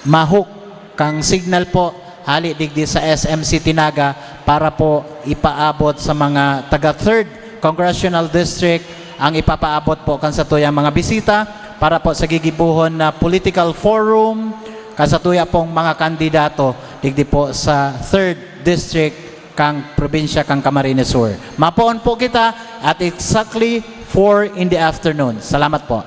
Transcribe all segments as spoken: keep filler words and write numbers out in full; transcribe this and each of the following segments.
mahuk kang signal po, hali digdi sa S M City Naga para po ipaabot sa mga taga third Congressional District ang ipapaabot po kan satuyang mga bisita para po sa gigibohon na political forum kan satuya pong mga kandidato digdi po sa third District kang probinsya kang Camarines Sur. Mapoon po kita at exactly four in the afternoon. Salamat po.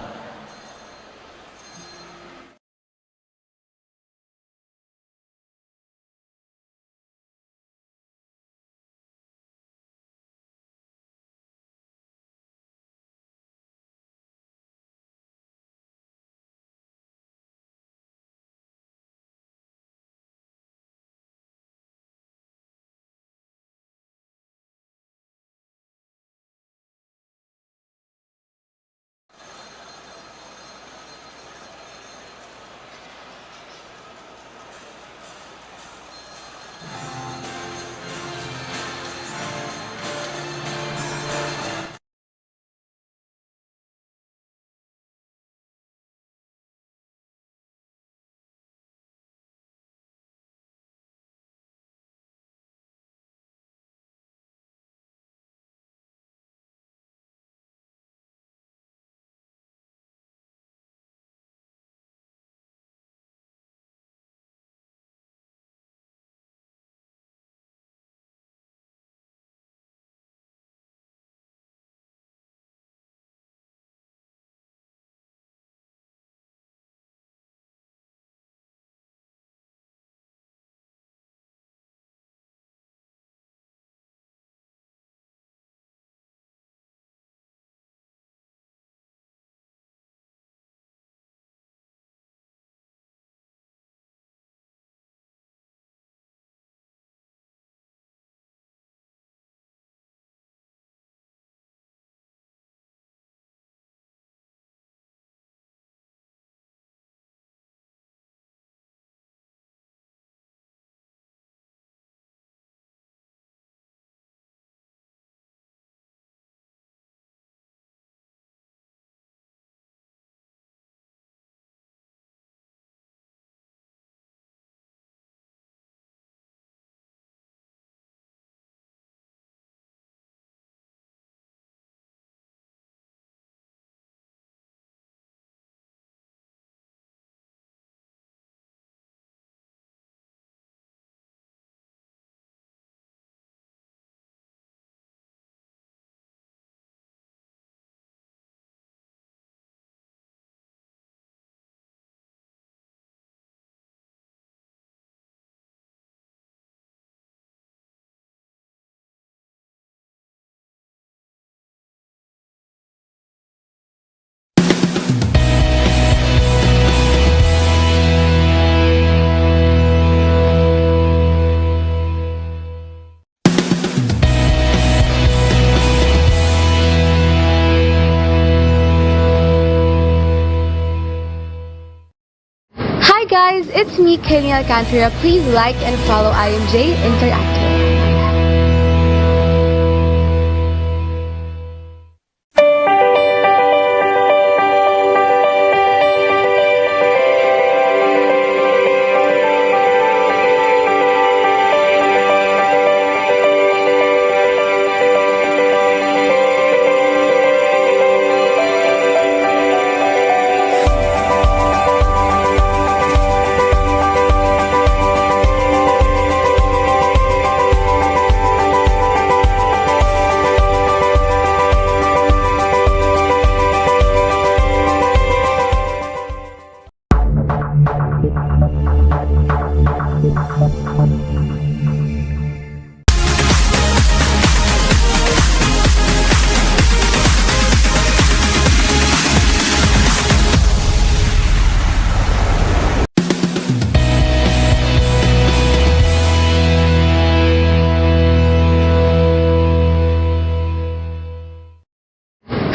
Hi guys, it's me, Kenny Alcantara. Please like and follow I M J Interactive.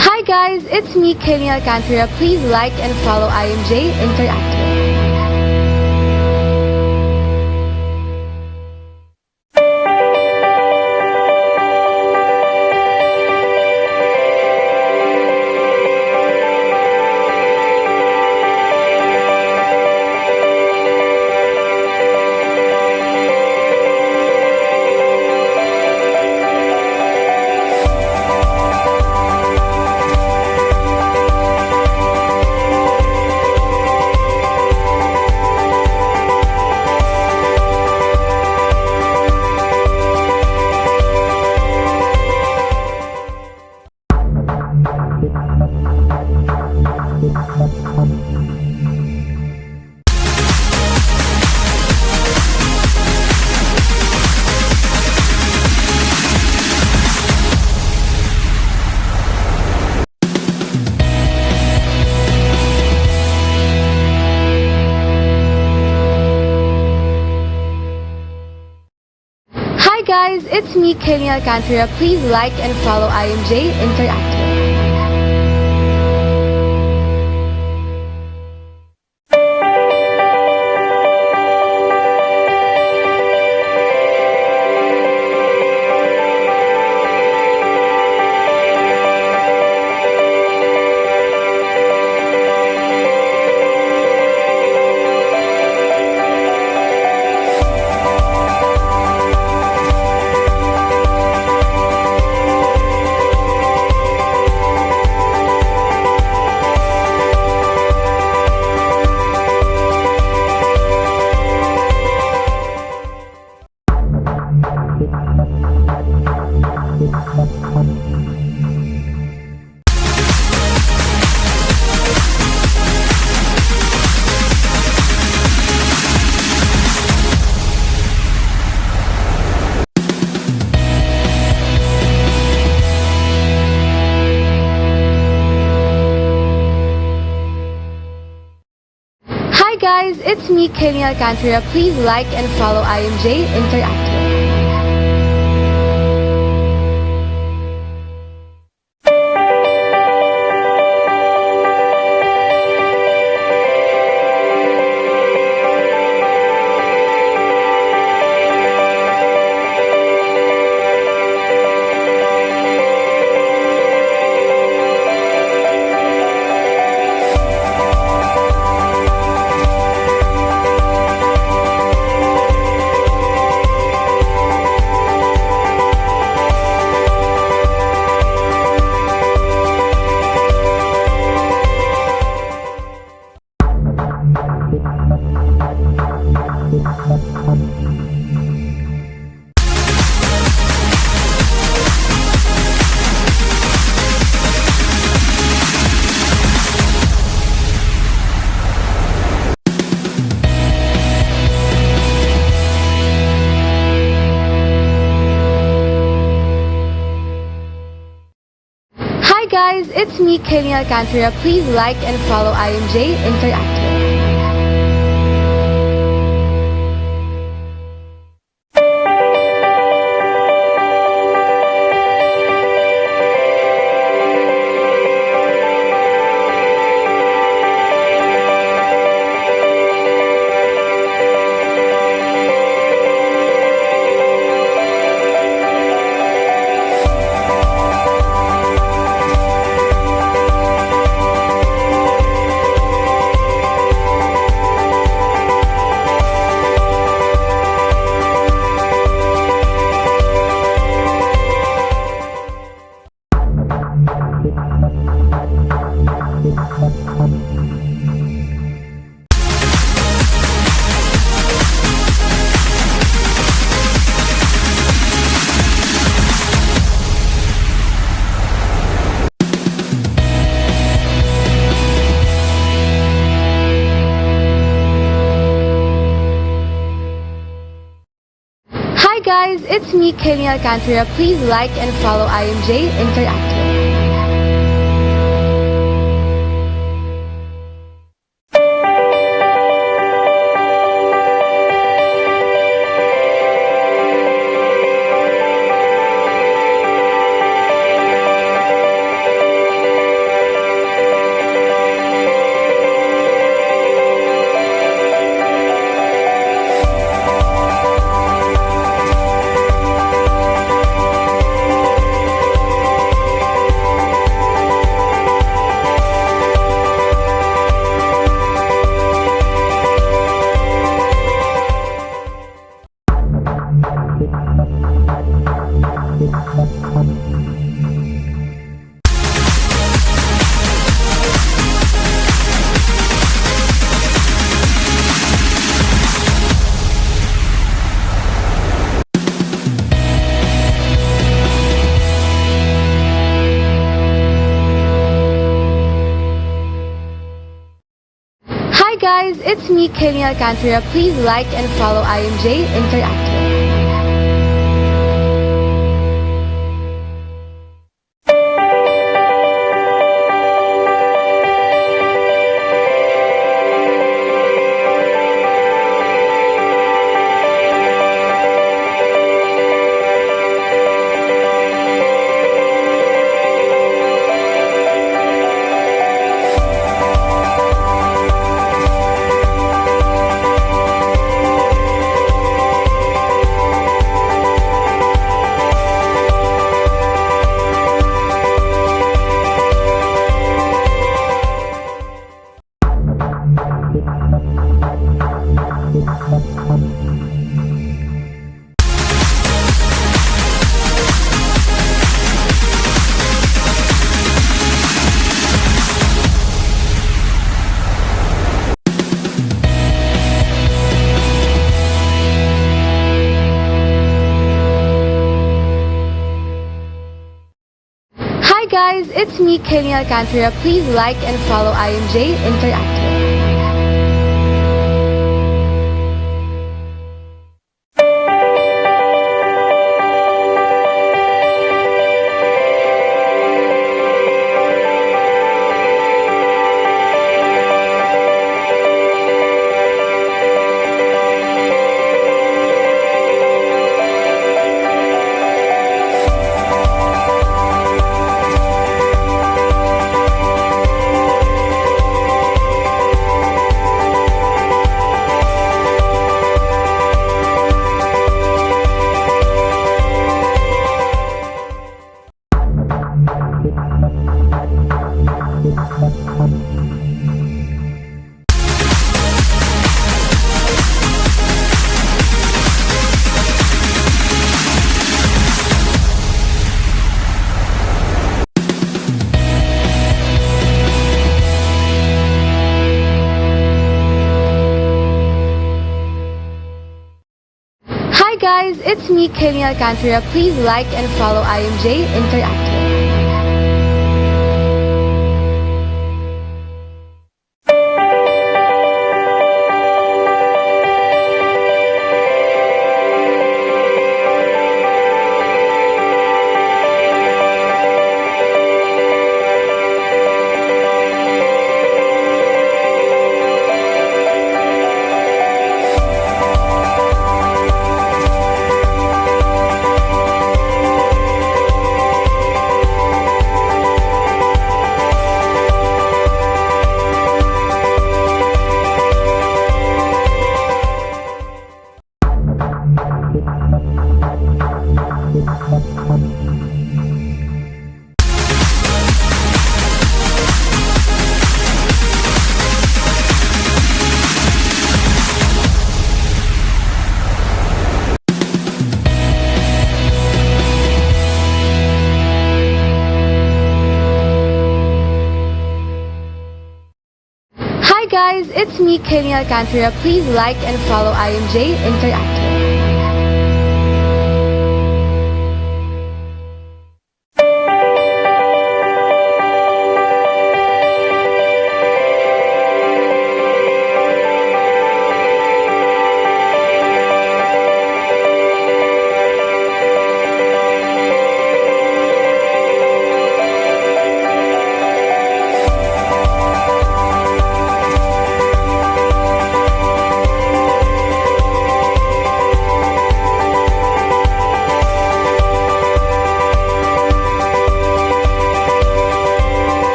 Hi guys, it's me, Kenny Alcantara. Please like and follow I M J Interactive. It's me, Kenny Alcantara. Please like and follow I M J Interactive. Hi guys, it's me, Kenny Alcantara. Please like and follow I M J Interactive. Hi guys, it's me, Kenny Alcantara. Please like and follow I M J Interactive. Hi guys, it's me, Kenny Alcantara. Please like and follow I M J Interactive. Hi guys, it's me, Kenny Alcantara. Please like and follow I M J Interactive. Hi guys, it's me, Kenny Alcantara. Please like and follow I M J Interactive. Hi guys, it's me, Kenny Alcantara. Please like and follow I M J Interactive. Hi guys, it's me, Kenny Alcantara. Please like and follow I M J Interactive.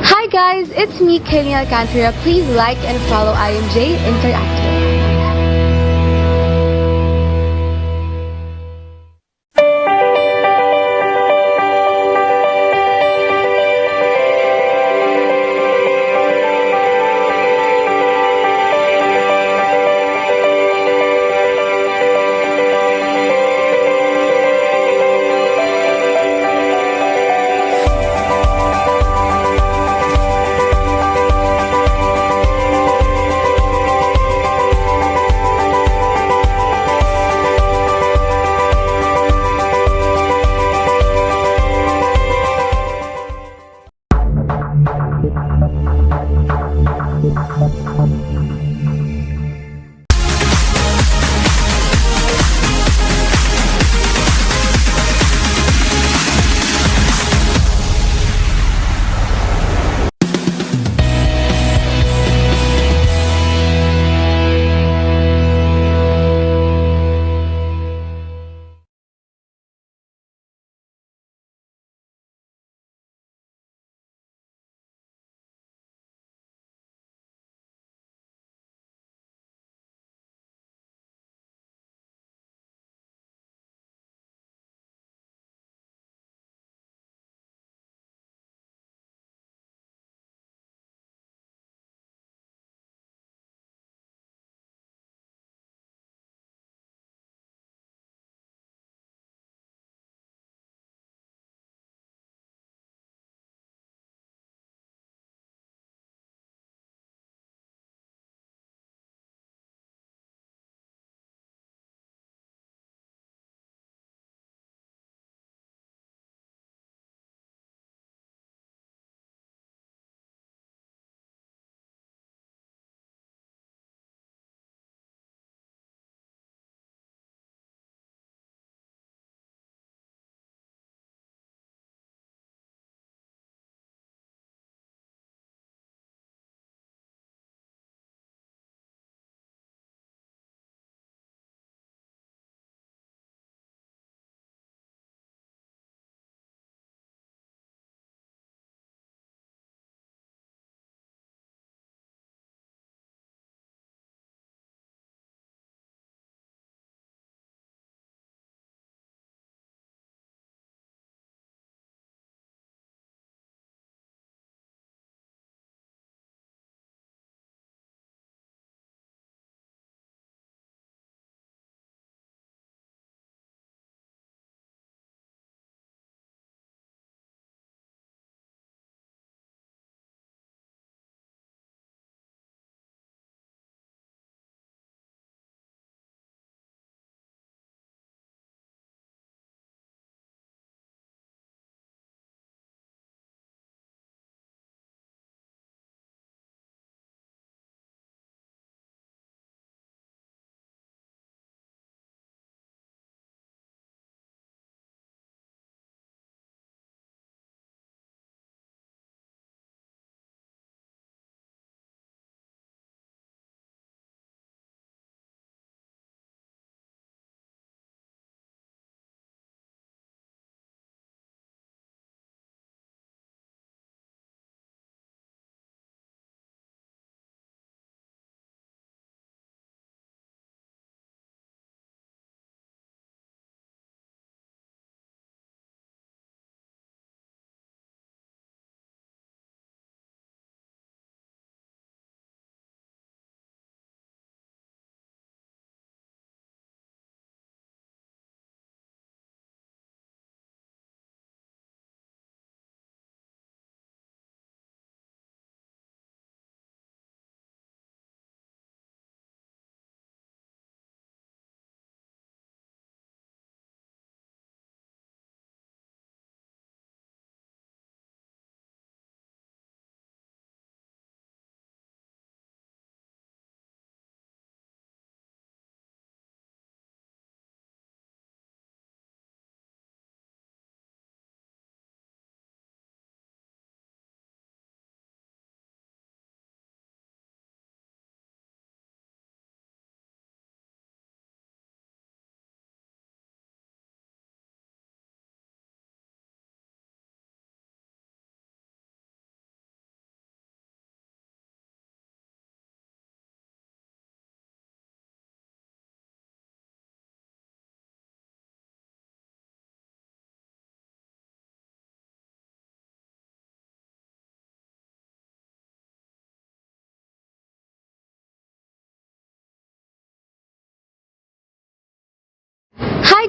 Hi guys, it's me, Kenny Alcantara. Please like and follow I M J Interactive.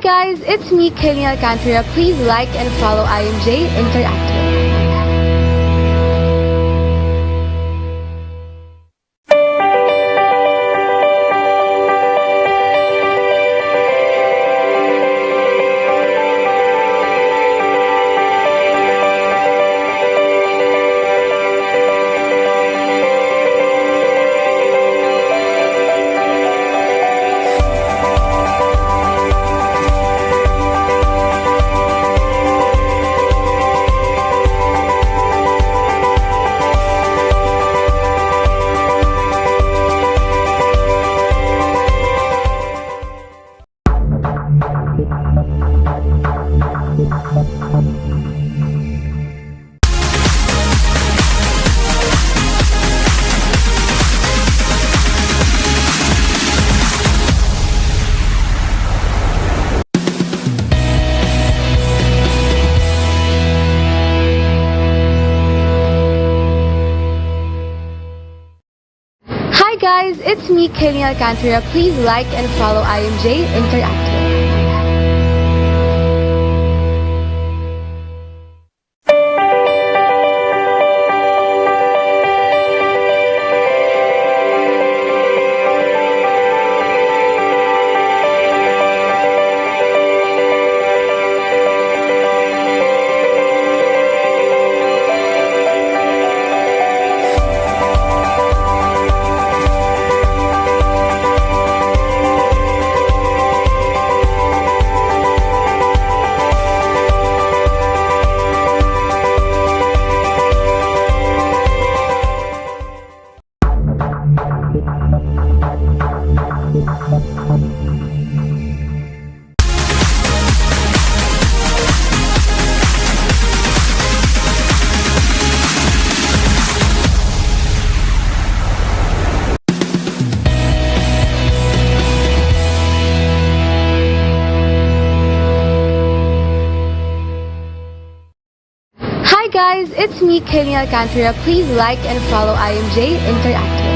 Guys, it's me, Kenny Alcantara. Please like and follow I M J Interactive. Hi guys, it's me, Kenny Alcantara. Please like and follow I M J Interactive. Hi guys, it's me, Kenny Alcantara. Please like and follow I M J Interactive.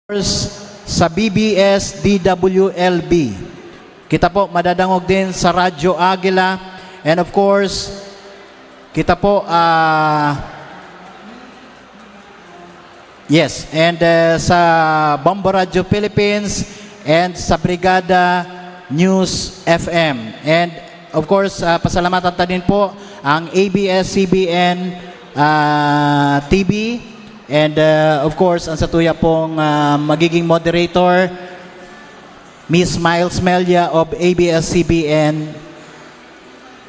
First, sa B B S D W L B. Kita po, madadangog din sa Radyo Agila. And of course, kita po, ah, yes, and, ah, sa Bombo Radyo Philippines and sa Brigada News F M. And of course, ah, pasalamatan ta din po ang A B S C B N, ah, T V. And, ah, of course, ang satuya pong, ah, magiging moderator, Miss Miles Melia of A B S C B N.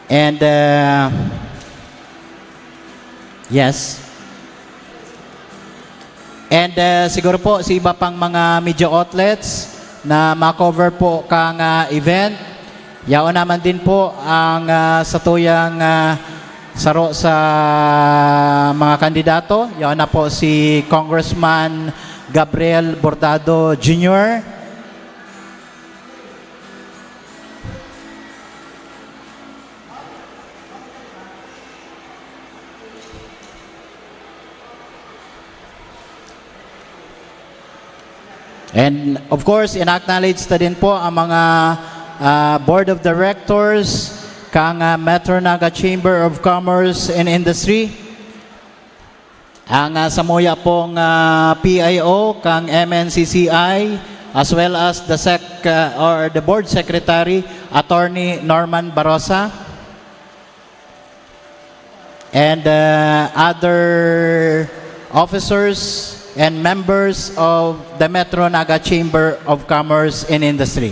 And, ah, yes. And, ah, siguro po, sa iba pang mga media outlets na ma-cover po kang, ah, event, yaon naman din po ang, ah, satuyang, ah, saro sa mga kandidato. Yaon na po si Congressman Gabriel Bordado Junior. And of course, in-acknowledge ta din po ang mga, ah, Board of Directors kang, ah, Metro Naga Chamber of Commerce and Industry, ang, ah, samuya pong, ah, P I O kang M N C C I, as well as the sec-, ah, or the Board Secretary, Attorney Norman Barosa. And, uh, other officers and members of the Metro Naga Chamber of Commerce and Industry.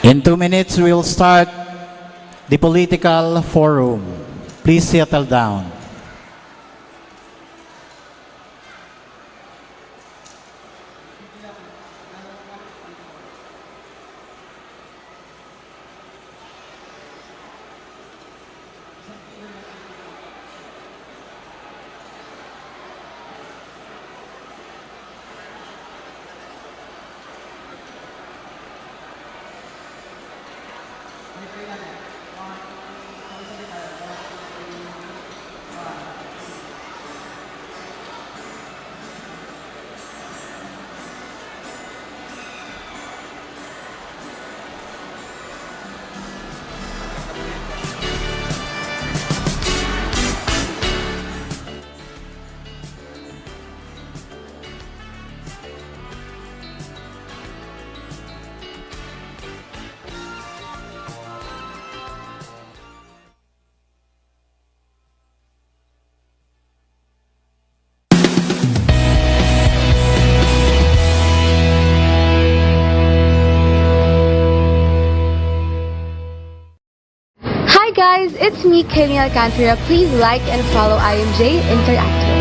In two minutes, we'll start the political forum. Please settle down. It's me, Kenny Alcantara. Please like and follow I M J Interactive.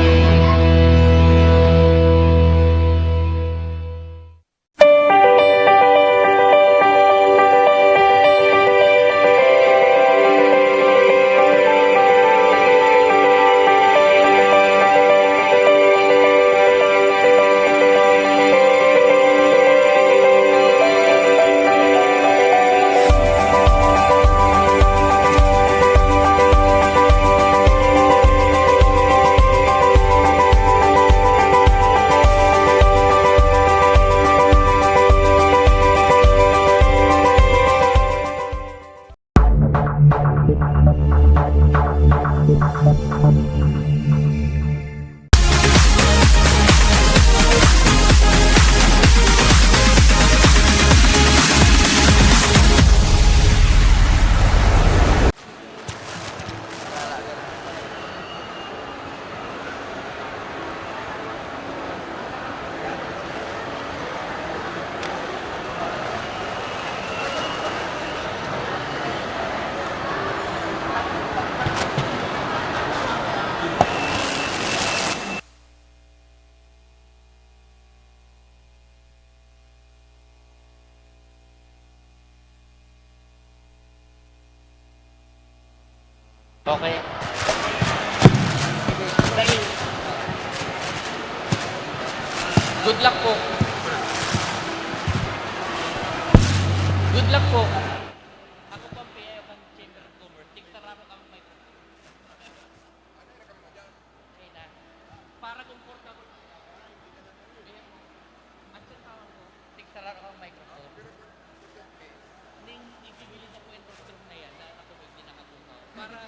Okay. Dali. Good luck po. Good luck po. Ako po ang P I O kan Chamber of Commerce. Tigsararo kang microphone. Okay na. Para komportable. Action pa ako. Tigsararo kang microphone. Ning ibibilis ako yung rostrum na yan, na ako may ginakatunaw. Para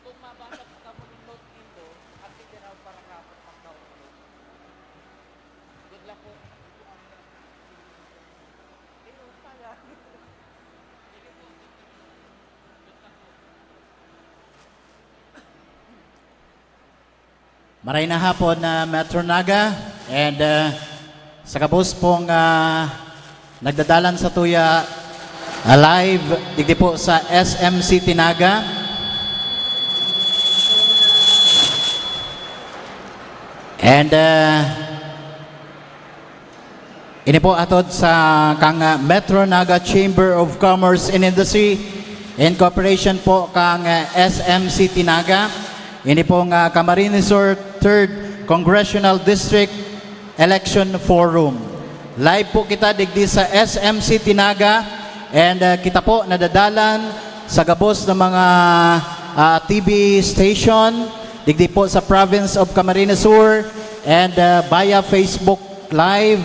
kung mabasa ka mo ng note nindo, at least yan ang para kapag pagkaon mo. Good luck po. Ayun, sayang. Sige po, good luck po. Good luck po. Maray na hapon na Metro Naga, and, ah, sa gabos pong, ah, nagdadalan sa tuya, ah, live digdi po sa S M City Naga. And, ah, Ini po atod sa kang, ah, Metro Naga Chamber of Commerce and Industry in cooperation po kang, ah, S M City Naga. Ini pong, ah, Camarines Sur Third Congressional District Election Forum. Live po kita digdi sa S M City Naga, and, ah, kita po nadadalan sa gabos na mga, ah, T V station digdi po sa province of Camarines Sur, and, ah, via Facebook Live,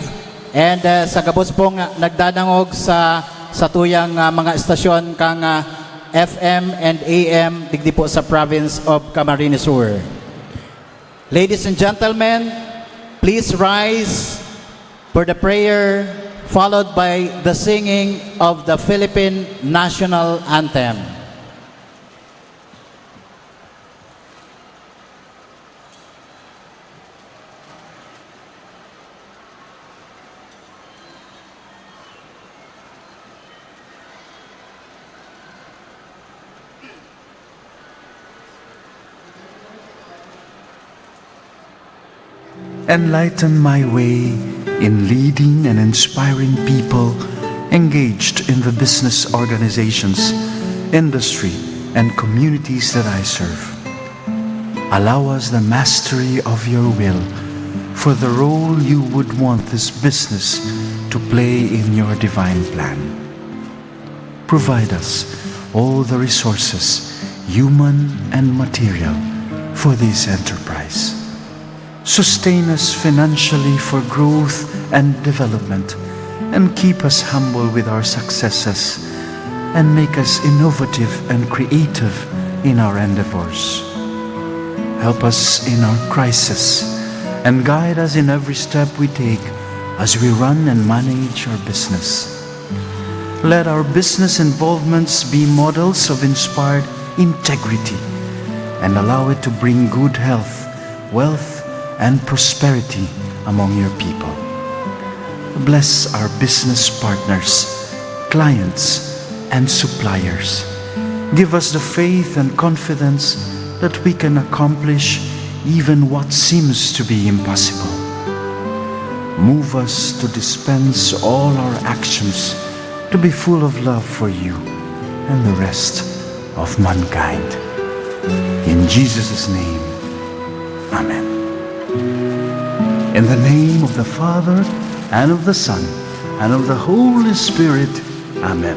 and, ah, sa gabos pong nagdadangog sa, sa tuyang, ah, mga estasyon kang, ah, F M and A M digdi po sa province of Camarines Sur. Ladies and gentlemen, please rise for the prayer, followed by the singing of the Philippine National Anthem. Enlighten my way in leading and inspiring people engaged in the business organizations, industry, and communities that I serve. Allow us the mastery of your will for the role you would want this business to play in your divine plan. Provide us all the resources, human and material, for this enterprise. Sustain us financially for growth and development, and keep us humble with our successes, and make us innovative and creative in our endeavors. Help us in our crisis, and guide us in every step we take as we run and manage our business. Let our business involvements be models of inspired integrity, and allow it to bring good health, wealth, and prosperity among your people. Bless our business partners, clients, and suppliers. Give us the faith and confidence that we can accomplish even what seems to be impossible. Move us to dispense all our actions to be full of love for you and the rest of mankind. In Jesus' name, amen. In the name of the Father, and of the Son, and of the Holy Spirit, amen.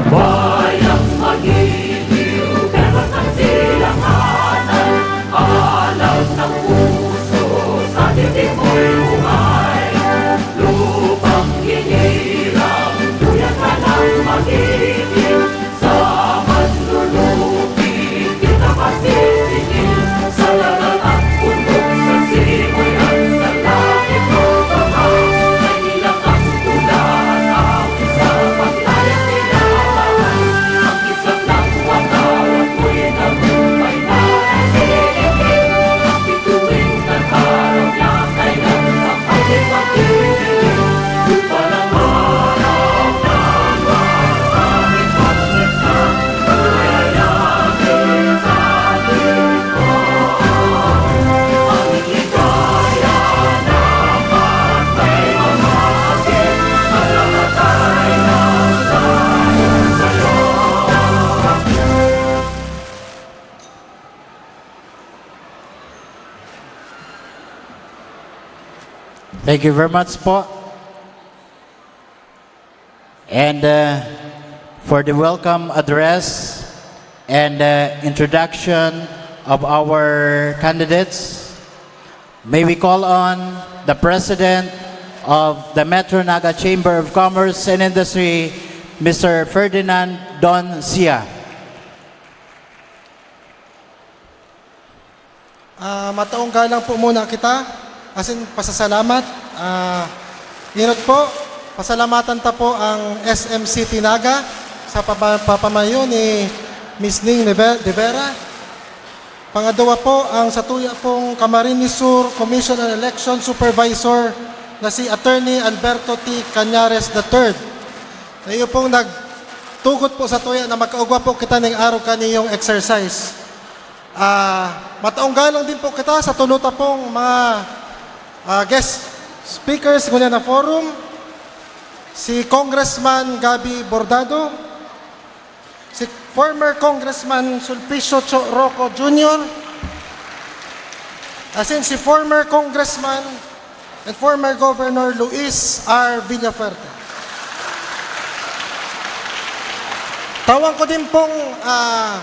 Mayang magiliw, pero sa silakanan, alam ng puso, sa titipoy buhay. Lupang hiniram, duyan ka ng magiliw, sa manlulupi, kita masisingil, sa lagal at bundok, sa simoy at sa langit, o baka, ay nilatang tulahan ang Thank you very much po. And, uh, for the welcome address and, uh, introduction of our candidates, may we call on the President of the Metro Naga Chamber of Commerce and Industry, Mister Ferdinand Don Sia. Ah, mataong galang po muna kita, asin pasasalamat. Ah, inot po, pasalamatan ta po ang S M City Naga sa papa-, papamayo ni Miss Ning Neve-, De Vera. Pangadwa po, ang satuya pong Camarines Sur Commission on Election Supervisor na si Attorney Alberto T. Cañares the third. Na iyo pong nagtugot po satuya na magkaugwa po kita ning arog kaniyong exercise. Ah, mataong galang din po kita sa tulo ta pong mga, ah, guest speakers ngunyan na forum. Si Congressman Gabby Bordado, si former Congressman Sulpicio Cho Roco Junior, asin si former Congressman and former Governor Luis R. Villafuerte. Tawan ko din pong, ah,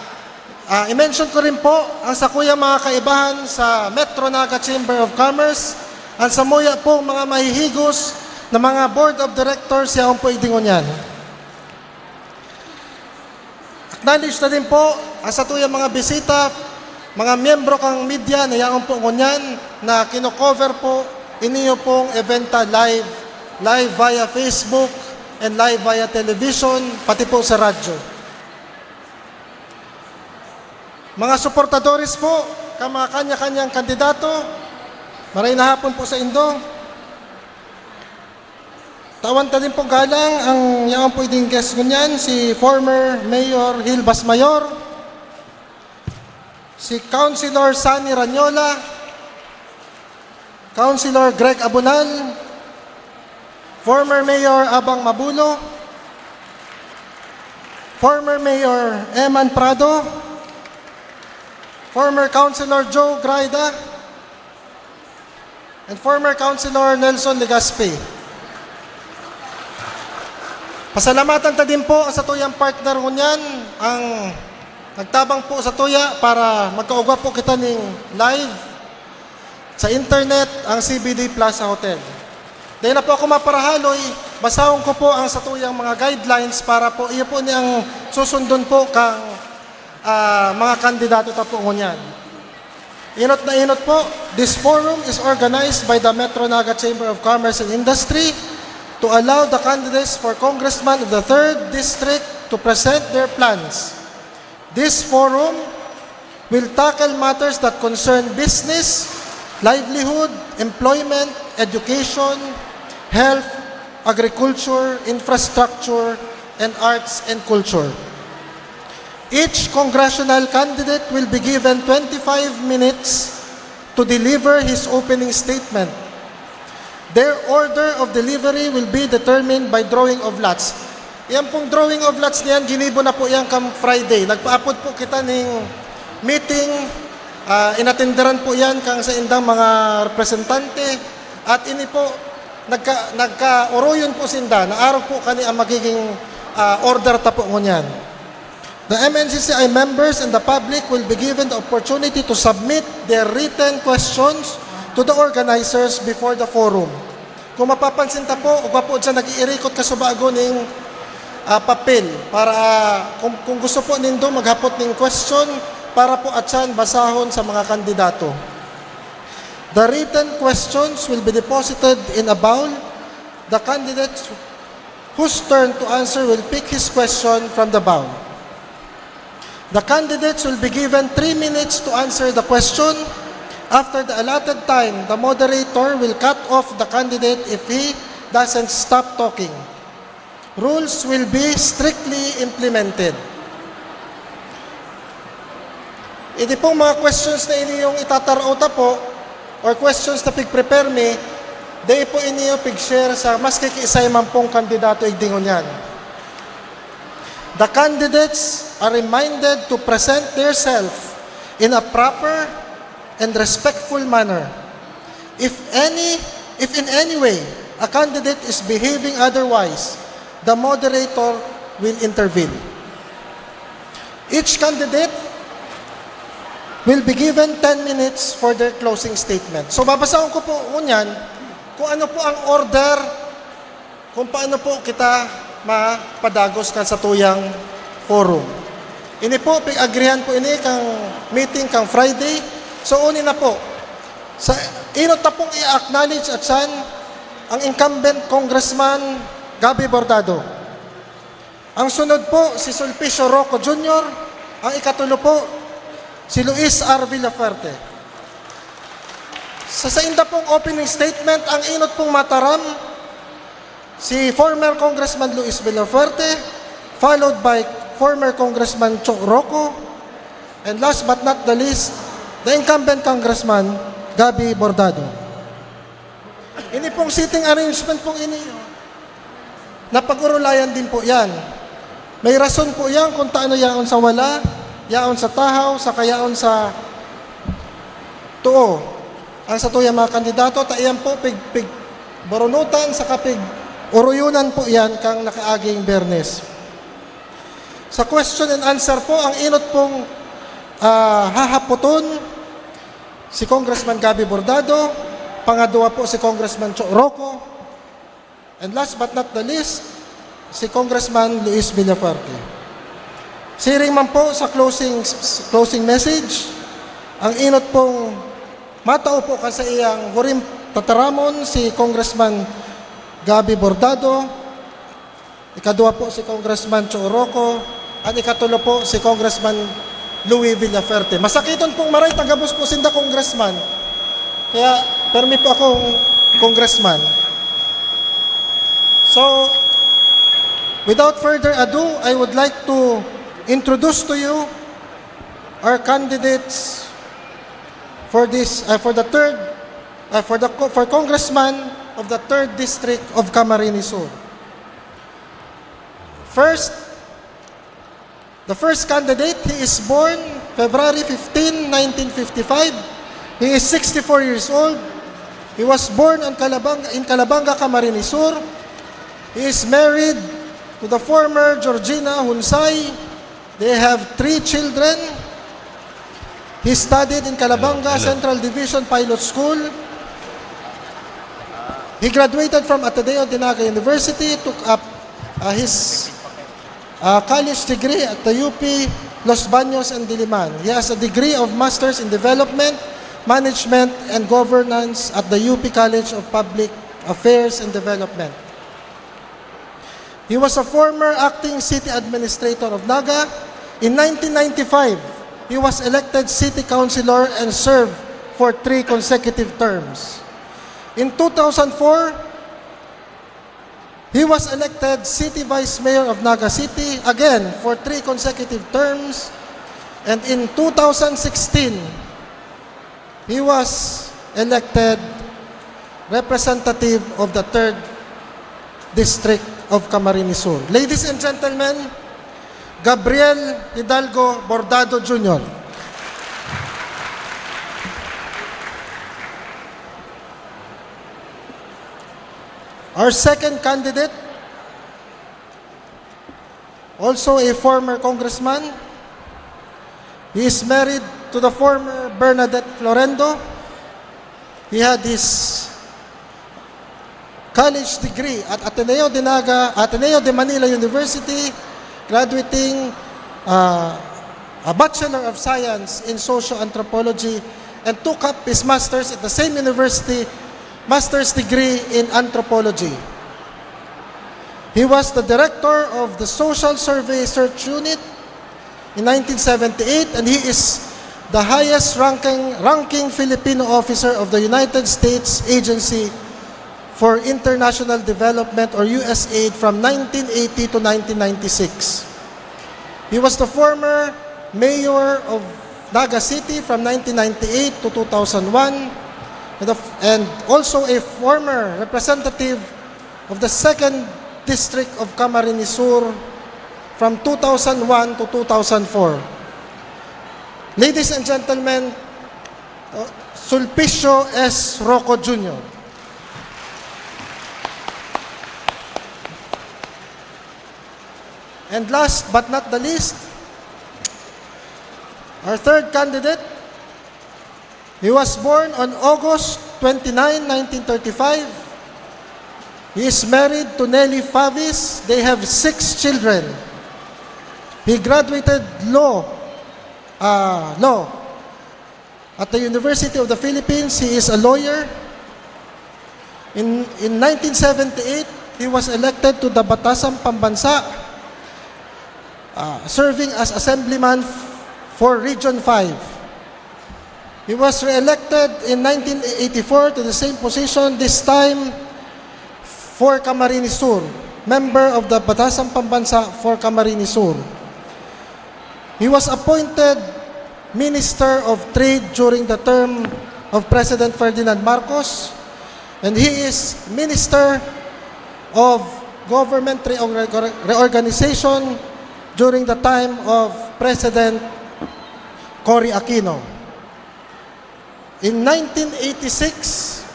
ah, i-mention ko rin po ang sakuyang mga kaibahan sa Metro Naga Chamber of Commerce, ang samuya pong mga mahihigos na mga board of directors yaon po igdi ngunyan. Acknowledge ta din po ang satuyang mga bisita, mga miyembro kan media na yaon po ngunyan na kino-cover po iniyo pong event ta live, live via Facebook and live via television, pati po sa radyo. Mga suportadores po kan mga kanya-kanyang kandidato, maray na hapon po sa indo. Tawan ta din pong galang ang yaon po igding guest ngunyan, si former Mayor Gil Basmayor, si Councilor Sonny Ranyola, Councilor Greg Abunal, former Mayor Abang Mabulo, former Mayor Eman Prado, former Councilor Joe Graida, and former Councilor Nelson Legaspi. Pasalamatan ta din po ang satuyang partner ngunyan, ang nagtabang po satuya para magkaugwa po kita ning live sa internet, ang C B D Plaza Hotel. Dai na po ako maparahaloy, basahon ko po ang satuyang mga guidelines para po, iyo po ni ang susundon po kang, ah, mga kandidato ta po ngunyan. Inot na inot po, this forum is organized by the Metro Naga Chamber of Commerce and Industry to allow the candidates for Congressman of the third District to present their plans. This forum will tackle matters that concern business, livelihood, employment, education, health, agriculture, infrastructure, and arts and culture. Each congressional candidate will be given twenty-five minutes to deliver his opening statement. Their order of delivery will be determined by drawing of lots. Yan pong drawing of lots niyan, ginibo na po yan kang Friday. Nagpaapod po kita ning meeting, ah, inatenderan po yan kang sa indang mga representante. At ini po, nagka, nagkaoroyon po sinda, naarog po kani ang magiging, ah, order ta po ngunyan. The M N C C I members and the public will be given the opportunity to submit their written questions to the organizers before the forum. Kung mapapansin ta po, ugwa po dyan nag-iirikot kasubago ning, ah, papel para, ah, kung, kung gusto po nindo maghapot ning question para po atyan basahon sa mga kandidato. The written questions will be deposited in a bowl. The candidates whose turn to answer will pick his question from the bowl. The candidates will be given three minutes to answer the question. After the allotted time, the moderator will cut off the candidate if he doesn't stop talking. Rules will be strictly implemented. Ini pong mga questions na inyong itataraot po, or questions na pig-prepare mi, dai po ininyo pig-share sa maski kiisay man pong kandidato igdi ngunyan. The candidates are reminded to present themselves in a proper and respectful manner. If any, if in any way a candidate is behaving otherwise, the moderator will intervene. Each candidate will be given ten minutes for their closing statement. So, babasahon ko po ngunyan kung ano po ang order kung paano po kita mapadagos kan satuyang forum. Ini po, pig-agrihan po ini kang meeting kang Friday. So, uni na po. Sa inot ta pong i-acknowledge atyan ang incumbent Congressman Gabby Bordado. Ang sunod po, si Sulpicio Roco Junior. Ang ikatulo po, si Luis R. Villafuerte. Sa sainda pong opening statement, ang inot pong mataram, si former Congressman Luis Villafuerte, followed by former Congressman Cho Roco, and last but not the least, the incumbent Congressman Gabby Bordado. Ini pong seating arrangement pong ini, napag-orolayan din po yan. May rason po yan kung taano yaon sa wala, yaon sa tahaw, saka yaon sa too. Ang satuyang mga kandidato, ta iyan po, pig, pig, borunutan, saka pig, oroyonan po yan kang nakaaging Bernes. Sa question and answer po, ang inot pong, ah, hahapoton, si Congressman Gabby Bordado, pangadwa po si Congressman Cho Roco, and last but not the least, si Congressman Luis Villafuerte. Siring man po sa closing, closing message, ang inot pong matao po kan saiyang huring tataramon si Congressman Gabby Bordado, ikadwa po si Congressman Cho Roco, at ikatulo po si Congressman Louis Villafuerte. Masakiton pong maray, ta gabos po sinda congressman. Kaya permi po akong congressman. So, without further ado, I would like to introduce to you our candidates for this, uh, for the third, uh, for the co-, for congressman of the third District of Camarines Sur. First, the first candidate, he is born February fifteen, nineteen fifty-five. He is sixty-four years old. He was born on Calabang-, in Calabanga, Camarines Sur. He is married to the former Georgina Hunsay. They have three children. He studied in Calabanga Hello, hello. Central Division Pilot School. He graduated from Ateneo de Naga University, took up uh, his uh, college degree at the U P Los Baños and Diliman. He has a degree of Master's in Development, Management, and Governance at the U P College of Public Affairs and Development. He was a former acting city administrator of Naga. In nineteen ninety-five, he was elected city councilor and served for three consecutive terms. In two thousand four, he was elected city vice mayor of Naga City, again for three consecutive terms. And in two thousand sixteen, he was elected representative of the third District of Camarines Sur. Ladies and gentlemen, Gabriel Hidalgo Bordado Junior Our second candidate, also a former congressman. He is married to the former Bernadette Florendo. He had his college degree at Ateneo de Naga, Ateneo de Manila University, graduating uh, a Bachelor of Science in Socio-Anthropology, and took up his master's at the same university, master's degree in anthropology. He was the director of the Social Survey Search Unit in nineteen seventy-eight, and he is the highest ranking, ranking Filipino officer of the United States Agency for International Development, or U S A I D, from nineteen eighty to nineteen ninety-six. He was the former mayor of Naga City from nineteen ninety-eight to two thousand one, and, of, and also a former representative of the second District of Camarines Sur from two thousand one to two thousand four. Ladies and gentlemen, uh, Sulpicio S. Rocco Junior And last but not the least, our third candidate, he was born on August twenty-nine, nineteen thirty-five. He is married to Nelly Favis. They have six children. He graduated law, uh, law at the University of the Philippines. He is a lawyer. In, in nineteen seventy-eight, he was elected to the Batasan Pambansa, uh, serving as assemblyman f- for Region five. He was re-elected in nineteen eighty-four to the same position, this time for Camarines Sur, member of the Batasan Pambansa for Camarines Sur. He was appointed Minister of Trade during the term of President Ferdinand Marcos, and he is Minister of Government Reorg- Reorganization during the time of President Cory Aquino. In nineteen eighty-six,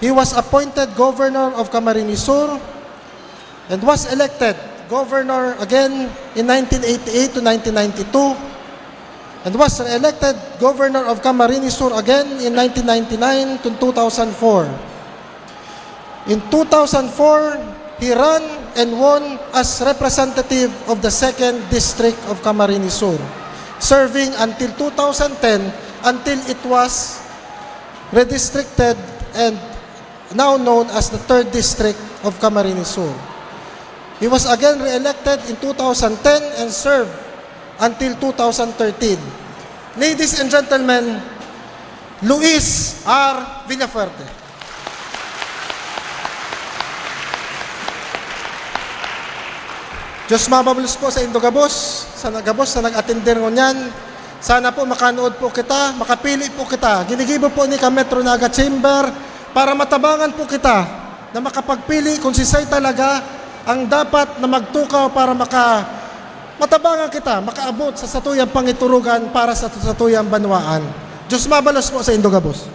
he was appointed governor of Camarines Sur and was elected governor again in nineteen eighty-eight to nineteen ninety-two, and was re-elected governor of Camarines Sur again in nineteen ninety-nine to two thousand four. In two thousand four, he ran and won as representative of the second District of Camarines Sur, serving until two thousand ten, until it was redistricted and now known as the third District of Camarines Sur. He was again re-elected in two thousand ten and served until two thousand thirteen. Ladies and gentlemen, Luis R. Villafuerte. Diyos mababalos po sa indo gabos, sa gabos na nag-atender ngunyan. Sana po makanood po kita, makapili po kita. Ginigibo po ni ka Metro Naga Chamber para matabangan po kita na makapagpili kung sisay talaga ang dapat na magtukaw para maka matabangan kita makaabot sa satuyang pangiturugan para sa satuyang banwaan. Diyos mabalos po sa indo gabos.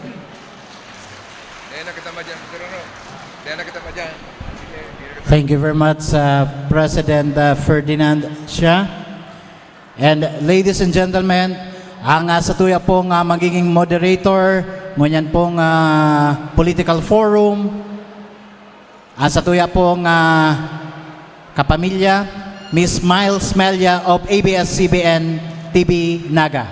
Dahil na kita madyan, Sir Ano. Dahil na kita madyan. Thank you very much, uh, President uh, Ferdinand Siya. And ladies and gentlemen, ang uh, satuya pong uh, magiging moderator, ngunyan pong uh, political forum, Ang satuya pong, ah, kapamilya, Miss Miles Melia of A B S C B N T V Naga.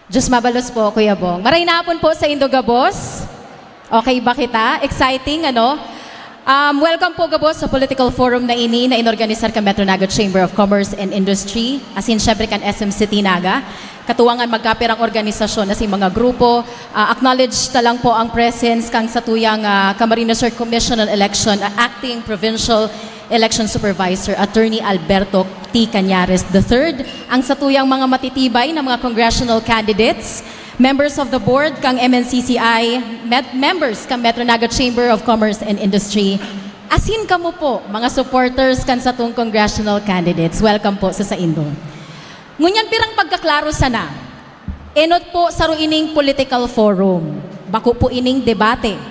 Diyos mabalos po, Kuya Bong. Maray na hapon po sa indo gabos. Okay ba kita? Exciting, ano? Um, welcome po gabos sa political forum na ini na inorganisar kan Metro Naga Chamber of Commerce and Industry, asin syempre kan S M C T Naga. Katuwangan magkapirang organisasyon asin mga grupo. Ah, acknowledge ta lang po ang presence kang satuyang, ah, Camarines Sur Commission on Election, ah, Acting Provincial Election Supervisor, Attorney Alberto T. Cañares the third, ang satuyang mga matitibay na mga congressional candidates, members of the board kang M N C C I, met-, members kang Metro Naga Chamber of Commerce and Industry, asin kamo po, mga supporters kan satong congressional candidates. Welcome po sa saindo. Ngunyan, pirang pagkaklaro sana. Enot po, saro ining political forum. Bako po ining debate.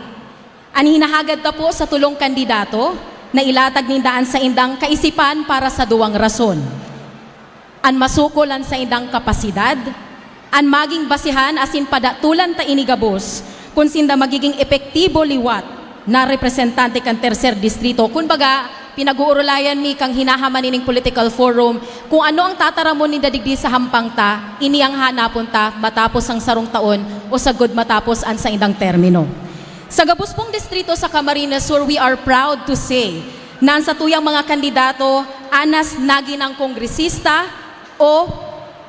An hinahagad ta po sa tolong kandidato na ilatag ninda an saindang kaisipan para sa duwang rason. An masukol an saindang kapasidad, an maging basehan asin padatolan ta ini gabos kun sinda magiging epektibo liwat na representante kan tercer distrito. Kumbaga, pinag-uurulayan mi kan hinahaman nining political forum kung ano ang tataramon ninda digdi sa hampang ta, ini ang hanapon ta matapos ang sarong taon o sagkod matapos an saindang termino. Sa gabos pong distrito sa Camarines Sur, we are proud to say na an satuyang mga kandidato anas nagin nang kongresista o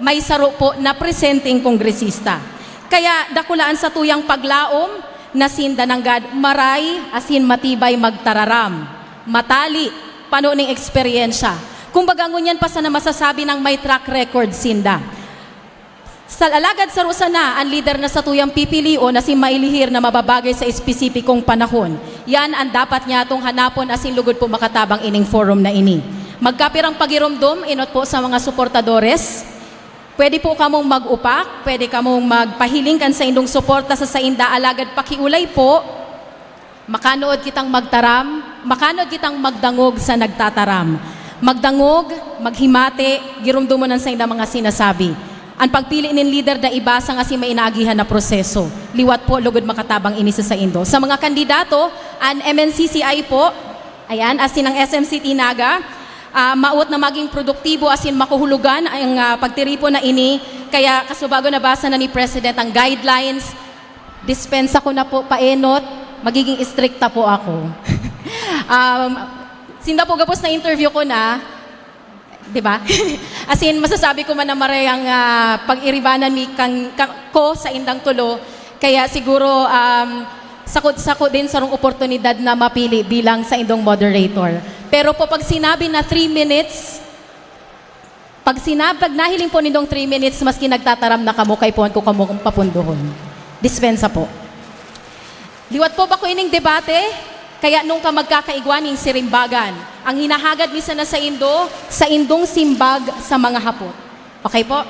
may saro po na presenteng kongresista. Kaya dakula an satuyang paglaom na sinda nanggad maray asin matibay magtararam, matali, pano ning eksperyensya. Kumbaga, ngunyan pa sana masasabi nang may track record sinda. Sa alagad saro sana an lider na satuyang pipilion asin mailihir na mababagay sa espesipikong panahon. Yan an dapat nyatong hanapon asin lugod po makatabang ining forum na ini. Magkapirang pagiromdom, enot po sa mga suportadores. Pwede po kamong mag-upak, pwede kamong magpahiling kan saindong suporta sa sainda, alagad pakiulay po, makanood kitang magtaram, makanood kitang magdangog sa nagtataram. Magdangog, maghimati, giromdomon an saindang mga sinasabi. An pagpili nin lider na iba sa asin may inaagihan na proseso. Liwat po, lugod makatabang ini sa saindo. Sa mga kandidato, an M N C C I po, ayan, asin ang S M C T Naga, ah, maot na maging produktibo asin makuhulugan ang, ah, pagtiripon na ini. Kaya kasubago nabasa na ni President ang guidelines, dispensa ko na po, paenot, magiging istrikta po ako. Um, sinda po gabos na interview ko na, di ba? Asin, masasabi ko man na maray ang, ah, pag-iribanan mi kan, ka-, ko saindang tulo. Kaya siguro, um, sako-sako din sarong oportunidad na mapili bilang saindong moderator. Pero po, pag sinabi na three minutes, pag sinab-, pag nahiling po nindong three minutes, maski nagtataram na kamo, kaipuhan ko kamo kung papundohon. Dispensa po. Liwat po bako ining debate, kaya nung ka magkakaigwa nin sirimbagan, ang hinahagad mi sana saindo, saindong simbag sa mga hapot. Okay po?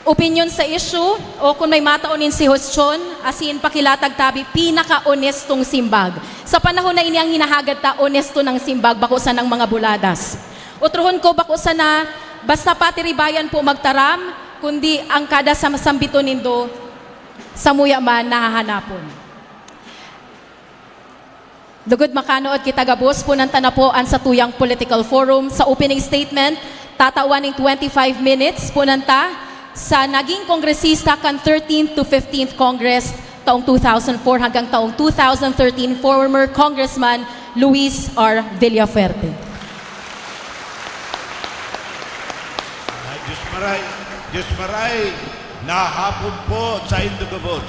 Opinyon sa issue, o kun may matao nin suhestyon, asin pakilatag tabi, pinaka-onestong simbag. Sa panahon na ini, ang hinahagad ta, onesto nang simbag, bako sanang mga buladas. Otrohon ko, bako sana basta patiribayan po magtaram, kundi ang kada sam-, sambiton nindo, samuya man nahahanapon. Lugod makanood kita gabos, punan ta na po an satuyang political forum. Sa opening statement, tatawan ning twenty-five minutes, punan ta sa naging kongresista kan thirteenth to fifteenth Congress, taong two thousand four hanggang taong two thousand thirteen, former Congressman Luis R. Villafuerte. Ay, Diyos maray, Diyos maray, nahapon po saindo gabos.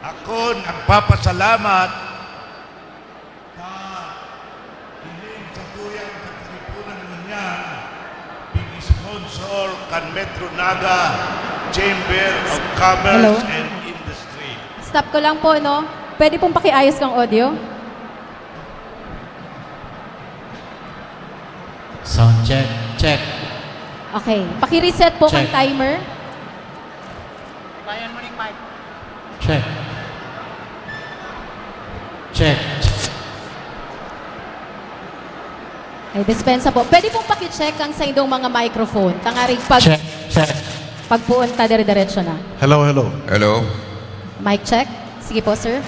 Ako nagpapasalamat sa ining satuyang katiriponan ngunyan, pig-sponsor kan Metro Naga Chamber of Commerce Hello? and Industry. Stop ko lang po, no? Pwede pong pakiayos kang audio? Sound check, check. Okay. Paki-reset po ang Check. timer. Bayan mo ning mic. Check. Check. Ay, dispensa po. Pwede pong paki-check ang saindong mga microphone. Tangarig pag- Check, check. Pagpoon ta, dire-diretso na. Hello, hello. Hello. Mic check. Sige po, sir.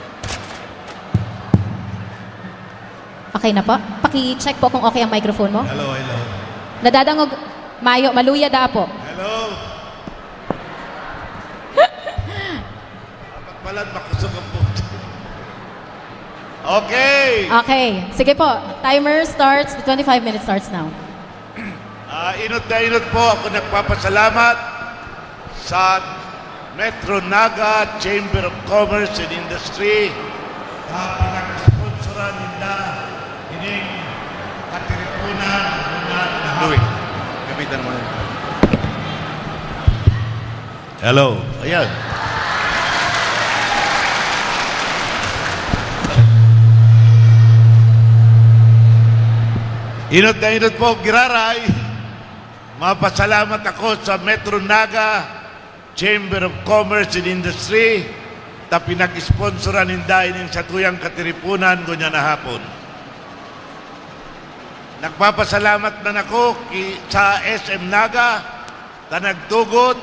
Okay na po. Paki-check po kung okay ang microphone mo. Hello, hello. Nadadangog, mayo, maluya da po. Hello. Dapat pala makusog ang boses. Okay. Okay. Sige po. Timer starts. The twenty-five minutes starts now. Ah, inot na inot po ako nagpapasalamat sa Metro Naga Chamber of Commerce and Industry na pinag-sponsoran ninda ining katiripunan na Louie, gamitan mo yun. Hello. Ayan. Inot na inot po, Giraray. Mapasalamat ako sa Metro Naga Chamber of Commerce and Industry ta pinag-sponsoran ninda ining satuyang katiripunan ngunyan na hapon. Nagpapasalamat man ako ki, sa S M Naga ta nagtugot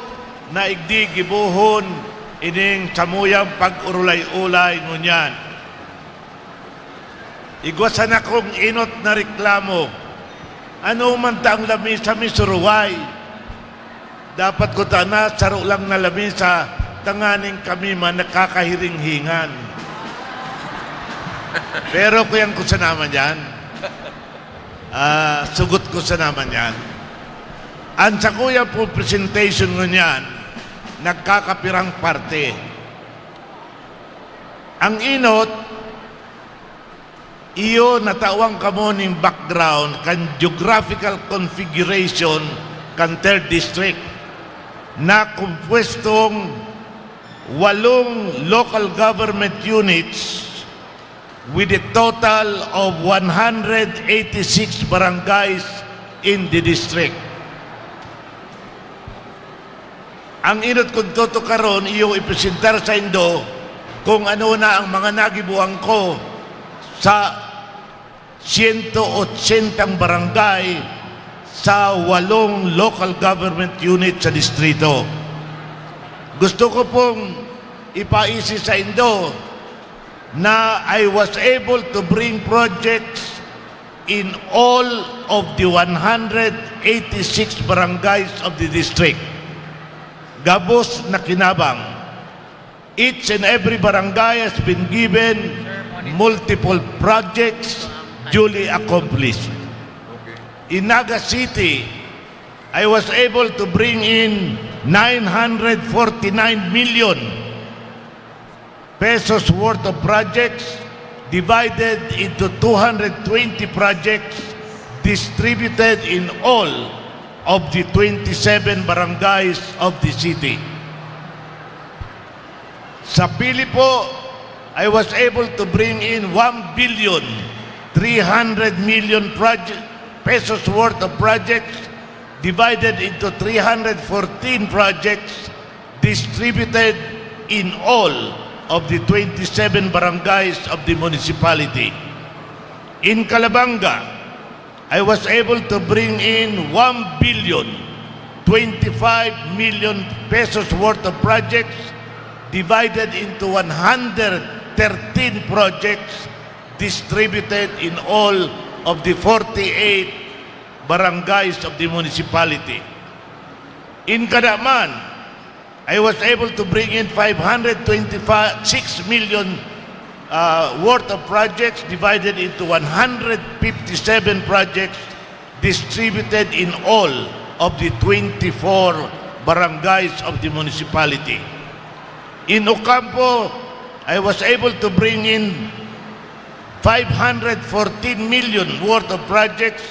na igdi gibohon ining samuyang pag-urulay-ulay ngunyan. Igwa sana kong inot na reklamo. Ano man ta ang lamesa mi suruway? Dapat ko ta na saro lang na lamesa tanganing kami man nakakahiringhingan. Pero kuyang ko sa naman yan. Ah, sugot ko sa naman yan. Ang sakuya po presentation ngunyan, nagkakapirang parte. Ang inot, iyo natawan kamo ning background kan geographical configuration kan third district na kompuestong walong local government units with a total of one hundred eighty-six barangays in the district. Ang inot kong tutukaron, iyo ipresentar sa indo kung ano na ang mga nagibuan ko sa siyento otsentang barangay sa walong local government unit sa distrito. Gusto ko pong ipaisi sa indo na I was able to bring projects in all of the one hundred eighty-six barangays of the district. Gabos na kinabang. Each and every barangay has been given multiple projects duly accomplished. In Naga City, I was able to bring in nine hundred forty-nine million pesos worth of projects divided into two hundred twenty projects distributed in all of the twenty-seven barangays of the city. Sa Pili po, I was able to bring in one billion three hundred million project, pesos worth of projects divided into three hundred fourteen projects distributed in all of the twenty-seven barangays of the municipality. In Calabanga, I was able to bring in one billion twenty-five million pesos worth of projects divided into one hundred thirteen projects distributed in all of the forty-eight barangays of the municipality. In Kadaman, I was able to bring in five hundred twenty-six million uh, worth of projects divided into one hundred fifty-seven projects distributed in all of the twenty-four barangays of the municipality. In Ocampo, I was able to bring in five hundred fourteen million worth of projects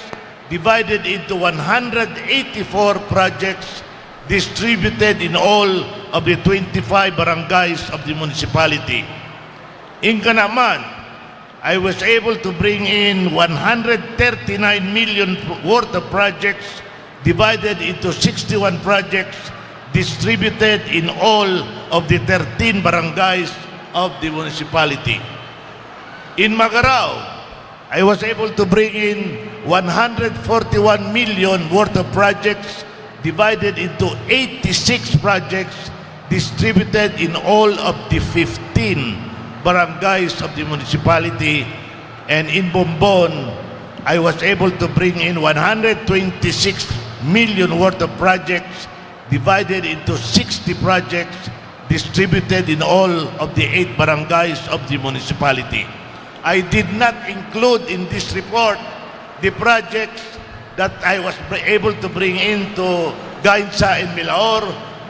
divided into one hundred eighty-four projects distributed in all of the twenty-five barangays of the municipality. In Kanaman, I was able to bring in one hundred thirty-nine million worth of projects divided into sixty-one projects distributed in all of the thirteen barangays of the municipality. In Magarao, I was able to bring in one hundred forty-one million worth of projects divided into eighty-six projects distributed in all of the fifteen barangays of the municipality. And in Bombon, I was able to bring in one hundred twenty-six million worth of projects divided into sixty projects distributed in all of the eight barangays of the municipality. I did not include in this report the projects that I was able to bring into Gainsa and Milaor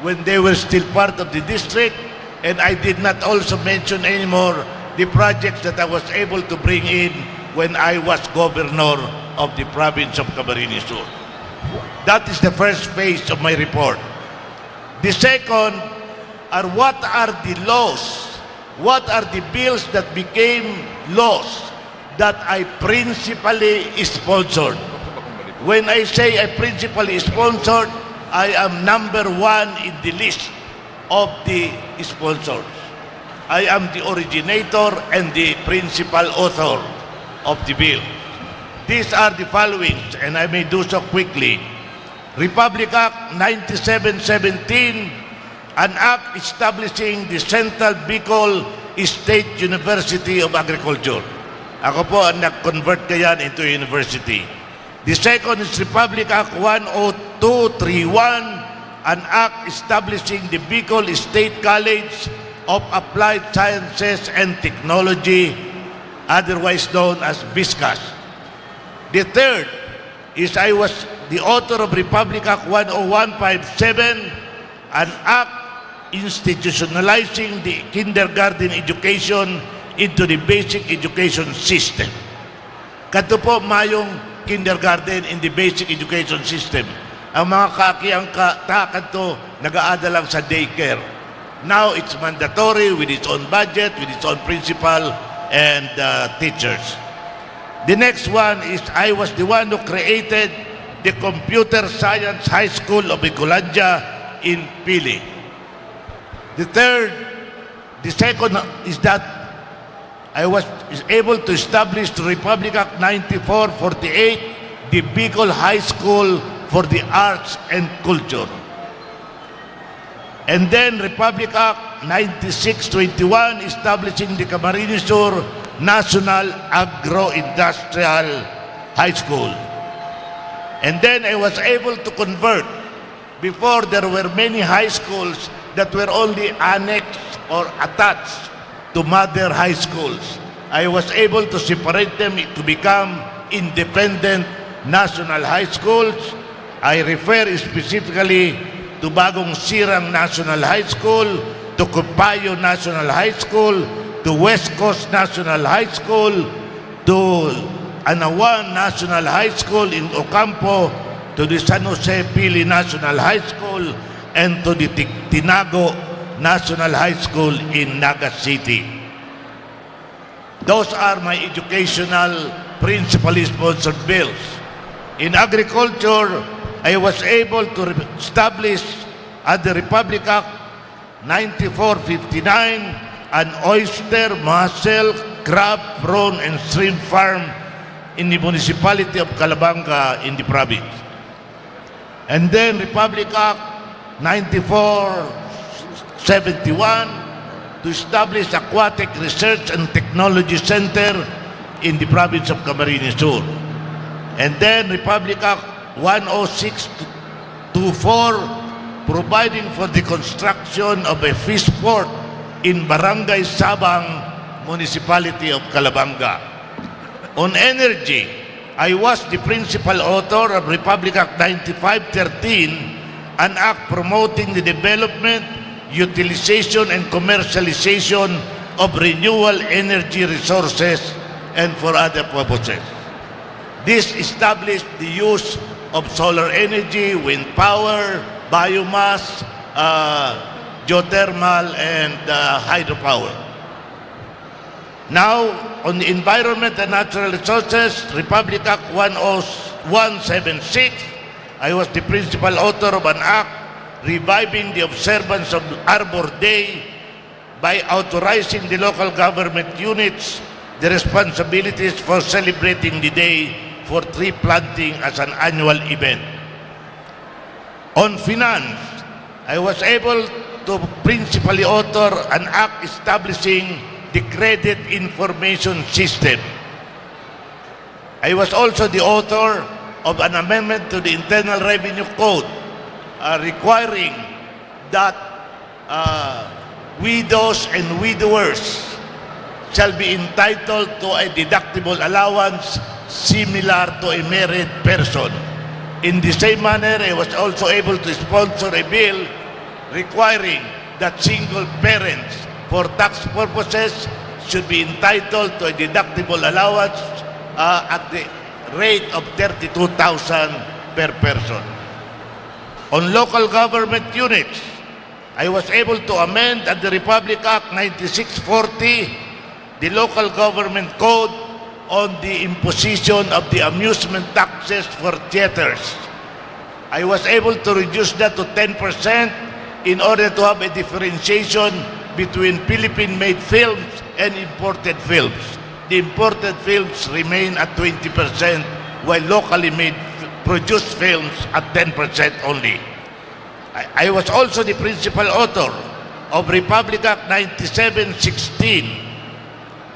when they were still part of the district, and I did not also mention anymore the projects that I was able to bring in when I was governor of the province of Camarines Sur. That is the first phase of my report. The second are what are the laws, what are the bills that became laws that I principally sponsored. When I say I principally sponsored, I am number one in the list of the sponsors. I am the originator and the principal author of the bill. These are the following, and I may do so quickly. Republic Act ninety-seven seventeen, an act establishing the Central Bicol State University of Agriculture. Ako po ang nag-convert kayan into university. The second is Republic Act one oh two three one, an act establishing the Bicol State College of Applied Sciences and Technology, otherwise known as BISCAS. The third is I was the author of Republic Act one oh one five seven, an act institutionalizing the kindergarten education into the basic education system. Kadto po mayong kindergarten in the basic education system. Ang mga kaakiang ka-, ta kadto nag-aada lang sa daycare. Now it's mandatory with its own budget, with its own principal and, uh, teachers. The next one is I was the one who created the Computer Science High School of Bicolandia in Pili. The third, the second is that I was able to establish the Republic Act ninety-four forty-eight, the Bicol High School for the Arts and Culture. And then Republic Act ninety-six twenty-one, establishing the Camarines Sur National Agro-Industrial High School. And then I was able to convert. Before, there were many high schools that were only annexed or attached to mother high schools. I was able to separate them to become independent national high schools. I refer specifically to Bagong Sirang National High School, to Cupayo National High School, to West Coast National High School, to Anawan National High School in Ocampo, to the San Jose Pili National High School, and to the Ti-, Tinago National High School in Naga City. Those are my educational principally sponsored bills. In agriculture, I was able to re-, establish at the Republic Act ninety-four fifty-nine, an oyster, mussel, crab, prawn, and shrimp farm in the municipality of Calabanga in the province. And then Republic Act ninety-four seventy-one to establish Aquatic Research and Technology Center in the province of Camarines Sur. And then Republic Act one oh six two four, providing for the construction of a fish port in Barangay Sabang, Municipality of Calabanga. On energy, I was the principal author of Republic Act ninety-five thirteen, an act promoting the development, utilization, and commercialization of renewable energy resources and for other purposes. This established the use of solar energy, wind power, biomass, uh, geothermal, and, uh, hydropower. Now, on the environment and natural resources, Republic Act one oh one seven six, I was the principal author of an act reviving the observance of Arbor Day by authorizing the local government units the responsibilities for celebrating the day for tree planting as an annual event. On finance, I was able to principally author an act establishing the Credit Information System. I was also the author of an amendment to the Internal Revenue Code, uh, requiring that, uh, widows and widowers shall be entitled to a deductible allowance similar to a married person. In the same manner, I was also able to sponsor a bill requiring that single parents, for tax purposes, should be entitled to a deductible allowance, uh, at the rate of thirty-two thousand per person. On local government units, I was able to amend at the Republic Act ninety-six forty, the Local Government Code on the imposition of the amusement taxes for theaters. I was able to reduce that to ten percent in order to have a differentiation between Philippine-made films and imported films. The imported films remain at twenty percent, while locally made f-, produced films at ten percent only. I, I was also the principal author of Republic Act ninety-seven sixteen,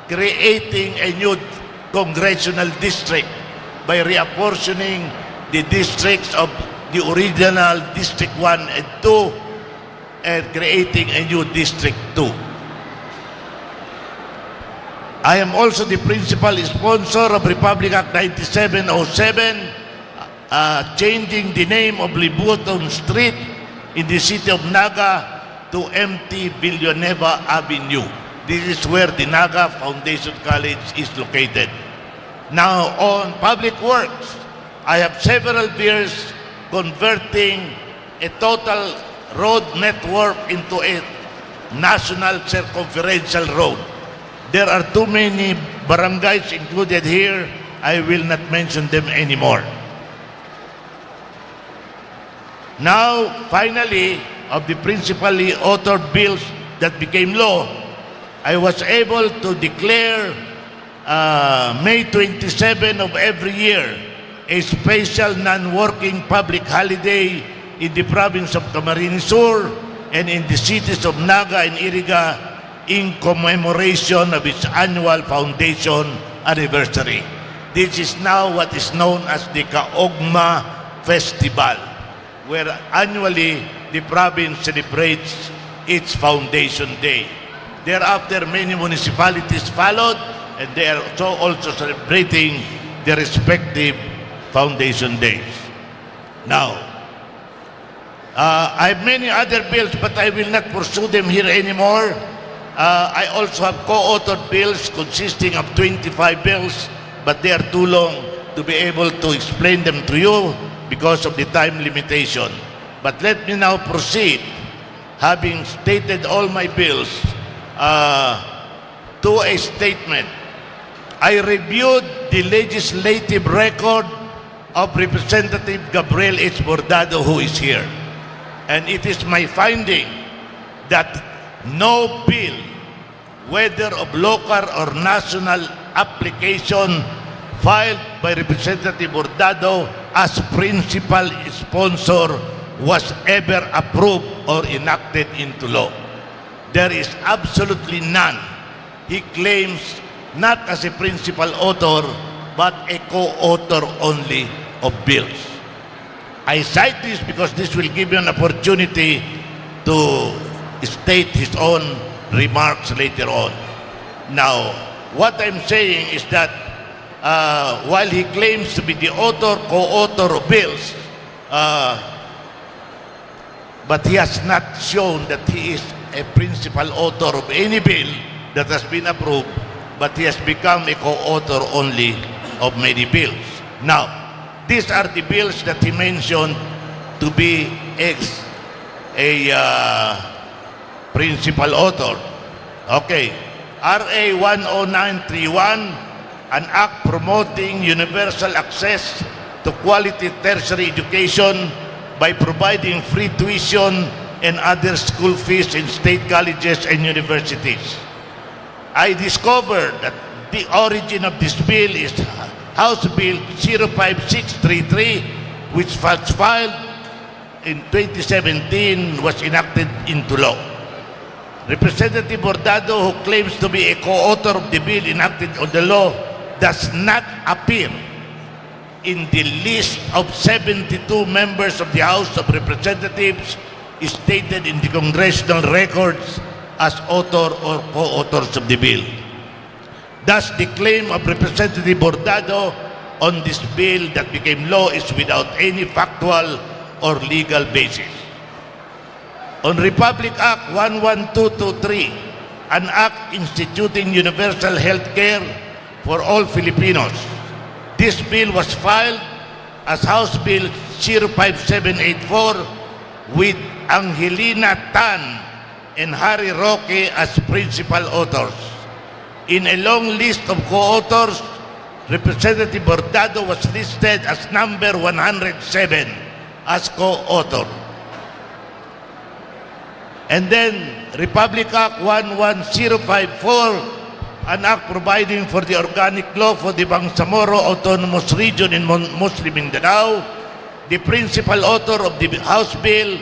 creating a new congressional district by reapportioning the districts of the original District one and two and creating a new District two. I am also the principal sponsor of Republic Act ninety-seven oh seven, uh, changing the name of Libutong Street in the city of Naga to M T Villanueva Avenue. This is where the Naga Foundation College is located. Now, on public works, I have several bills converting a total road network into a national circumferential road. There are too many barangays included here. I will not mention them anymore. Now, finally, of the principally authored bills that became law, I was able to declare, uh, May twenty-seven of every year a special non-working public holiday in the province of Camarines Sur and in the cities of Naga and Iriga in commemoration of its annual foundation anniversary. This is now what is known as the Kaogma Festival, where annually the province celebrates its foundation day. Thereafter, many municipalities followed, and they are so also celebrating their respective foundation days. Now, uh, I have many other bills, but I will not pursue them here anymore. Uh, I also have co-authored bills consisting of twenty-five bills, but they are too long to be able to explain them to you because of the time limitation. But let me now proceed, having stated all my bills, uh, to a statement. I reviewed the legislative record of Representative Gabriel H. Bordado, who is here, and it is my finding that no bill, whether of local or national application, filed by Representative Bordado as principal sponsor was ever approved or enacted into law. There is absolutely none. He claims not as a principal author, but a co-author only of bills. I cite this because this will give you an opportunity to state his own remarks later on. Now, what I'm saying is that, uh, while he claims to be the author, co-author of bills, uh, but he has not shown that he is a principal author of any bill that has been approved, but he has become a co-author only of many bills. Now, these are the bills that he mentioned to be ex-, a, uh, principal author. Okay. R A one oh nine three one, an act promoting universal access to quality tertiary education by providing free tuition and other school fees in state colleges and universities. I discovered that the origin of this bill is House Bill zero five six three three, which was filed in twenty seventeen was enacted into law. Representative Bordado, who claims to be a co-author of the bill enacted on the law, does not appear in the list of seventy-two members of the House of Representatives stated in the congressional records as author or co-authors of the bill. Thus, the claim of Representative Bordado on this bill that became law is without any factual or legal basis. On Republic Act one one two two three, an act instituting universal health care for all Filipinos. This bill was filed as House Bill zero five seven eight four with Angelina Tan and Harry Roque as principal authors. In a long list of co-authors, Representative Bordado was listed as number one hundred seven as co-author. And then, Republic Act one one zero five four, an act providing for the organic law for the Bangsamoro Autonomous Region in Mon-, Muslim Mindanao, the principal author of the House Bill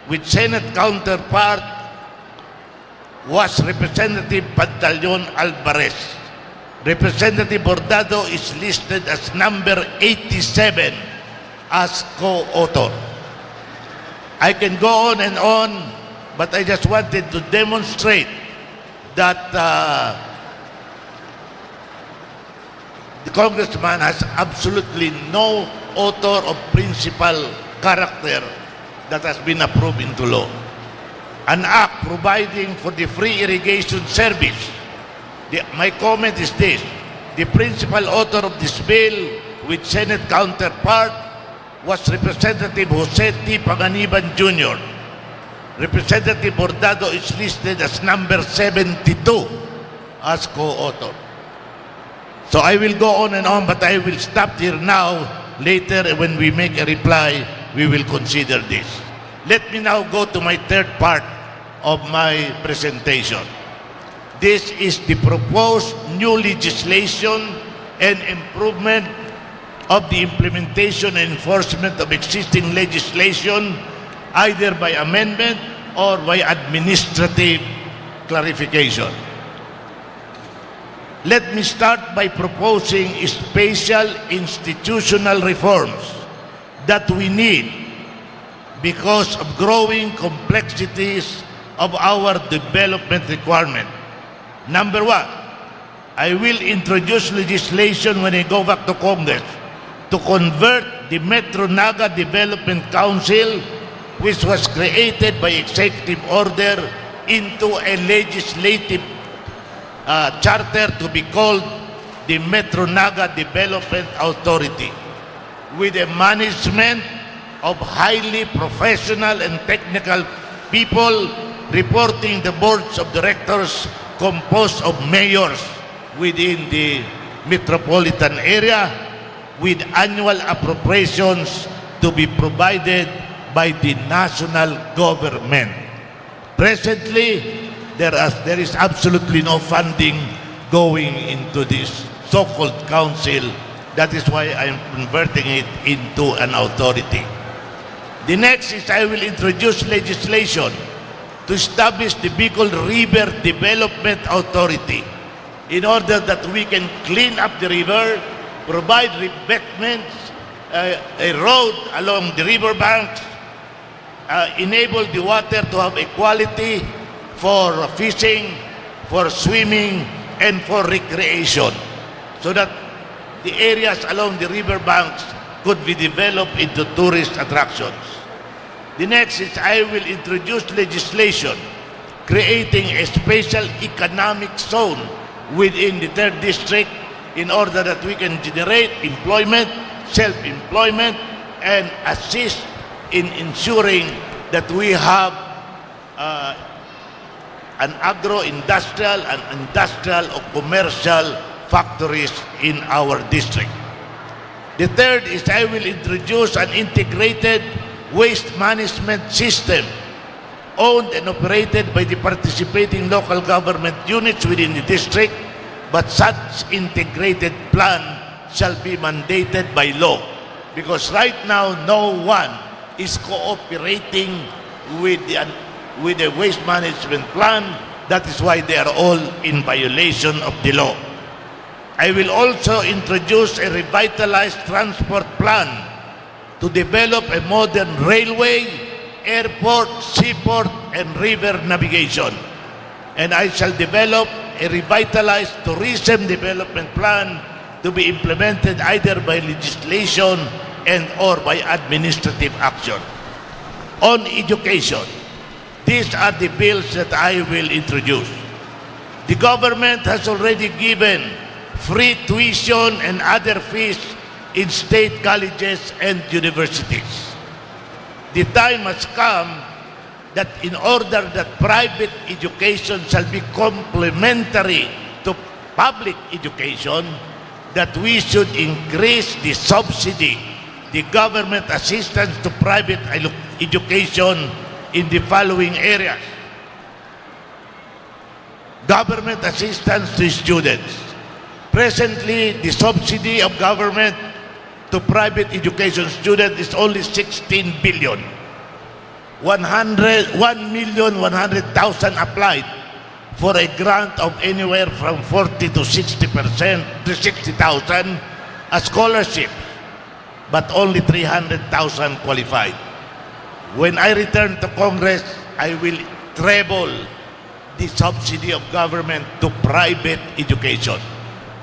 with Senate counterpart was Representative Pantaleon Alvarez. Representative Bordado is listed as number eighty-seven as co-author. I can go on and on, but I just wanted to demonstrate that, uh, the congressman has absolutely no author of principal character that has been approved into law. An act providing for the free irrigation service. The, my comment is this: the principal author of this bill with Senate counterpart was Representative Jose T. Panganiban Junior. Representative Bordado is listed as number seventy-two as co-author. So I will go on and on, but I will stop here now. Later, when we make a reply, we will consider this. Let me now go to my third part of my presentation. This is the proposed new legislation and improvement of the implementation and enforcement of existing legislation, either by amendment or by administrative clarification. Let me start by proposing special institutional reforms that we need because of growing complexities of our development requirement. Number one, I will introduce legislation when I go back to Congress to convert the Metro Naga Development Council, which was created by executive order, into a legislative, uh, charter to be called the Metro Naga Development Authority, with a management of highly professional and technical people reporting the boards of directors composed of mayors within the metropolitan area, with annual appropriations to be provided by the national government. Presently, there is, there is absolutely no funding going into this so-called council. That is why I am converting it into an authority. The next is I will introduce legislation to establish the Bicol River Development Authority in order that we can clean up the river, provide revetments, uh, a road along the river banks, uh, enable the water to have equality for fishing, for swimming, and for recreation, so that the areas along the river banks could be developed into tourist attractions. The next is I will introduce legislation creating a special economic zone within the third district in order that we can generate employment, self-employment, and assist in ensuring that we have, uh, an agro-industrial and industrial or commercial factories in our district. The third is I will introduce an integrated waste management system owned and operated by the participating local government units within the district, but such integrated plan shall be mandated by law, because right now no one is cooperating with the, with the waste management plan. That is why they are all in violation of the law. I will also introduce a revitalized transport plan to develop a modern railway, airport, seaport, and river navigation. And I shall develop a revitalized tourism development plan to be implemented either by legislation and or by administrative action. On education, these are the bills that I will introduce. The government has already given free tuition and other fees in state colleges and universities. The time has come that in order that private education shall be complementary to public education, that we should increase the subsidy, the government assistance to private edu-, education in the following areas. Government assistance to students. Presently, the subsidy of government to private education student is only sixteen billion. One hundred, one million one hundred thousand applied for a grant of anywhere from forty to sixty percent to sixty thousand as scholarship, but only three hundred thousand qualified. When I return to Congress, I will treble the subsidy of government to private education.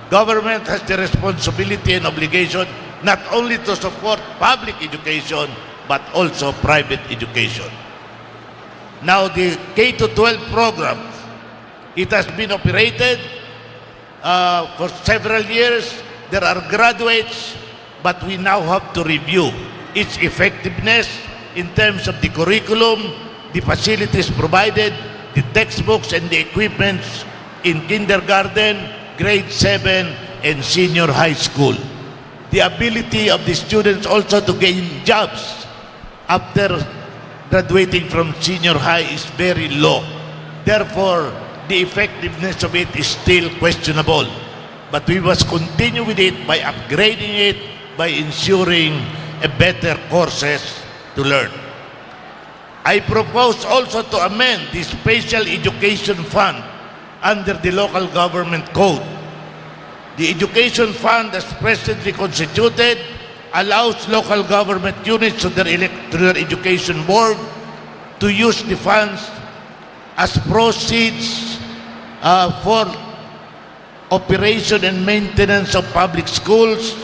Government has the responsibility and obligation not only to support public education, but also private education. Now, the K to twelve programs, it has been operated, uh, for several years. There are graduates, but we now have to review its effectiveness in terms of the curriculum, the facilities provided, the textbooks, and the equipments in kindergarten, grade seven, and senior high school. The ability of the students also to gain jobs after graduating from senior high is very low. Therefore, the effectiveness of it is still questionable. But we must continue with it by upgrading it, by ensuring a better courses to learn. I propose also to amend the Special Education Fund under the Local Government Code. The Education Fund, as presently constituted, allows local government units to their elec-, to their education board to use the funds as proceeds, uh, for operation and maintenance of public schools,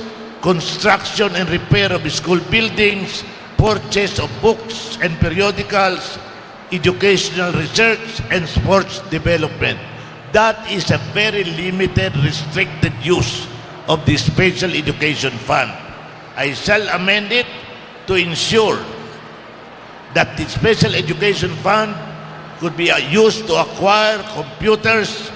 construction and repair of school buildings, purchase of books and periodicals, educational research, and sports development. That is a very limited, restricted use of the Special Education Fund. I shall amend it to ensure that the Special Education Fund could be, uh, used to acquire computers,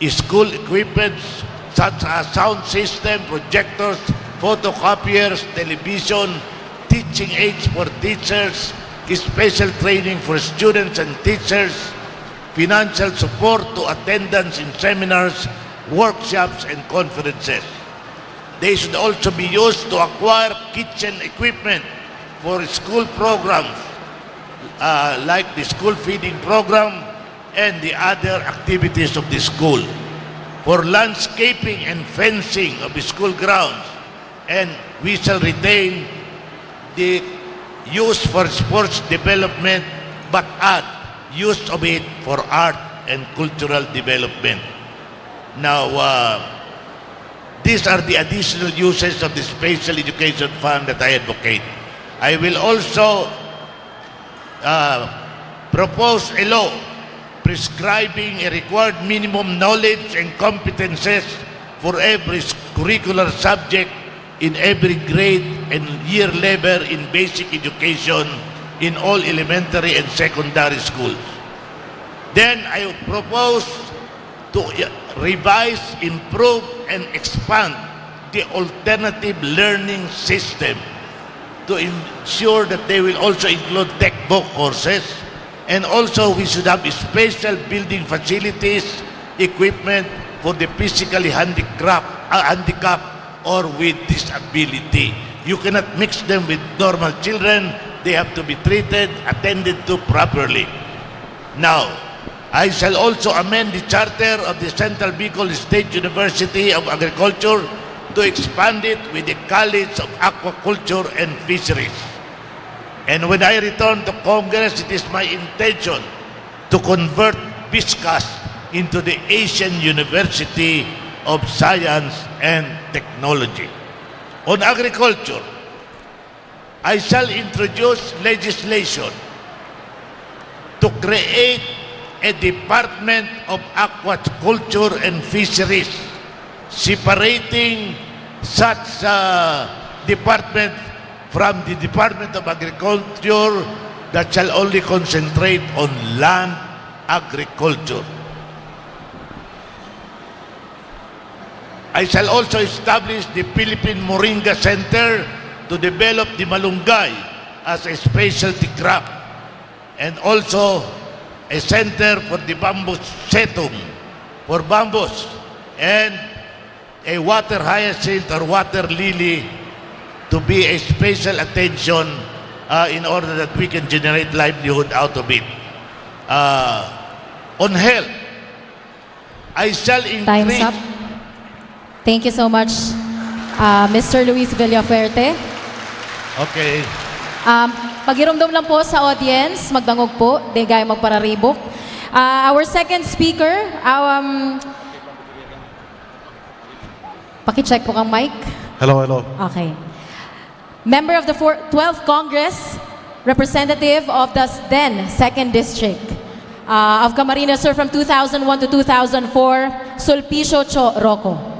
school equipments such as sound system, projectors, photocopiers, television, teaching aids for teachers, special training for students and teachers, financial support to attendance in seminars, workshops, and conferences. They should also be used to acquire kitchen equipment for school programs, uh, like the school feeding program and the other activities of the school, for landscaping and fencing of the school grounds, and we shall retain the use for sports development, but add use of it for art and cultural development. Now, uh, these are the additional uses of the Special Education Fund that I advocate. I will also, uh, propose a law prescribing a required minimum knowledge and competences for every s-, curricular subject in every grade and year level in basic education in all elementary and secondary schools. Then I propose to i-, revise, improve, and expand the alternative learning system to ensure that they will also include textbook courses, and also we should have special building facilities, equipment for the physically handicraft-, uh, handicapped or with disability. You cannot mix them with normal children They have to be treated, attended to properly. Now, I shall also amend the charter of the Central Bicol State University of Agriculture to expand it with the College of Aquaculture and Fisheries. And when I return to Congress, it is my intention to convert BISCAS into the Asian University of Science and Technology. On agriculture, I shall introduce legislation to create a Department of Aquaculture and Fisheries, separating such, uh, department from the Department of Agriculture that shall only concentrate on land agriculture. I shall also establish the Philippine Moringa Center to develop the malunggay as a specialty crop, and also a center for the bambus setum for bambus, and a water hyacinth or water lily to be a special attention, uh, in order that we can generate livelihood out of it. Uh, on health, I shall increase. Time's up. Thank you so much, uh, Mister Luis Villafuerte. Okay. Um, paghiromdom lang po sa audience, magdangog po, di kayo magpararibok. Uh, our second speaker, um, pakicheck po kang mic. Hello, hello. Okay. Member of the four-, twelfth Congress, representative of the then second District, uh, of Camarines Sur from two thousand one to two thousand four, Sulpicio Cho Roco.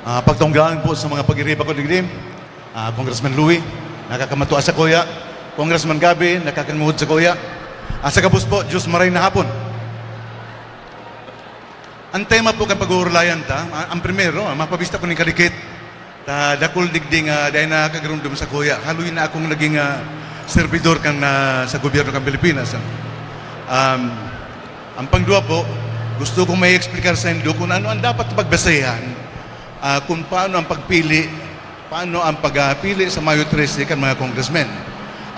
Ah, pagtunggaan po sa mga pag-iriba ko digdi, ah, Congressman Louie, nakakamatua sa kuya, Congressman Gabby, nakakanguhod sa kuya. Ah, sa gabos po, Diyos maray na hapon. Ang tema po kan pag-uurlayan ta, ah, ang primero, ah, mapabista ko ning kadikit. Ta dakul digdi nga dai nakakagiromdom sa kuya. Haloy na akong naging, ah, serbidor kan, ah, sa gobyerno kan Pilipinas, ah. Um, ang pangduwa po, gusto kong may explicar sa indo kung ano ang dapat pagbasehan, ah, kung paano ang pagpili, paano ang pagpili sa Mayo trese kan mga congressmen.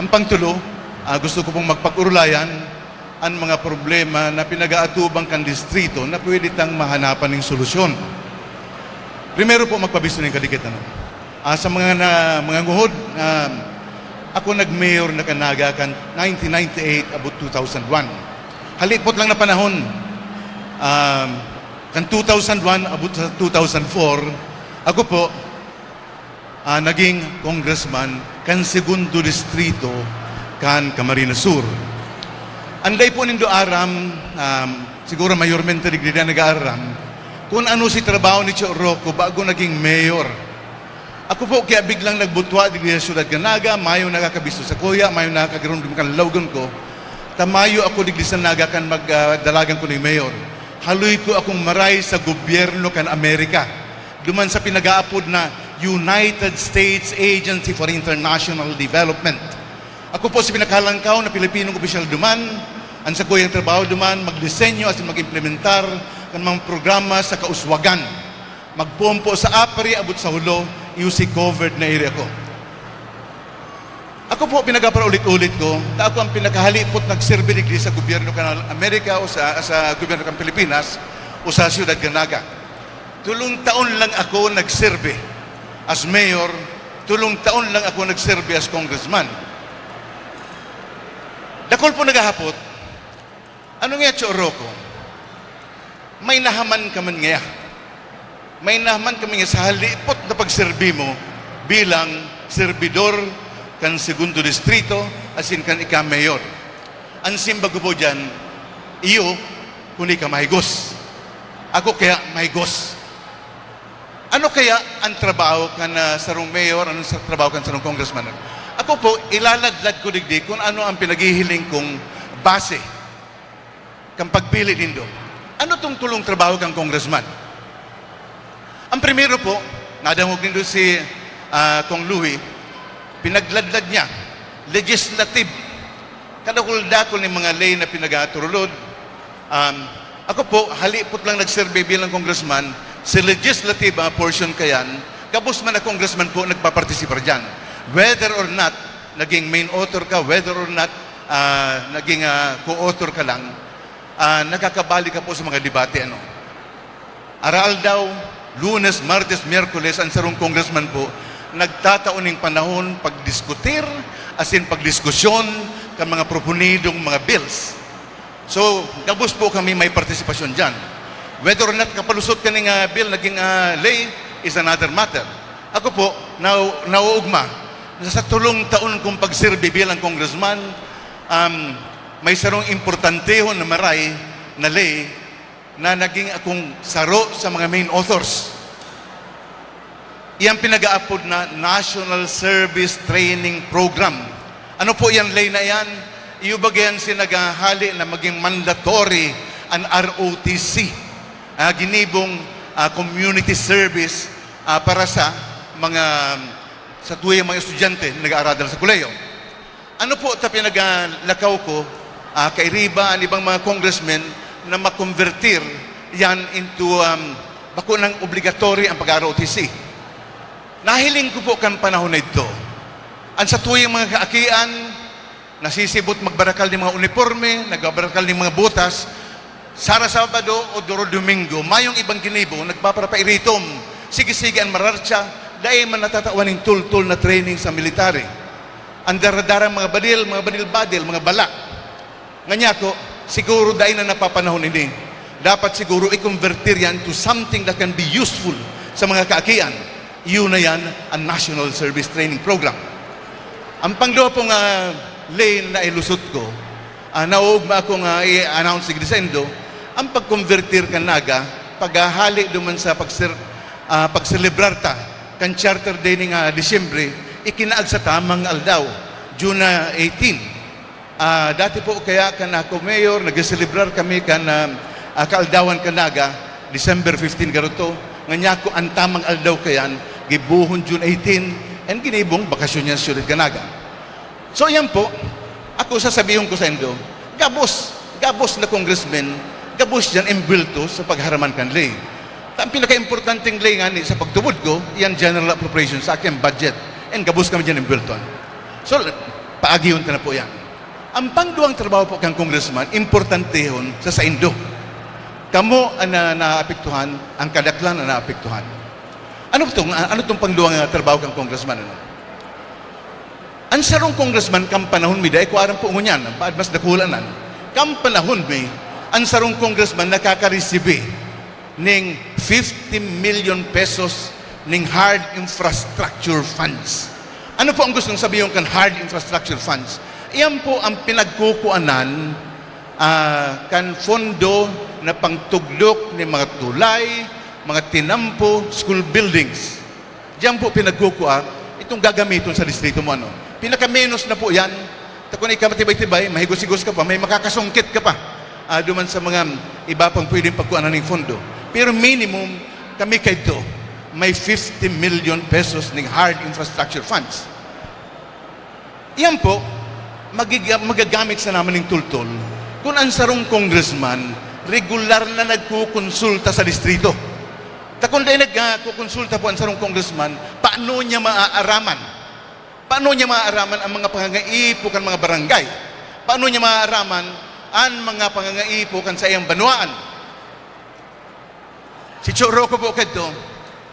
Ang pangtulo, ah, gusto ko pong magpag-urulayan an mga problema na pinag-aatubang kan distrito na pwede tang mahanapan ning solusyon. Primero po, magpabisto ning kadikit, ano? Ah, sa mga na, mga nguhod, ah, ako nag-mayor na kan Naga kan nineteen ninety-eight abot two thousand one. Halipot lang na panahon, ah, kan two thousand one abot sa two thousand four, ako po, ah, naging congressman kan segundo distrito kan Camarines Sur. Anday po nindo aram, um, siguro mayormente digdi na nag-aaram, kung ano si trabaho ni Cho Roco bago naging mayor. Ako po, kaya biglang nagbutwa digdi sa siyudad kan Naga, mayo nakakabisto sa kuya, mayo nakakagiromdom kan lawgon ko, ta mayo ako digdi sa Naga kan mag, ah, dalagan ko ning mayor. Haloy ko akong maray sa gobyerno kan Amerika. Duman sa pinag-aapod na United States Agency for International Development. Ako po si pinakahalangkaw na Pilipinong opisyal duman. Ang sakuyang trabaho duman, magdisenyo asin mag-implementar kan mga programa sa kauswagan. Magpoon po sa apri abot sa hulo, iyo si covered na area ko. Ako po, pinagapara-ulit-ulit ko, ta ako ang pinakahalipot nagserbi digdi sa gobyerno kan Amerika o sa, sa gobyerno kan Pilipinas o sa siyudad kan Naga. Tolong taon lang ako nagserbi as mayor, tolong taon lang ako nagserbi as congressman. Dakul po naghahapot, ano nga, Cho Roco? May nahaman ka man ngaya. May nahaman ka man ngaya sa halipot na pagserbi mo bilang serbidor kan segundo distrito, asin kan ika-mayor. An simbag ko po diyan, iyo, kundi ka mahigos. Ako kaya mahigos. Ano kaya ang trabaho kan, ah, sarong mayor? Ano sa trabaho kan sarong congressman? Ako po, ilaladlad ko digdi kung ano ang pinaghihiling kong base kan pagpili nindo. Ano tong tolong trabaho kan congressman? Ang primero po, nadangog nindo si, ah, Cong Louie, pinagladlad niya, legislative. Kadakul-dakul ning mga ley na pinagaturulod. Um, ako po, halipot lang nagserbi bilang congressman, Sa legislative, ah, portion kayan, gabos man na congressman po nagpapartisipar diyan. Whether or not naging main author ka, whether or not, ah, naging, ah, co-author ka lang, ah, nakakabali ka po sa mga debate, ano. Araaldaw, Lunes, Martes, Miyerkules, ang sarong congressman po nagtatao ning panahon pagdiskutir, as in pagdiskusyon kan mga proponidong mga bills. So, gabos po kami may partisipasyon diyan. Whether or not kapalusot kaning, ah, bill naging, ah, ley is another matter. Ako po, nau-, nauugma na sa tulong taon kong pagserbi bilang congressman, um, may sarong importantehon na maray na ley na naging akong saro sa mga main authors. Iyang pinag-aapod na National Service Training Program. Ano po yan, ley na yan? Iyo ba yan sinaghahali na maging mandatory an R O T C? Ah, ginibong, ah, community service, ah, para sa mga, sa tuyang mga estudyante na nag-aaradal sa kolehiyo. Ano po ta pinagalakaw ko, ah, kairiba an ibang mga congressmen na makonbertir yan into, um, bako nang obligatory ang pag-R O T C. Nahiling ko po kan panahon na idto, an satuyang mga kaakian, nasisibot magbarakal nin mga uniporme, nagbabarakal nin mga botas, sara Sabado o duro Domingo, mayong ibang ginibo, nagpaparapa-iritom, sige-sige an mararcha, dai man natatawan nin tultol na training sa military. An daradarang mga badil, mga badil-badil, mga bala. Nganyan ko, siguro dai na napapanahon ini. Dapat siguro i-convertir yan to something that can be useful sa mga kaakian. Iyo na yan, ang National Service Training Program. Ang pangduwa pong, ah, ley na ilusot ko, ah, nauugma ako nga i-announce digdi saindo, ang pagkonbertir kan Naga, paghahali duman sa pagser-, ah, pagselebrar ta kan Charter Day ning, ah, Disyembre, ikinaag sa tamang aldaw, June, ah, eighteen. Ah, dati po kaya kan ako mayor, nagseselebrar kami kan, ah, ah, kaaldawan kan Naga, December fifteen garo to. Nganyan ko, an tamang aldaw kayan, gibohon June eighteen, and ginibong bakasyon niya sa siyudad kan Naga. So, yan po, ako sasabihon ko saindo, gabos, gabos na congressmen, gabos diyan envuelto sa pagharaman kan ley. Ang pinakaimportanteng ley ngani sa pagtubod ko, yan General Appropriations Act, yan budget. And gabos kami diyan envuelto. So, paagihon ta na po yan. Ang pangduwang trabaho po kan congressman, importantehon sa saindo. Kamo ang na-, naapektuhan, ang kadaklan ang naapektuhan. Ano tong, ano tong pangduwang, ah, trabaho kan congressman, ano? An sarong congressman kan panahon mi, dai ko aram po ngunyan, baad mas dakulanan. Kan panahon mi, an sarong congressman nakakaresibi ning fifty million pesos ning hard infrastructure funds. Ano po ang gustong sabihon kan hard infrastructure funds? Iyan po ang pinagkukuanan, ah, kan pondo na pangtugdok ni mga tulay, mga tinampo, school buildings. Diyan po pinagkukua itong gagamiton sa distrito mo, ano. Pinakamenos na po yan. Ta kun ikaw matibay-tibay, mahigos-higos ka pa, may makakasungkit ka pa, ah, duman sa mga iba pang pwedeng pagkuanan ning pondo. Pero minimum, kami kaidto, may fifty million pesos ning hard infrastructure funds. Iyan po, magig-, magagamit sana man ning tultol kun an sarong congressman regular na nagkukonsulta sa distrito. Ta kun dai nagkukonsulta po an sarong congressman, paano niya maaaraman? Paano niya maaaraman ang mga pangangaipo kan mga barangay? Paano niya maaaraman an mga pangangaipo kan saiyang banwaan? Si Cho Rocco po kadto,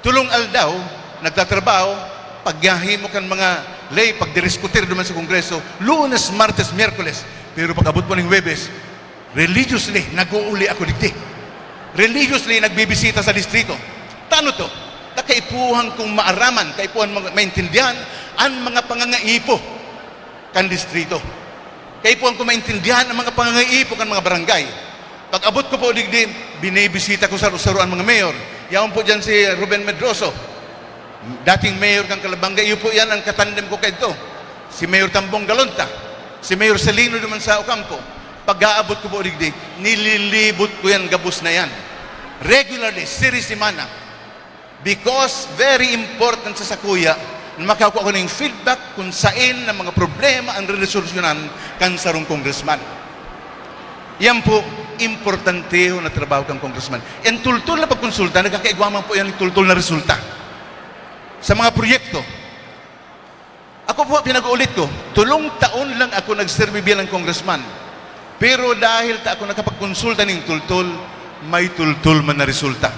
tolong aldaw, nagtatrabaho, paghahimo kan mga ley, pagdiriskutir duman sa Kongreso, Lunes, Martes, Miyerkules. Pero pag-abot po ning Huwebes, religiously, nag-uuli ako digdi. Religiously, nagbibisita sa distrito. Tano to? Ta kaipuhan kong maaraman, kaipuhan ma-, maintindihan an mga pangangaipo kan distrito. Kaipuhan ko maintindihan ang mga pangangaipo kan mga barangay. Pag-abot ko po digdi, binibisita ko saro-saro an mga mayor. Yaon po diyan si Ruben Medroso, dating mayor kan Calabanga. Iyo po yan ang katandem ko kaidto. Si Mayor Tambong Galonta, si Mayor Celino duman sa Ocampo. Pag-aabot ko po digdi, nililibot ko yan, gabos na yan. Regularly, siri semana. Because very important sa sakuya na makakua ko ning feedback kung saen na mga problema ang reresolusyonan kan sarong congressman. Yan po, Importantehon na trabaho kan congressman. Ang tultol na pagkonsulta, nagkakaigwa man po yan ng tultol na resulta sa mga proyekto. Ako po, pinag-uulit ko, tulong taon lang ako nagserbi bilang congressman. Pero dahil ta ako nakapagkonsulta ning tultol, may tultol man na resulta.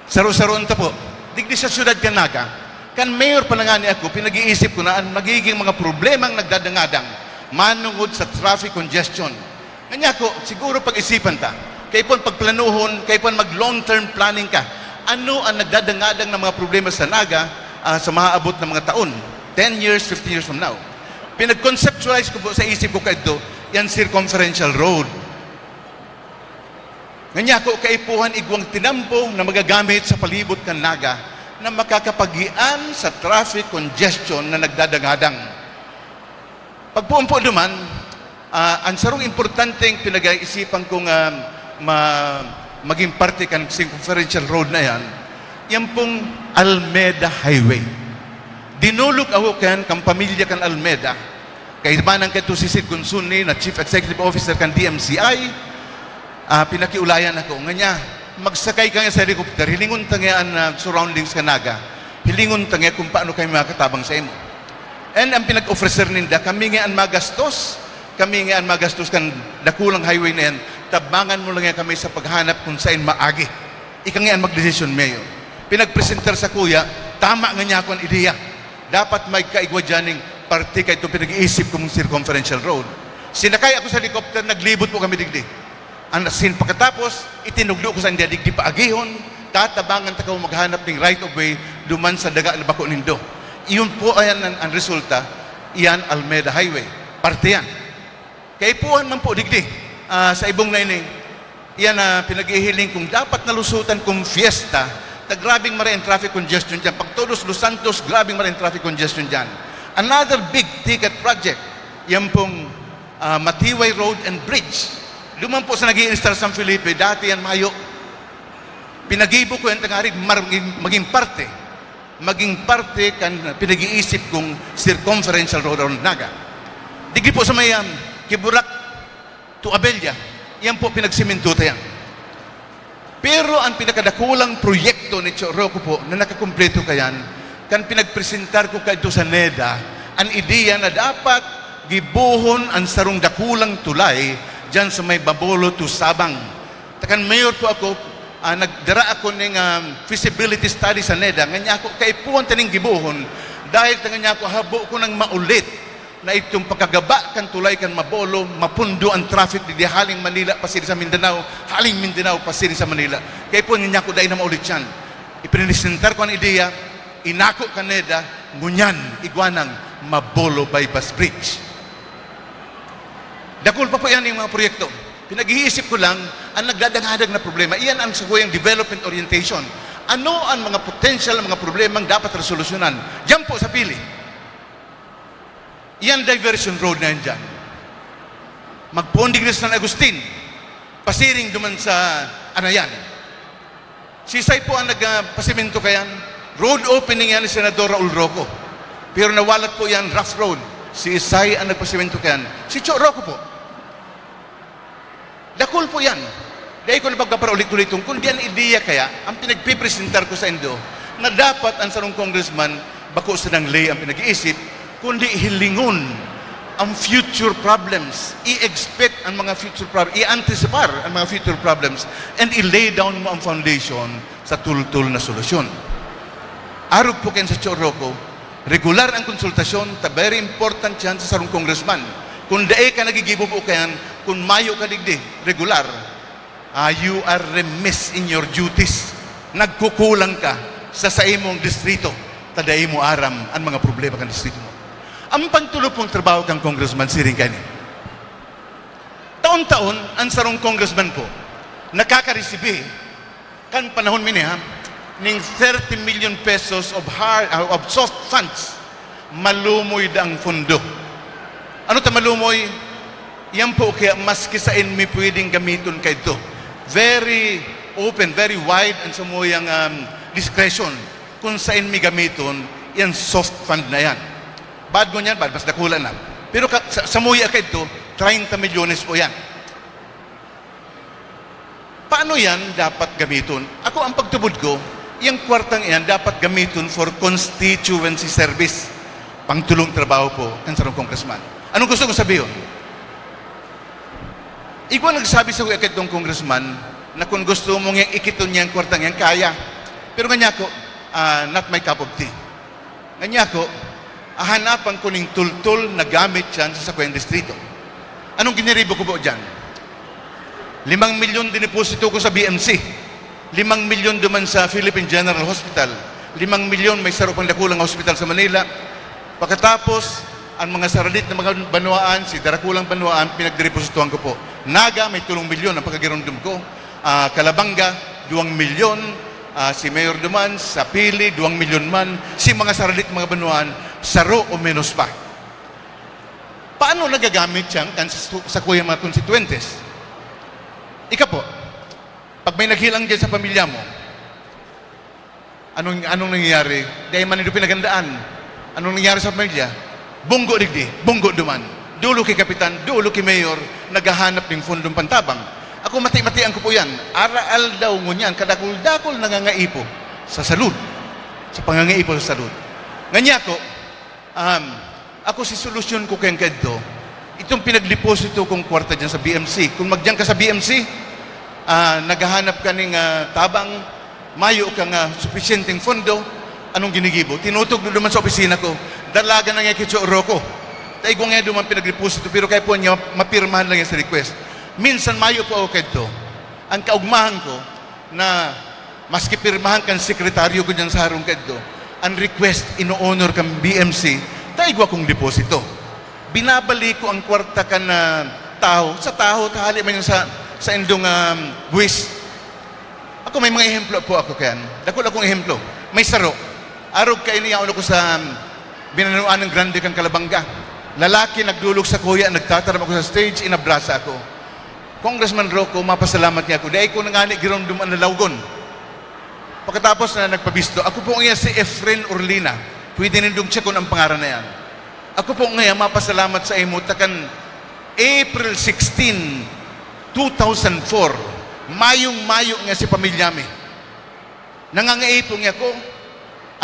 Saro-saroon ta po, digdi sa siyudad kan Naga, kan mayor pa lang ngani ako, pinag-iisip ko na ang magiging mga problemang nagdadangadang manungod sa traffic congestion. Ngani ako, siguro pag-isipan ta, kaipuhan pagplanuhon, kaipuhan mag long-term planning ka. Ano ang nagdadangadang na mga problema sa Naga, ah, sa maabot na mga taon? Ten years, fifteen years from now. Pinag-conceptualize ko po sa isip ko kaidto, yan circumferential road. Ngani ako, kaipuhan igwang tinampo na magagamit sa palibot kan Naga na makakapaghian sa traffic congestion na nagdadangadang. Pagpoon po duman, ah, ang sarong importanteng pinag-iisipan kong, ah, ma-, maging parte kan circumferential road na yan, yan pong Almeda Highway. Dinulog ako kan, kan pamilya kan Almeda. Kaiba nang kaito si Sid Gonzone na Chief Executive Officer kan D M C I, ah, pinakiulayan ako. Ngani, magsakay kami sa helicopter, hilingon ta ngaya an, ah, surroundings kan Naga. Hilingon ta ngaya kung paano kami makatabang sa imo. And ang pinag-ofrecer ninda, kami ngaya an magastos, kami ngaya an magastos kan dakulang highway na yan. Tabangan mo lang ngaya kami sa paghanap kung sain maagi. Ika ngaya an magdesisyon, Mayor. Pinagpresentar sakuya, tama ngani ako an ideya. Dapat may kaigwa diyan ning parte kaitong pinag-iisip kong circumferential road. Sinakay ako sa helicopter, naglibot po kami digdi. An, sin pagkatapos, itinugdo ko sa inda, digdi paagihon, tatabangan ta kamo maghanap ning right of way duman sa daga na bako nindo. Iyon po ayan an, an resulta, iyan Almeda Highway. Parte yan. Kaipuhan man po digdi, ah, sa ibong na ini, iyan na pinaghihiling kong dapat nalusutan kung fiesta, ta grabing maray ang traffic congestion diyan. Pag todos Los Santos, grabing maray ang traffic congestion diyan. Another big ticket project, yan pong, ah, Matiway Road and Bridge. Duman po sa nag-i-install sa San Felipe, dati yan mayo. Pinagibo ko yan, tangarig mar-, maging, maging parte, maging parte kan pinag-iisip kong circumferential road around Naga. Digdi po sa may, um, Quebrac to Abella, yan po pinagsiminto ta yan. Pero ang pinakadakulang proyekto ni Cho Roco po na nakakumpleto kayan, kan pinagpresentar ko kaidto sa NEDA, an ideya na dapat gibohon an sarong dakulang tulay diyan sa may Mabolo to Sabang. Ta kan mayor po ako, ah, nagdara ako ning, ah, feasibility study sa NEDA. Ngani ako, kaipuhan ta ning gibohon, dahil ta ngani ako, habo ko nang maulit na itong pagkagaba kan tulay kan Mabolo, mapundo ang traffic digdi haling Manila pasiring sa Mindanao, haling Mindanao pasiring sa Manila. Kaipuhan ngani ako, dai na maulit yan. Ipresentar ko an ideya, inako kan NEDA, ngunyan, igwa nang Mabolo Bypass Bridge. Dakul pa po yan yung mga proyekto. Pinag-iisip ko lang, ang nagdadangadag na problema, iyan ang saguyang development orientation. Ano ang mga potential, mga problemang dapat resolusyonan? Diyan po sa pili. Iyan diversion road na yan dyan. Magpoon digdi sa San Agustin, pasiring duman sa Anayan. Siisay po ang nagpasemento kayan? Road opening yan ni Senador Raul Roco. Pero nawalat po yan, rough road. Siisay ang nagpasemento kayan? Si Cho Roco po. Dakul po yan. Dai ko na pagpapaulit-uliton, kundi an ideya kaya, ang pinagpipresentar ko saindo, na dapat ang sarong congressman, bako sanang ley ang pinag-iisip, kundi hilingon ang future problems, i-expect ang mga future problems, i-anticipar ang mga future problems, and i-lay down mo ang foundation sa tultol na solusyon. Arog po kayan sa Cho Roco, regular ang konsultasyon, ta very important yan sa sarong congressman. Kung dai ka nagigibo po kayan, kung mayo ka digdi, regular, ah, you are remiss in your duties. Nagkukulang ka sa, sa imong distrito, ta dai mo aram ang mga problema kan distrito mo. Ang pangtulo pong trabaho kan congressman, siring kani. Taon-taon, ang sarong congressman po, nakakaresibi, kan panahon mi niya, ning thirty million pesos of hard, ah, of soft funds. Malumoy da ang pondo. Ano ta malumoy? Yan po kaya maski sain mi pwedeng gamiton kaidto. Very open, very wide ang samuyang, um, discretion kung sain mi gamiton yan soft fund na yan. Bad mo niyan, bad, mas dakula na. Pero ka-, sa, samuya kaidto, treinta milyones po yan. Ano yan dapat gamiton? Ako, ang pagtubod ko, yung kwartang yan dapat gamiton for constituency service. Pangtulong trabaho po kan sarong congressman. Anong gusto kong sabihin? Igwa nagsabi sa kuya kitong congressman na kung gusto mo nga ikiton niya ang kwartang yan, kaya. Pero nga niya ako, ah, not my cup of tea. Nga niya ako, ahanapan ko ning tultol na gamit siyan sa sakuyang distrito. Anong giniribo ko po dyan? Limang milyon diniposito ko sa B M C. Limang milyon duman sa Philippine General Hospital. Limang milyon may saro pang dakulang hospital sa Manila. Pagkatapos, ang mga saradit na mga banwaan, si Darakulang Banwaan, pinagdirepositohan ko po. Naga, may tulong milyon ang pagkagiromdom ko. Ah, Calabanga, duwang milyon. Ah, si Mayor duman, sa Pili, duwang milyon man. Si mga saradit na mga banwaan, saro o menos pa. Paano nagagamit siya kan sa, sa kuya mga konstituentes? Ika po, pag may naghilang dyan sa pamilya mo, anong, anong nangyayari? Dahil man nindo pinagandaan. Anong nangyayari sa pamilya? Bunggo digdi, bunggo duman. Dulo ki kapitan, dulo ki mayor, naghahanap ning fundong pantabang. Ako, mati-matian ko po yan. Araal daw ngunyan, kadakul-dakul nangangaipo sa salud. Sa pangangaipo sa salud. Ngani ako, um, ako si solusyon ko kayang kadto, itong pinagdeposito kong kwarta dyan sa B M C. Kung magdiyan ka sa B M C, ah, naghahanap ka ning, ah, tabang, mayo ka nga supisyenteng fondo, anong ginigibo? Tinutugdo naman sa opisina ko, dalagan na nga kitso roko. Taigwa nga duman pinagdeposito, pero kaya po niya mapirmahan lang yan sa request. Minsan mayo po ako kadto. Ang kaugmahan ko, na maski pirmahan kan sekretaryo ko diyan sa harong kadto, ang request ino-honor kan B M C, ta igwa kong deposito. Binabalik ko ang kwarta kan, ah, tawo, sa tawo, ta hali man yan sa, sa indong, um, buwis. Ako, may mga ehemplo po ako kayan. Dakul akong ehemplo. May saro. Arog kaini, yaon ako sa, um, Binanuan ng Grande kan Calabanga. Lalaki nagdulog sa kuya, nagtataram ako sa stage, inabrasa ako. Congressman Rocco, mapasalamat niya ako. Dai ko na ngani giromdom an lalawgon. Pagkatapos na nagpabisto, ako po ngiya si Efren Orlina. Pwede nindong checkon ang pangaran na yan. Ako po ngiya mapasalamat sa imo, ta kan April sixteen, two thousand four, mayong-mayo nga si pamilya mi. Nangangaipo ngiya ako,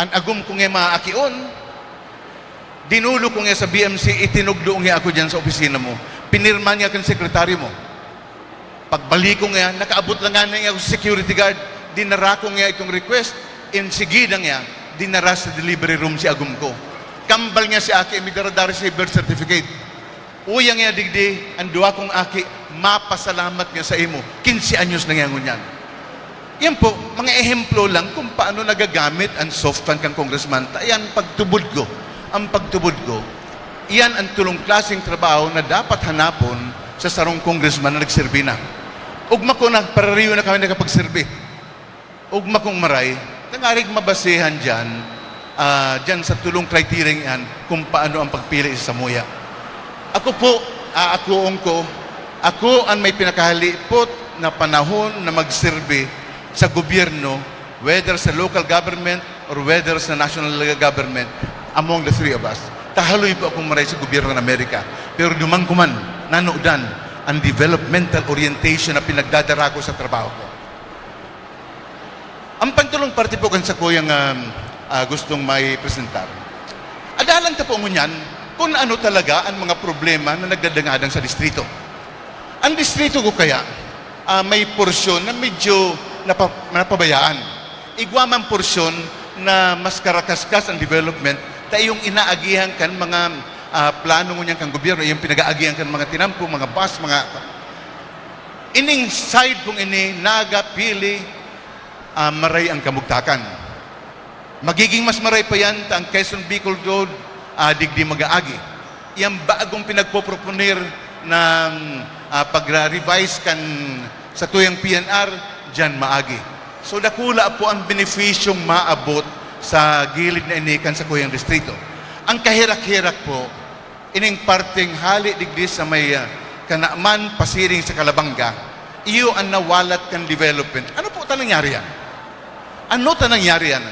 an agom ko ngiya maakion, dinulo ko ngiya sa B M C, itinugdo ngiya ako diyan sa opisina mo. Pinirma niya kan sekretaryo mo. Pagbalik ko ngiya, nakaabot lang ngani ako sa security guard, dinara ko ngiya itong request, enseguida ngiya, dinara sa delivery room si agom ko. Kambal niya si aki, may dara-dara siya birth certificate. Uya niya digdi, an duwa kong aki, mapasalamat niya sa imo. Quince anyos na niya ngunyan. Yan po, mga ehemplo lang kung paano nagagamit ang soft fund kan congressman. Ta yan, pagtubod ko, ang pagtubod ko, iyan ang tulong klaseng trabaho na dapat hanapon sa sarong congressman na nagserbi na. Ugma ko, nagparariyo na kami nakapagserbi. Ugma kong maray, tangarig mabasehan diyan, ah, diyan sa tulong criteria iyan kung paano ang pagpili sa samuya. Ako po, aakoon ko, ako an may pinakahalipot na panahon na magserbi sa gobyerno, whether sa local government or whether sa national government, among the three of us. Tahaloy po akong maray sa gobyerno ng Amerika, pero duman ko man, nanodan ang developmental orientation na pinagdadara ko sa trabaho ko. Ang pantulong parte po kan sakuyang, um, ah, gustong maipresentar. Adalan ta po ngunyan kung ano talaga ang mga problema na nagdadangadang sa distrito. Ang distrito ko kaya, ah, may porsyon na medyo napa-, napabayaan. Igwa man porsyon na mas karakaskas ang development, ta yung inaagihan kan mga, ah, plano ngunyan kan gobyerno, yung pinag-aagihan kan mga tinampo, mga bus, mga Ining side kong ini, Naga, Pili, ah, maray ang kamugtakan. Magiging mas maray pa yan ta ang Quezon Bicol Road, ah, digdi mag-aagi. Yang bagong pinagpoproponer na, ah, pag-revise kan satuyang P N R, diyan maagi. So, dakula po ang benepisyong maabot sa gilid na ini kan sakuyang distrito. Ang kaherak-herak po, ining parteng hale digdi sa may, ah, Canaman, pasiring sa Calabanga, iyo an nawalat kan development. Ano po ta nangyari yan? Ano ta nangyari yan?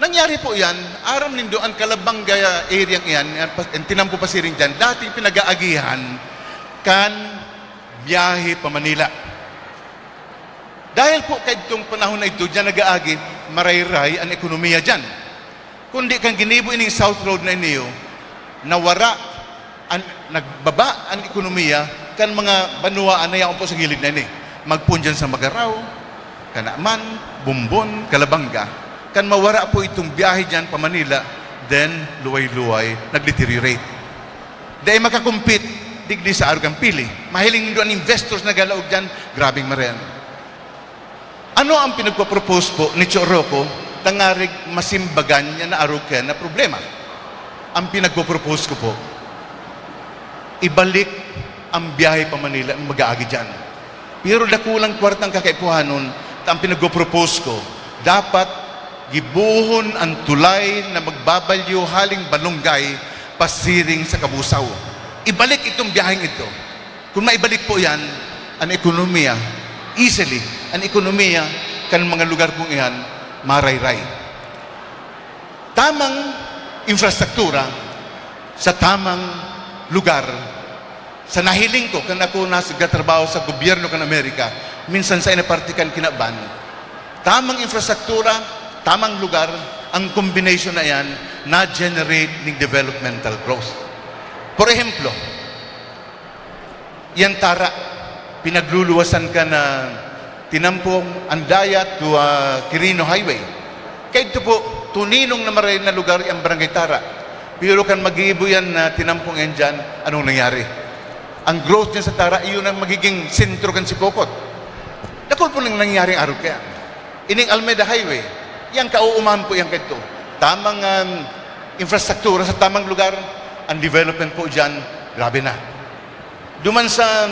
Nangyari po yan, aram nindo, ang Calabanga area yan, yan, pas-, ang tinampo pasiring dyan, dating pinag-aagihan kan biyahe pa Manila. Dahil po kaidtong panahon na ito, diyan nag-aagi, marayray an ekonomiya diyan. Kundi kan ginibo ining South Road na iniyo, nawara an, nagbaba an ekonomiya kan mga banwaan na yaon po sa gilid na ini. Magpoon diyan sa Magarao, Canaman, Bombon, Calabanga. Kan mawara po itong biyahe diyan pa Manila, then luway-luway, nagdeteriorate. Dai makakompete digdi sa arog kan Pili. Mahiling nindo an investors na galaog diyan, grabeng marean. Ano ang pinagpo-propose po ni Cho Roco tangarig masimbagan niya na arog kaya na problema? Ang pinagpo-propose ko po, ibalik ang biyahe pa Manila ang mag-aagi diyan. Pero dakulang kwarta ang kakaipuhanon, ta ang pinagpo-propose ko, dapat gibohon ang tulay na magbabalyo haling Balonggay pasiring sa Cabusao. Ibalik itong biyaheng ito. Kung maibalik po yan, ang ekonomiya, easily, ang ekonomiya kan mga lugar pong iyan, marayray. Tamang infrastruktura sa tamang lugar. Sa nahiling ko, kan ako nagtatrabaho sa gobyerno kan Amerika, minsan sa inaparte kan kinaban, tamang infrastruktura, tamang lugar, ang combination na yan, na-generate ning developmental growth. Por ehemplo, yan Tara, pinagluluwasan ka na Tinampong, Andaya to, ah, Quirino Highway. Kaidto po, tuninong na maray na lugar ang Barangay Tara. Pero kan mag-iibo yan na Tinampong yan dyan, anong nangyari? Ang growth niya sa Tara, iyon ang magiging sentro kan Sipocot. Dakul po nang nangyaring arog kaya. Ining Almeda Highway, yang kauumahan po yan kaidto. Tamang, um, infrastruktura sa tamang lugar, ang development po dyan, grabe na. Duman sa,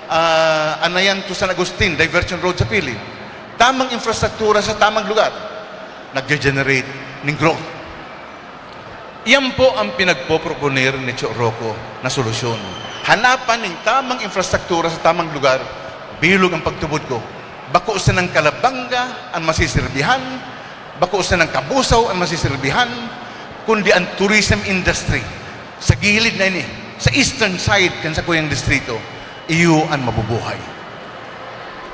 ah, Anayan to San Agustin, diversion road sa Pili. Tamang infrastruktura sa tamang lugar, nagge-generate ning growth. Iyan po ang pinagpoproponer ni Cho Roco na solusyon. Hanapan ning tamang infrastruktura sa tamang lugar, bilog ang pagtubod ko. Bako sanang Calabanga ang masisirbihan, bako sanang Cabusao ang masisirbihan, kundi ang tourism industry sa gilid na ini, sa eastern side kan sakuyang distrito, iyo an mabubuhay.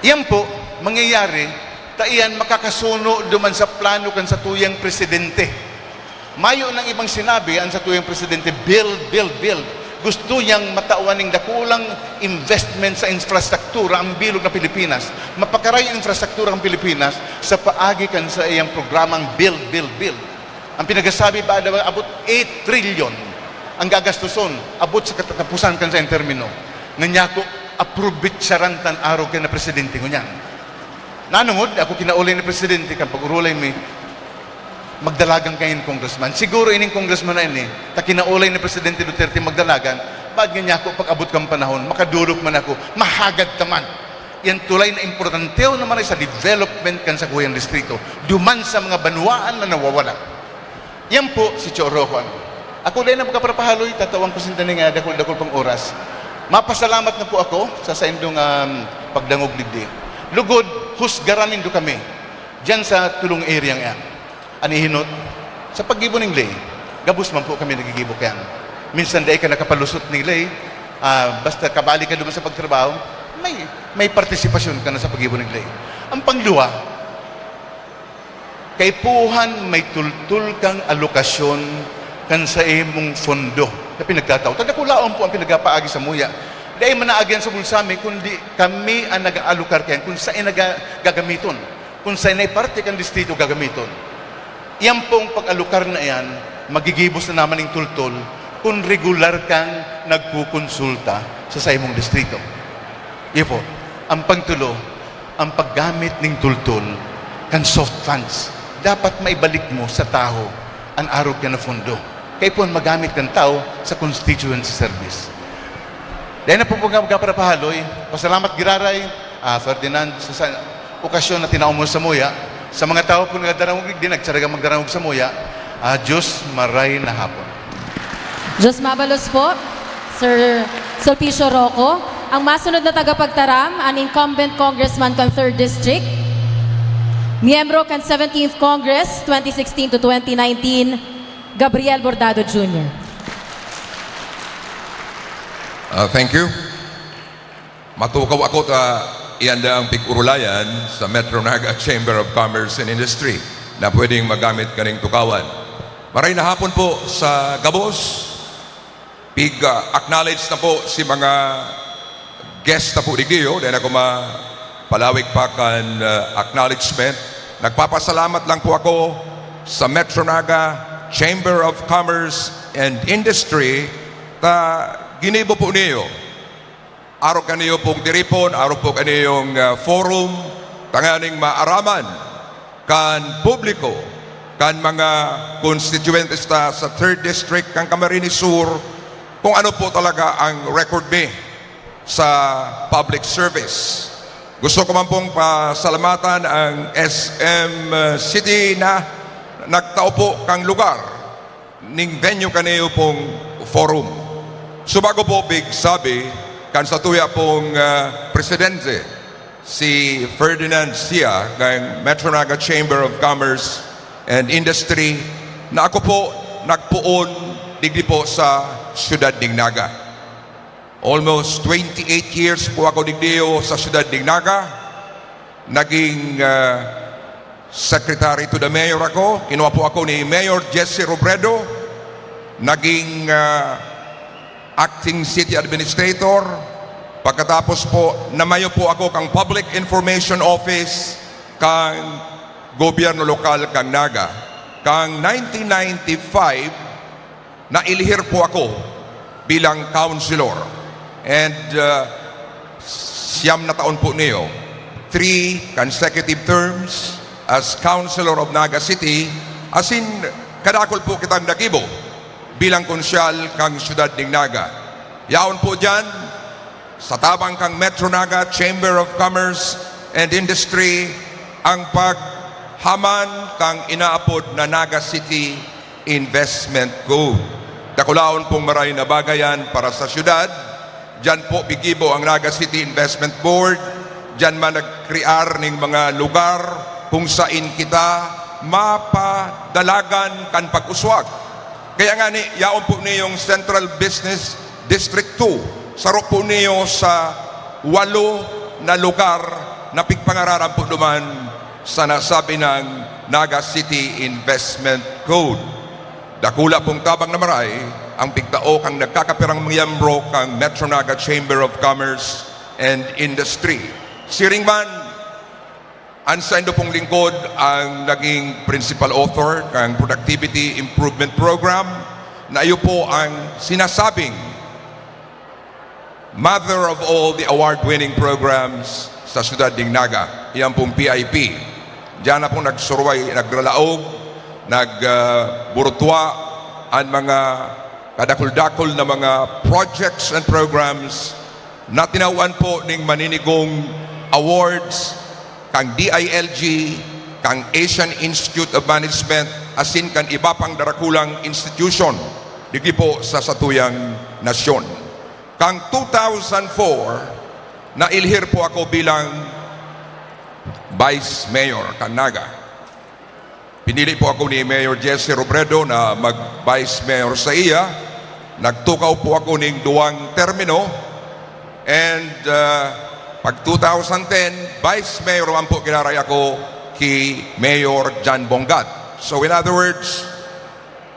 Iyan po, mangyayari, ta iyan makakasuno duman sa plano kan satuyang presidente. Mayo nang ibang sinabi an satuyang presidente, "Build, build, build." Gusto niyang matawan ning dakulang investment sa infrastruktura ang bilog na Pilipinas. Mapakaray ang infrastruktura ng Pilipinas sa paagi kan saiyang programang Build, Build, Build. Ang pinagasabi ba, daw abot eight trillion ang gagastuson, abot sa katapusan kan saiyang termino. Nganyan ko, aprobetsaran ta an arog kaya na presidente ngunyan. Nanungod, ako kinaulay ni presidente kan pag-orolay mi, magdalagan kayo nin congressman. Siguro ining congressman na ini, ta kinaulay ni Presidente Duterte magdalagan, baad nganyan ako, pag-abot kan panahon, makadolok man ako, mahagad ta man. Yan tulay na importante naman ay sa development kan sakuyang distrito, duman sa mga banwaan na nawawala. Yan po si Cho Roco. Ako din ang magkaparapahaloy, tatawan ko sinda ning, ah, dakul-dakul pang oras. Mapasalamat na po ako sa saindong, um, pagdangog digdi. Lugod, husgaran nindo kami diyan sa tulong area nga. An ihinot, sa paggibo ning ley, gabos man po kami nagigibo kayan. Minsan dai ka nakapalusot ning ley, ah, basta kabali ka duman sa pagtrabaho, may, may partisipasyon ka na sa paggibo ning ley. Ang pangduwa, kaipuhan may tultol kang alokasyon kan sa imong fondo na pinagtatao. Tanda ko laon po ang pinagapaagi sa muya. Dai man naagihan sa bulsa mi, kundi kami ang nag-aalokar kayan kung saan naga-, gagamiton. Kung saen na parte kan distrito gagamiton. Iyan pong pag-alokar na iyan, magigibos na naman ning tultol kung regular kang nagkukonsulta sa saimong distrito. Iyo po, ang pangtulo, ang paggamit ning tultol kan soft funds, dapat maibalik mo sa tawo an arog kaya na fondo. Kaipuhan magamit kan tawo sa constituency service. Dai na po po nga magkaparapaharoy. Pasalamat giraray, ah, Ferdinand, sa, sa okasyon na tinao mo sa muya. Sa mga tawo po nga darangog, di nagtsaragang magdarangog sa muya, ah, Diyos maray na hapon. Diyos mabalos po, Sir Sulpicio Roco. Ang masunod na tagapagtaram, an incumbent congressman kan third District, miyembro kan seventeenth Congress, twenty sixteen to twenty nineteen, Gabriel Bordado Junior. Ah, thank you. Matukaw ako ta Iyan ang pig-urulayan sa Metro Naga Chamber of Commerce and Industry na pwedeng magamit kaning tukawan. Maray na hapon po sa gabos. Pig-acknowledge na po si mga guest na po digdi, oh. Dahil ako mapalawig pa kan, ah, acknowledgement. Nagpapasalamat lang po ako sa Metro Naga Chamber of Commerce and Industry ta ginibo po niyo. Arog kaniyo pong tiripon, arog po kaniyong, ah, forum, tanganing maaraman kan publiko, kan mga constituentes ta sa third District kan Camarines Sur, kung ano po talaga ang record mi sa public service. Gusto ko man pong pasalamatan ang S M City na nagtao po kang lugar ning venue kaniyo pong forum. Subago po pigsabi kan satuya pong, ah, presidente, si Ferdinand Sia, kan Metro Naga Chamber of Commerce and Industry, na ako po nagpoon digdi po sa siyudad ning Naga. Almost twenty-eight years po ako digdiyo sa siyudad ning Naga. Naging, ah, secretary to the mayor ako. Kinuha po ako ni Mayor Jesse Robredo. Naging, ah, acting city administrator. Pagkatapos po, namayo po ako kang Public Information Office kang gobyerno lokal kang Naga. Kang nineteen ninety-five, nailhir po ako bilang councilor. And, uh, siyam na taon po niyo, three consecutive terms as councilor of Naga City, asin kadakul po kitang nagibo bilang konsyal kang siyudad ning Naga. Yaon po diyan, sa tabang kang Metro Naga Chamber of Commerce and Industry ang paghaman kang inaapod na Naga City Investment Code. Dakulaon pong maray na bagay yan para sa syudad. Diyan po gigibo ang Naga City Investment Board. Diyan man nagkrear ning mga lugar kung sain kita mapadalagan kan pag-uswag. Kaya nga ni, yaon po niyong Central Business District two, saro po niyo sa walo na lugar na pigpangararan po duman sa nasabi ng Naga City Investment Code. Dakula pong tabang na maray ang pigtao kang nagkakapirang miyembro kang Metro Naga Chamber of Commerce and Industry. Siring man, an saindo pong lingkod ang naging principal author kang Productivity Improvement Program na iyo po ang sinasabing mother of all the award-winning programs sa siyudad ning Naga. Iyan pong P I P. Diyan na pong nagsuruway, naglalaog, nag, ah, burutwa an mga kadakul-dakul na mga projects and programs na tinawan po ning maninigong awards kang D I L G, kang Asian Institute of Management, asin kan iba pang darakulang institusyon digdi po sa satuyang nasyon. Kang two thousand four, nailhir po ako bilang Vice Mayor kan Naga. Pinili po ako ni Mayor Jesse Robredo na mag-Vice Mayor sa iya. Nagtukaw po ako ning duwang termino. And, uh, pag two thousand ten, Vice Mayor man po giraray ako ki Mayor John Bongat. So in other words,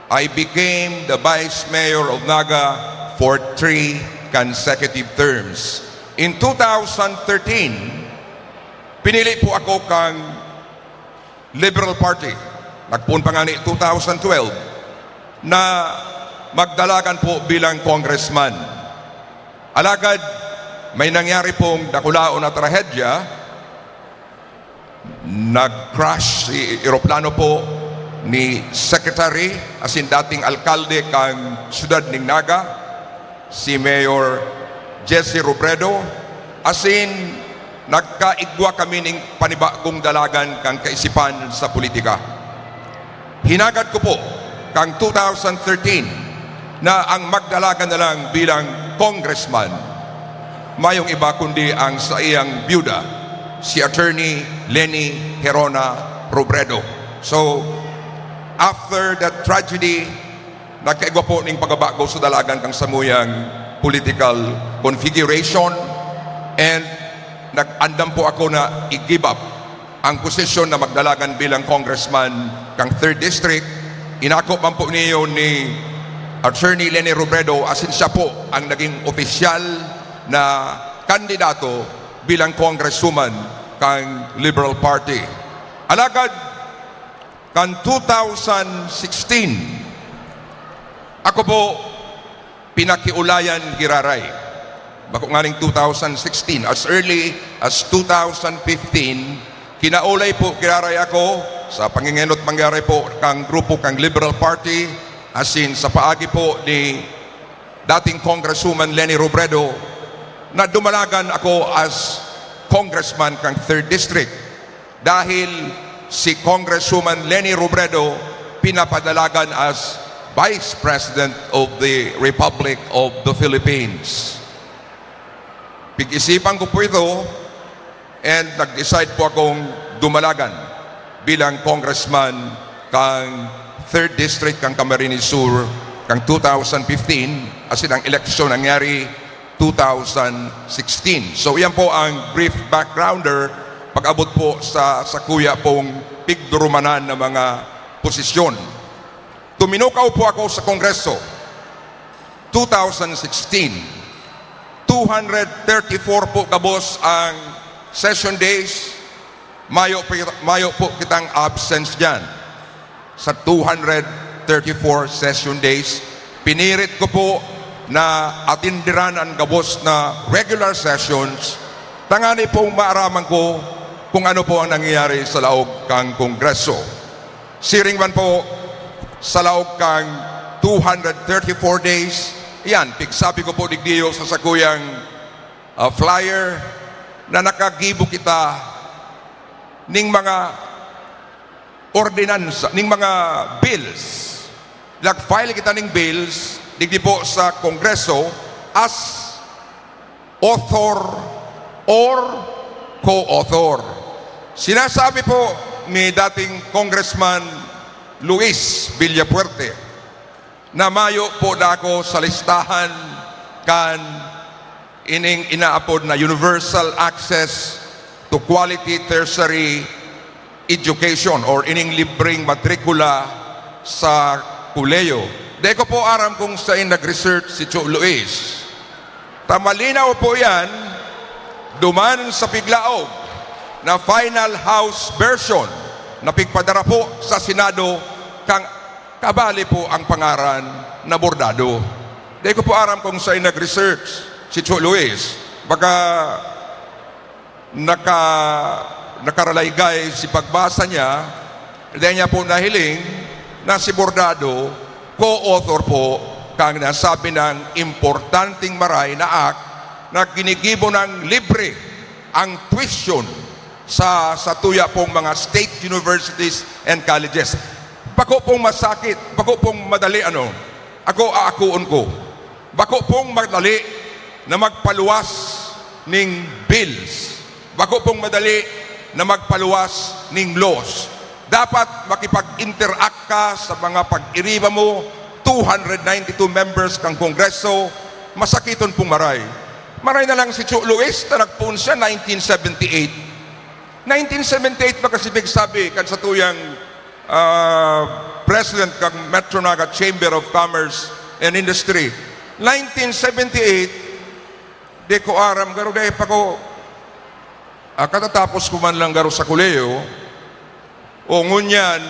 I became the Vice Mayor of Naga for three consecutive terms. In two thousand thirteen, pinili po ako kang Liberal Party. Nagpoon pa ngani two thousand twelve na magdalagan po bilang congressman. Alagad may nangyari pong dakulaon na trahedya. Nag-crash si eroplano po ni Secretary, asin dating alkalde kan siyudad nin Naga, si Mayor Jesse Robredo, asin nagkaigwa kami nin panibagong dalagan kan kaisipan sa politika. Hinagad ko po kan two thousand thirteen na ang magdalagan na lang bilang congressman, mayong iba kundi ang saiyang byuda, si Attorney Leni Gerona Robredo. So, after that tragedy, nagkaigwa po ning pagbabago sa dalagan kan samuyang political configuration, and nag-andam po ako na i-give up ang posisyon na magdalagan bilang congressman kang third District. Inako man po niyo ni Attorney Leni Robredo, asin siya po ang naging opisyal na kandidato bilang congresswoman kang Liberal Party. Alagad kan two thousand sixteen, ako po pinakiulayan giraray. Bako nganing two thousand sixteen, as early as two thousand fifteen, kinaulay po giraray ako sa pangingenot mangyari po kang grupo kang Liberal Party, asin sa paagi po ni dating Congresswoman Leni Robredo na dumalagan ako as congressman kang third District. Dahil si Congresswoman Leni Robredo pinapadalagan as Vice President of the Republic of the Philippines. Pig-isipan ko po ito and nag-decide po akong dumalagan bilang congressman kang third District kang Camarines Sur kang two thousand fifteen, asin ang eleksyon nangyari two thousand sixteen. So, iyan po ang brief backgrounder pag-abot po sa, sa kuya pong pigdurumanan na mga posisyon. Tuminukaw po ako sa Kongreso, two thousand sixteen. Two hundred thirty-four po gabos ang session days. Mayo po, mayo po kitang absence diyan. Sa two hundred thirty-four session days, pinirit ko po na atindiran an gabos na regular sessions, tangani pong maaraman ko kung ano po ang nangyayari sa laog kan Kongreso. Siring man po, sa laog kan two hundred thirty-four days, iyan, pigsabi ko po digdiyo sa sakuyang, ah, flyer na nakagibo kita ning mga ordinansa, ning mga bills. Nag-file kita ning bills digdi po sa Kongreso as author or co-author. Sinasabi po ni dating Congressman Luis Villafuerte na mayo po dako sa listahan kan ining inaapod na universal access to quality tertiary education or ining libreng matrikula sa kolehiyo. Di ko po aram kung sain nag-research si Cho Luis. Ta malinaw po yan, duman sa piglaog na final house version na pigpadara po sa Senado kang kabali po ang pangaran na Bordado. Di ko po aram kung sain nag-research si Cho Luis. Baka naka-, nakaralaygay si pagbasa niya, dai niya po nahiling na si Bordado, co-author po kang nasabi ng importanteng Maray na Act na ginigibo ng libre ang tuition sa, sa tuya pong mga state universities and colleges. Bako pong masakit, bako pong madali, ano, ako aakuon ko. Bako pong madali na magpaluwas ning bills. Bako pong madali na magpaluwas ning laws. Dapat makipag-interact ka sa mga pag-iriba mo, two hundred ninety-two members kan Kongreso, masakiton pong maray. Maray na lang si Cho Luis na nagpoon siya nineteen seventy-eight. Nineteen seventy-eight pa kasi pigsabi kan satuyang, ah, president kan Metro Naga Chamber of Commerce and Industry. Nineteen seventy-eight, di ko aram, garo dai pa ko, ah, katatapos ko man lang garo sa kolehiyo. O ngunyan,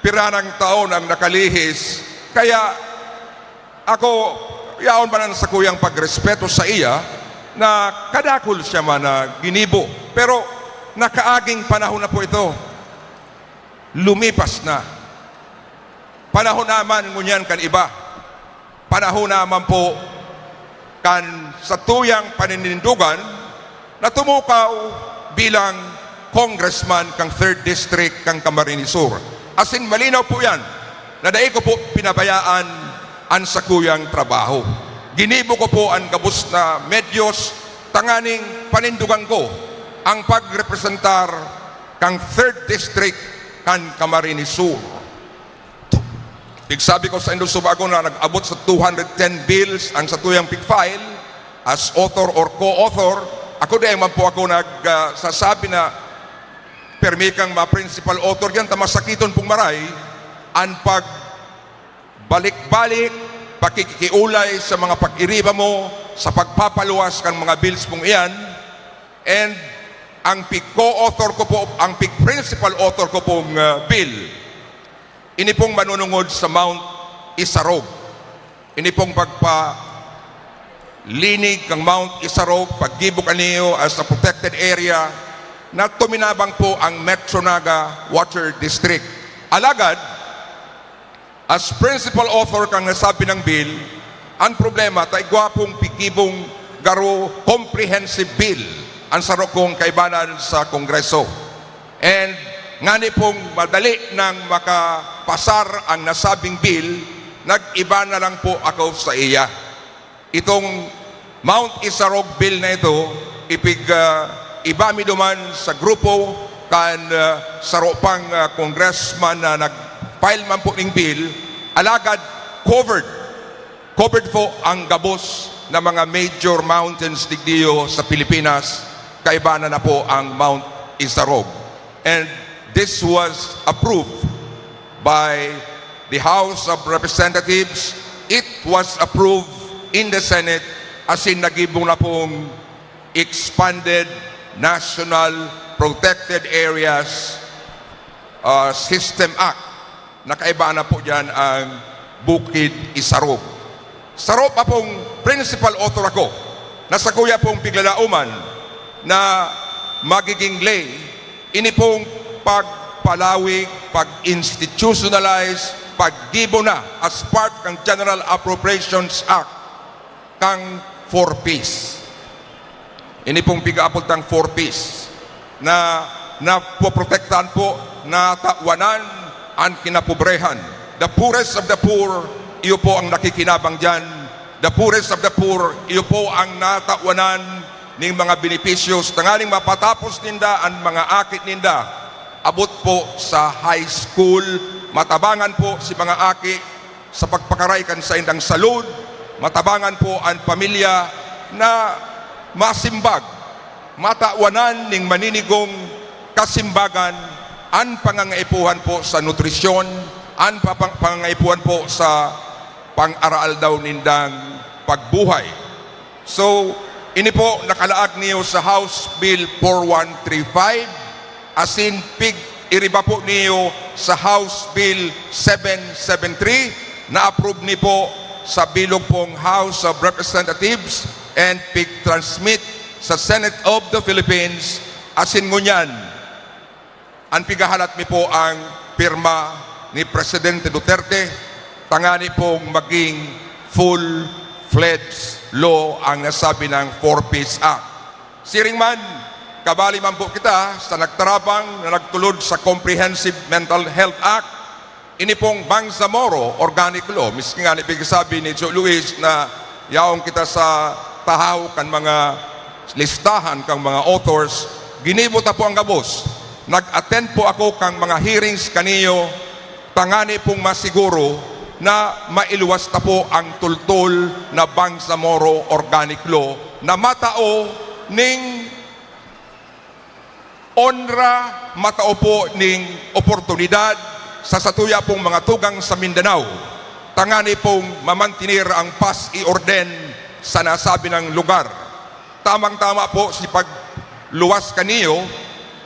pira nang taon ang nakalihis, kaya ako, yaon man ang sakuyang pagrespeto sa iya na kadakul siya man na ginibo. Pero nakaaging panahon na po ito. Lumipas na. Panahon naman ngunyan kan iba. Panahon naman po kan satuyang paninindugan na tumukaw bilang congressman kan third District kan Camarines Sur. Asin malinaw po yan na dai ko po pinabayaan an sakuyang trabaho. Ginibo ko po an gabos na medyos tanganing panindugan ko ang pagrepresentar kan third District kan Camarines Sur. Pigsabi ko saindo subago na nag-abot sa two hundred ten bills ang satuyang pig-file as author or co-author, Ako, di man po ako nag, ah, sasabi na permi kang ma-principal author diyan, ta masakiton pong maray an pagbalik-balik, pakikiulay sa mga pag-iriba mo sa pagpapaluwas kan mga bills pong iyan. And ang pig-co-author ko po, ang pig-principal author ko pong, ah, bill, ini pong manunungod sa Mount Isarog. Ini pong pagpalinig kang Mount Isarog, paggibo kaniyo as a protected area, na tuminabang po ang Metro Naga Water District. Alagad, as principal author kang nasabi ng bill, ang problema, ta igwa pong pigibong garo comprehensive bill ang saro kong kaibanan sa Kongreso. And ngani pong madali nang makapasar ang nasabing bill, nag-iba na lang po ako sa iya. Itong Mount Isarog Bill na ito, ipig, ah, iba mi duman sa grupo kan, ah, saro pang, ah, congressman na nag-file man po ning bill, alagad covered, covered po ang gabos na mga major mountains digdiyo sa Pilipinas, kaiba na na po ang Mount Isarog. And this was approved by the House of Representatives. It was approved in the Senate, asin nagibo na pong Expanded National Protected Areas, uh, System Act. Nakaiba na po diyan ang Bukid Isarog. Saro pa pong principal author ako na sakuya pong piglalauman na magiging ley, ini pong pagpalawig, pag-institutionalize, paggibo na as part kan General Appropriations Act kang four Ps. Ini pong pigaapod tang four Ps na napoprotektahan po, natawan an kinapobrehan. The poorest of the poor, iyo po ang nakikinabang diyan. The poorest of the poor, iyo po ang natawanan ning mga benepisyo tanganing mapatapos ninda an mga aki ninda. Abot po sa high school, matabangan po si mga aki sa pagpakaray kan saindang salud, matabangan po an pamilya na masimbag, matawanan ning maninigong kasimbagan, an pangangaipuhan po sa nutrisyon, an papang-, pangangaipuhan po sa pang-araaldaw nindang pagbuhay. So, ini po nakalaag niyo sa House Bill four one three five, asin pig-iriba po niyo sa House Bill seven seven three, na-approve ni po sa bilog pong House of Representatives and pig-transmit sa Senate of the Philippines, asin ngunyan, an pigahalat mi po ang pirma ni Presidente Duterte, tangani pong maging full-fledged law ang nasabi ng four Ps Act. Siring man, kabali man po kita sa nagtarabang na nagtulod sa Comprehensive Mental Health Act, ini pong Bangsamoro Organic Law, miski nga ni pigsabi ni Joe Luis na yaon kita sa tahaw kan mga listahan kang mga authors, ginibo ta po ang gabos. Nag-attend po ako kang mga hearings kaniyo, tangani pong masiguro na mailuwas ta po ang tultol na Bangsamoro Organic Law na matao ning onra, matao po ning oportunidad sa satuya pong mga tugang sa Mindanao, tangani pong mamantener ang paz y orden sa nasabi ng lugar. Tamang-tama po si pagluwas kaniyo,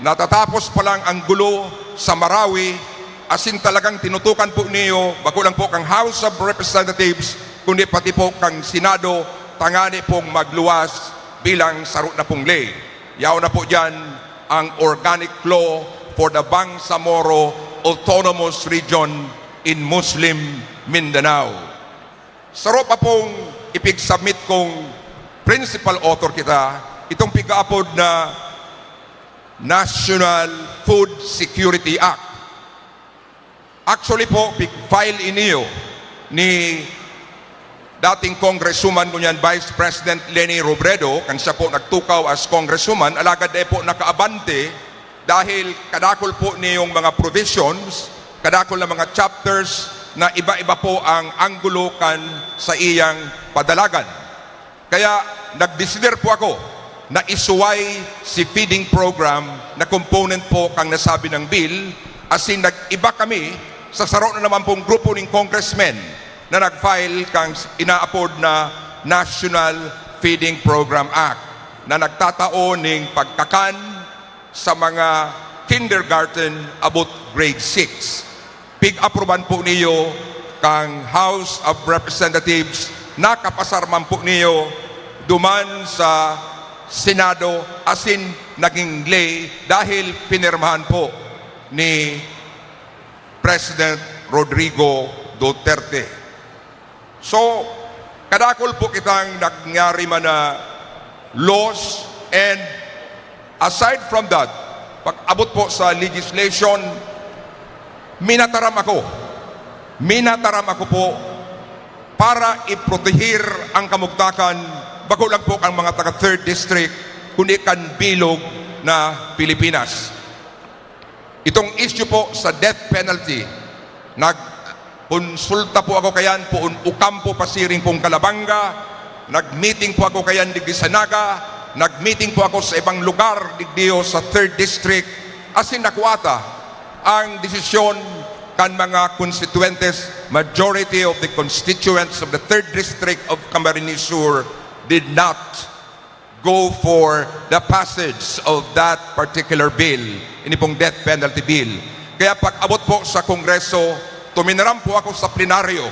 natatapos pa lang ang gulo sa Marawi, asin talagang tinutukan po niyo, bako lang po kang House of Representatives, kundi pati po kang Senado, tangani pong magluwas bilang saro na pong ley. Yaon na po diyan ang Organic Law for the Bangsamoro Autonomous Region in Muslim Mindanao. Saro pa pong ipig-submit kong principal author kita, itong pigaapod na National Food Security Act. Actually po, pig-file iniyo ni dating Congresswoman, ngunyan Vice President Leni Robredo, kan siya po nagtukaw as Congresswoman, alagad dai po nakaabante dahil kadakul po niyong mga provisions, kadakul na mga chapters na iba-iba po ang anggulo kan sa iyang padalagan. Kaya nagdesider po ako naisuway si feeding program na component po kan nasabi nang bill, asin nag-iba kami sa saro na naman pong grupo nin congressmen na nag-file kan inaapod na National Feeding Program Act na nagtatao ning pagkakan sa mga kindergarten abot grade six. Pig-aproban po niyo kan House of Representatives, nakapasar man po niyo duman sa Senado, asin naging ley dahil pinirmahan po ni President Rodrigo Duterte. So, kadakul po kitang nangyari man na laws, and aside from that, pag-abot po sa legislation, minataram ako. Minataram ako po para iprotehir ang kamugtakan, bako lang po ang mga taga third District, kundi kan bilog na Pilipinas. Itong issue po sa death penalty, nagkonsulta po ako kayan, poon Ocampo pasiring pong Calabanga, nag-meeting po ako kayan digdi sa Naga, nag-meeting po ako sa ibang lugar digdiyo sa third District, asin nakuha ta ang desisyon kan mga konstituyentes, majority of the constituents of the third District of Camarines Sur did not go for the passage of that particular bill, ini pong death penalty bill. Kaya pag-abot po sa Kongreso, tuminaram po ako sa plenaryo,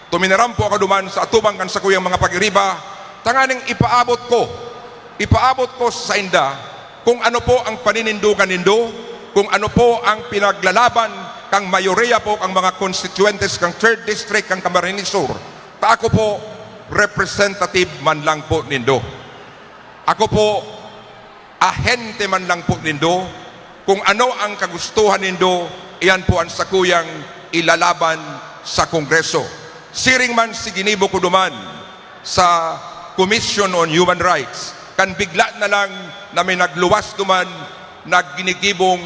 tuminaram po ako duman sa atubang kan sakuyang mga pag-iriba, tanganing ipaabot ko, ipaabot ko sa inda kung ano po ang paninindogan nindo, kung ano po ang pinaglalaban kang mayoriya po kang mga constituentes kang third District kang Camarines Sur. Ta ako po, representative man lang po nindo. Ako po, ahente man lang po nindo. Kung ano ang kagustuhan nindo, iyan po ang sakuyang ilalaban sa Kongreso. Siring man si ginibo ko duman sa Commission on Human Rights, kan bigla na lang na may nagluwas duman na ginigibong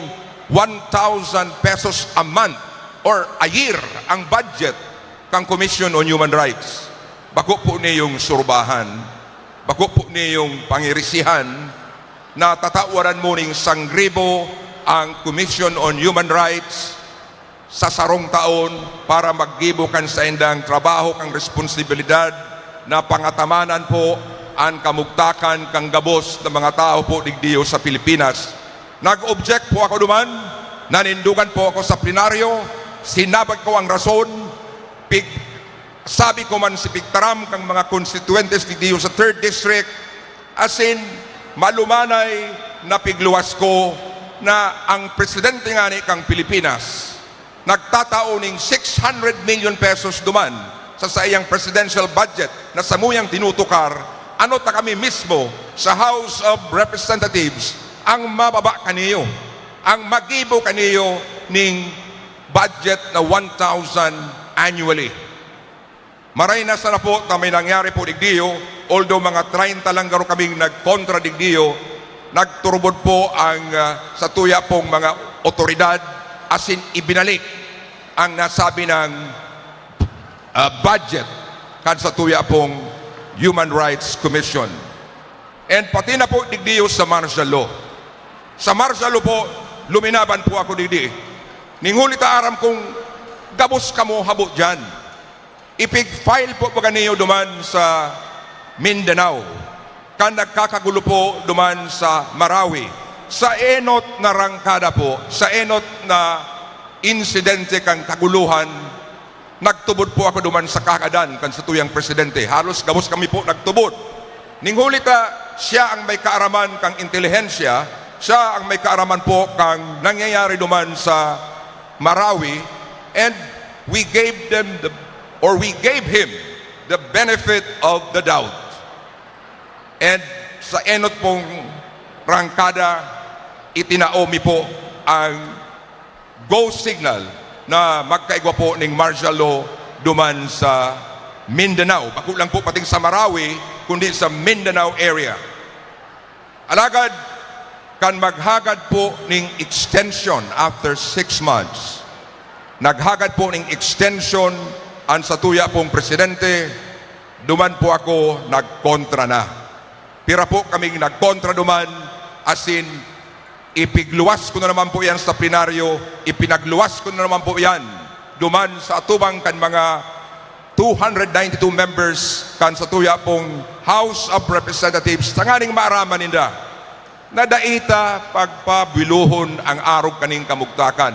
one thousand pesos a month or a year ang budget kan Commission on Human Rights. Bako po niyong surbahan, bako po niyong pangirisihan na tatawaran mo ning sangribo ang Commission on Human Rights sa sarong taon para maggibo kan saindang trabaho, kan responsibilidad na pangatamanan po an kamugtakan kan gabos na mga tawo po digdiyo sa Pilipinas. Nag-object po ako duman, nanindugan po ako sa plenaryo, sinabag ko ang rason, pig-, sabi ko man si pigtaram kang mga konstituyentes digdiyo sa third District, asin malumanay na pigluwas ko na ang presidente ngani kang Pilipinas nagtatao ning six hundred million pesos duman sa saiyang presidential budget na samuyang tinutukar, ano ta kami mismo sa House of Representatives ang mababa kaniyo, ang magibo kaniyo ning budget na one thousand annually. Maray na sana po ta may nangyari po digdiyo, although mga treinta lang garo kaming nagkontra digdiyo, nagturubod po ang, ah, satuya pong mga otoridad, asin ibinalik ang nasabi ng, ah, budget kan satuya pong Human Rights Commission. And pati na po digdiyo sa martial law. Sa martial law po, luminaban po ako digdi. Ning huli ta aram kong gabos kamo habo diyan. Ipig-file po baga niyo duman sa Mindanao, kan nagkakagulo po duman sa Marawi. Sa enot na rangkada po, sa enot na insidente kan kaguluhan, nagtubod po ako duman sa kagadan kan satuyang presidente. Halos gabos kami po nagtubod. Ning huli ta, siya ang may kaaraman kan intelihensya, siya ang may kaaraman po kan nangyayari duman sa Marawi, and we gave them the, or we gave him the benefit of the doubt. And sa enot pong rangkada, itinao mi po ang go signal na magkaigwa po ning martial law duman sa Mindanao. Bako lang po pating sa Marawi, kundi sa Mindanao area. Alagad, kan maghagad po ning extension after six months, naghagad po ning extension an satuya pong presidente, duman po ako nagkontra na. Pira po kaming nagkontra duman, asin ipigluwas ko na naman po yan sa plenaryo, ipinagluwas ko na naman po yan duman sa atubang kan mga two hundred ninety-two members kan sa tuya pong House of Representatives, tanganing maaraman ninda na dai ta pagpabuelohon ang arog kaning kamugtakan.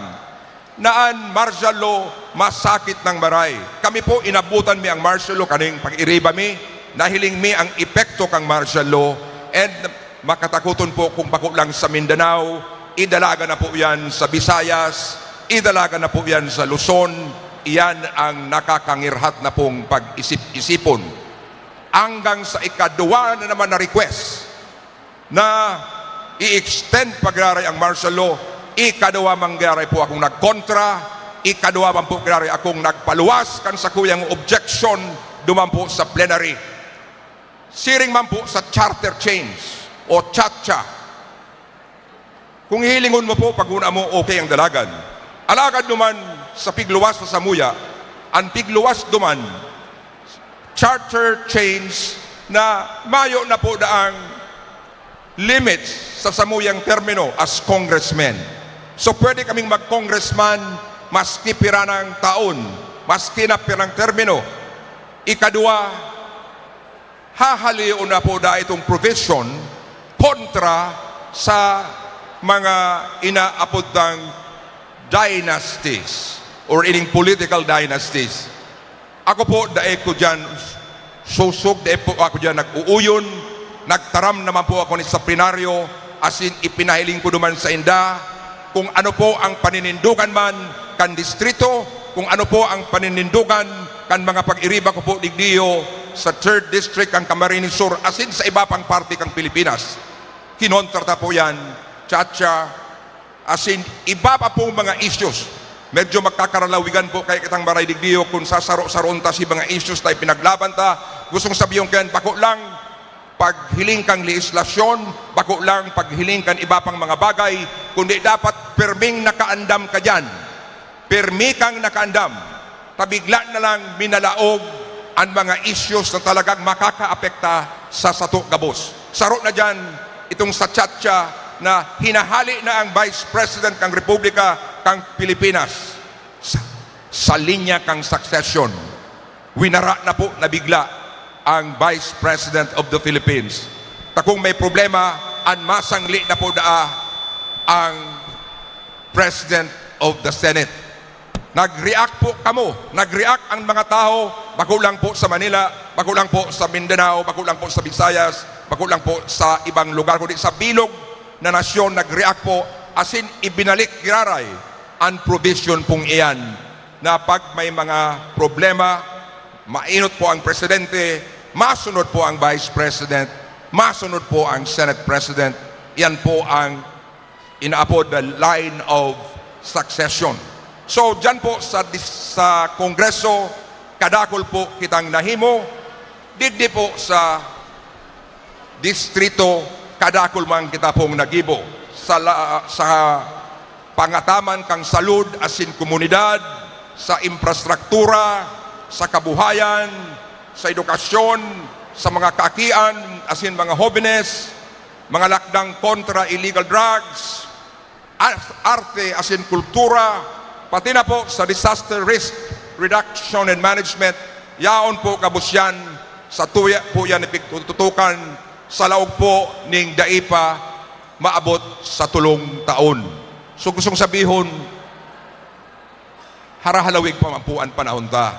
Na an martial law masakit nang maray. Kami po, inabutan mi ang martial law kaning pag-iriba mi, nahiling mi ang epekto kan martial law, and makatakoton po kung bako lang sa Mindanao, idalagan na po yan sa Visayas, idalagan na po yan sa Luzon, iyan ang nakakangirhat na pong pag-isip-isipon. Anggang sa ikaduwa na naman na request, na i-extend pa giraray ang martial law, ikaduwa man giraray po akong nagkontra, ikaduwa man po giraray akong nagpaluwas kan sakuyang objection duman po sa plenary. Siring man po sa charter change o CHACHA. Kung hihilingon mo po, paghuna mo, okay ang dalagan. Alagad duman sa pigluwas sa samuya, an pigluwas duman, charter change na mayo na po daang limits sa samuyang termino as congressmen. So, pwede kaming mag-congressman maski pira nang taon, maski na pirang termino. Ikaduwa, hahalion na po da itong provision kontra sa mga inaapod tang dynasties or ining political dynasties. Ako po, dai ko diyan sosog, dai po ako diyan nag-uuyon. Nagtaram naman po ako ni sa plenaryo, asin ipinahiling ko duman sa inda kung ano po ang paninindugan man kan distrito, kung ano po ang paninindugan kan mga pag-iriba ko po digdiyo sa Third District kan Camarines Sur, asin sa iba pang parte kan Pilipinas. Kinontra ta po yan, CHACHA, asin iba pa pong mga issues. Medyo magkakaralawigan po kaya kitang maray digdiyo kung sasaro-saroon ta si mga issues na ipinaglaban ta. Gustong sabihon kayan, bako lang paghiling kan lehislasyon, bako lang paghiling kan iba pang mga bagay, kundi dapat pirming nakaandam ka diyan. Pirmi kang nakaandam, ta bigla na lang minalaog an mga issues na talagang makakaapekta sa sato gabos. Saro na diyan itong sa CHACHA na hinahali na ang Vice President kan Republika kan Pilipinas sa, sa linya kan succession. Winara na po na bigla ang Vice President of the Philippines. Ta kung may problema, an masangli na po daa ang President of the Senate. Nag-react po kamo, nag-react ang mga tao, bako lang po sa Manila, bako lang po sa Mindanao, bako lang po sa Visayas, bako lang po sa ibang lugar, kundi sa bilog na nasyon nag-react po, asin ibinalik giraray an provision pong iyan na pag may mga problema, mainot po ang presidente, masunod po ang vice president, masunod po ang Senate President. Yan po ang inaapod na line of succession. So, dyan po sa dis-, sa Kongreso, kadakul po kitang nahimo. Digdi po sa distrito, kadakul man kita pong nagibo. Sa la-, sa pangataman kan salud asin komunidad, sa infrastruktura, sa kabuhayan, sa edukasyon, sa mga kaakian asin mga hobenes, mga lakdang kontra illegal drugs, ar-, arte asin kultura, pati na po sa disaster risk reduction and management, yaon po gabos yan, sa tuya po yan ipigtututukan sa laog po ning dai pa maabot sa tolong taon. So, gustong sabihon, harahalawig pa man po an panahon ta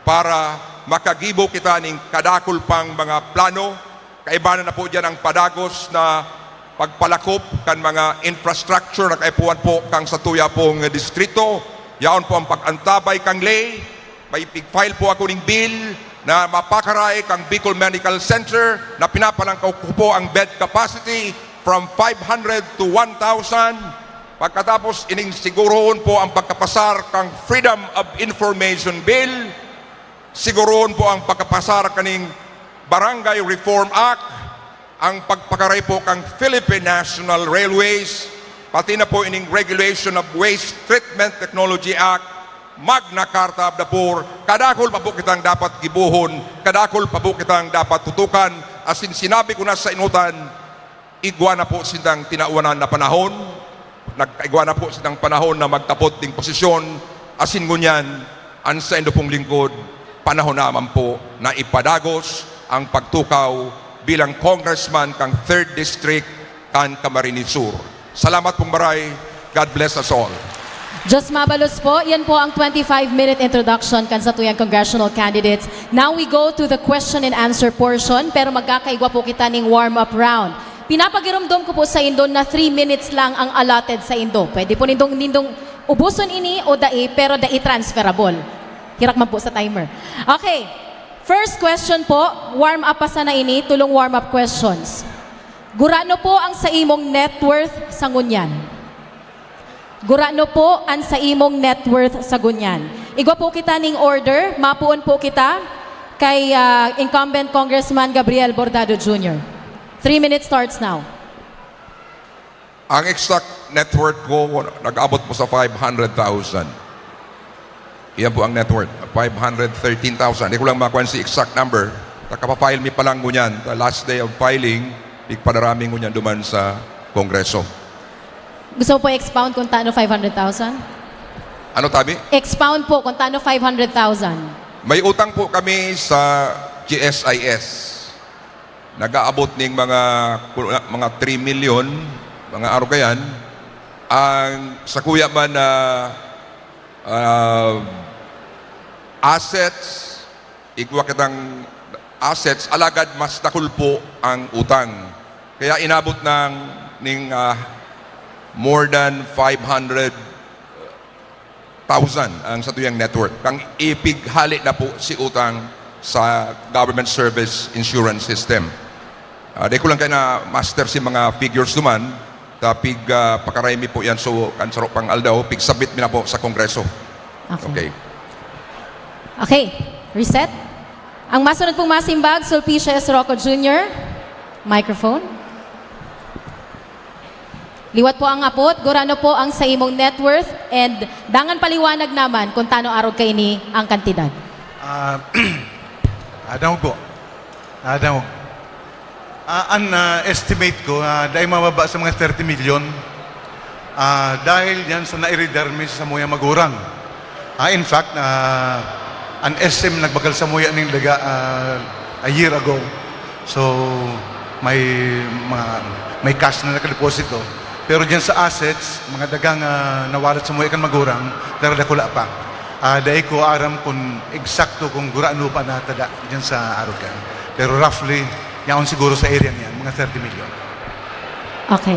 para makagibo kita ning kadakul pang mga plano. Kaibanan na po diyan ang padagos na pagpalakop kan mga infrastructure na kaipuhan po kan satuya pong distrito. Yaon po ang pag-antabay kan ley. May pig-file po ako ning bill na mapakarai kang Bicol Medical Center na pinapalangkaw ko po ang bed capacity from five hundred to one thousand. Pagkatapos ining siguroon po ang pagkapasar kang Freedom of Information Bill, siguroon po ang pagkapasar kaning Barangay Reform Act, ang pagpakarai po kang Philippine National Railways, pati na po ining Regulation of Waste Treatment Technology Act, Magna Carta of the Poor, kadakul pa po kitang dapat gibohon, kadakul pa po kitang dapat tutukan, Asin sinabi ko na sa inutan, igwa na po sindang tinawanan na panahon, nagkaigwa na po sindang panahon na magkapot ding posisyon, asin ngunyan, an saindo pong lingkod, panahon naman po na ipadagos ang pagtukaw bilang congressman kan third District kan Camarines Sur. Salamat pong maray. God bless us all. Diyos mabalos po, yan po ang twenty-five minute introduction kan satuyang congressional candidates. Now we go to the question and answer portion, pero magkakaigwa po kita ning warm-up round. Pinapagiromdom ko po sa indo na three minutes lang ang allotted sa indo. Pwede po nindong, nindong ubuson ini o dai, pero dai transferable. Hirak man po sa timer. Okay. First question po, warm up pa sana ini, tulong warm up questions. Gurano po ang sa imong net worth sa ngunyan? Gurano po ang sa imong net worth sa ngunyan? Igwa po kita ning order, mapuon po kita kay ah, incumbent Congressman Gabriel Bordado Junior. Three minutes starts now. Ang exact net worth ko, nag-abot po sa five hundred thousand. Iyan po ang net worth, five hundred thirteen thousand. Di ko lang makuha si exact number. Nakapafile mi pa lang ngunyan. The last day of filing, pigpadarami ngunyan duman sa Kongreso. Gusto mo po expound kung tano five hundred thousand? Ano tabi? Expound po kung tano five hundred thousand. May utang po kami sa G S I S. Nag-aabot ning mga mga three million, mga arugayan. Ang sakuya man na ah, assets, igwa kitang assets, alagad mas dakul po ang utang. Kaya inabot ng ning ah, more than five hundred thousand ang satuyang net worth. Kang ipighali na po si utang sa government service insurance system. Ah, di ko lang kaya na master si mga figures duman, ta pig ah, pakaray mi po yan so kan saro pang aldaw, pig-submit mi na po sa Kongreso. Okay. Okay. Reset. Ang masunod pong masimbag, Sulpicia S. Rocco Junior. Microphone. Liwat po ang apot, gurano po ang sa imong net worth, and dangan paliwanag naman kung tano arog kaini ang kantidad. Ah, adangog po. Adangog. Ah, an ah, estimate ko, ah, dai mababa sa mga thirty million. Ah, dahil yan sa nairidar mi sa samuyang magurang. Ah, in fact, ah, an S M nagbakal samuya ning daga ah, a year ago. So, may mga, may cash na nakadeposito. Pero diyan sa assets, mga dagang ah, nawalat samuya kan magurang, daradakula pa. Ah, dai ko aram kung eksakto kung gurano pa natada diyan sa arog kan. Pero roughly, yaon siguro sa area niyan, mga thirty million. Okay.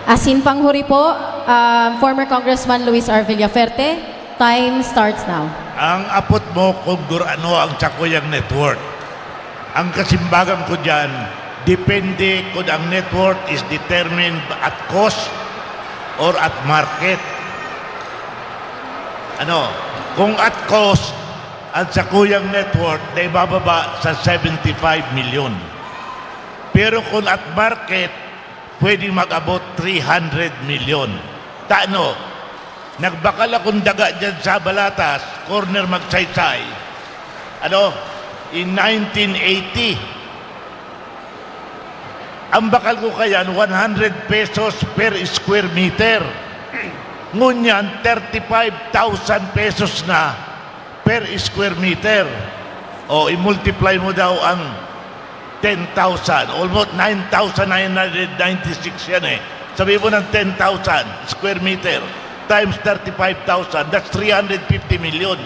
Asin panghuri po, ah, former Congressman Luis R. Villaferte, time starts now. Ang apot mo kung gurano ang sakuyang net worth. Ang kasimbagan ko dyan, depende kung ang net worth is determined at cost or at market. Ano, kung at cost, ang sakuyang net worth na ibababa sa seventy-five million. Pero kung at market, pwedeng mag-abot three hundred million. Tano, nagbakal akong daga dyan sa Balatas, corner Magsaysay. Ano? In nineteen eighty. Ang bakal ko kayan, one hundred pesos per square meter. Ngunyan, thirty-five thousand pesos na per square meter. O, i-multiply mo daw ang ten thousand. Almost nine thousand nine hundred ninety-six yan eh. Sabi mo ng ten thousand square meter times thirty-five thousand, that's three hundred fifty million.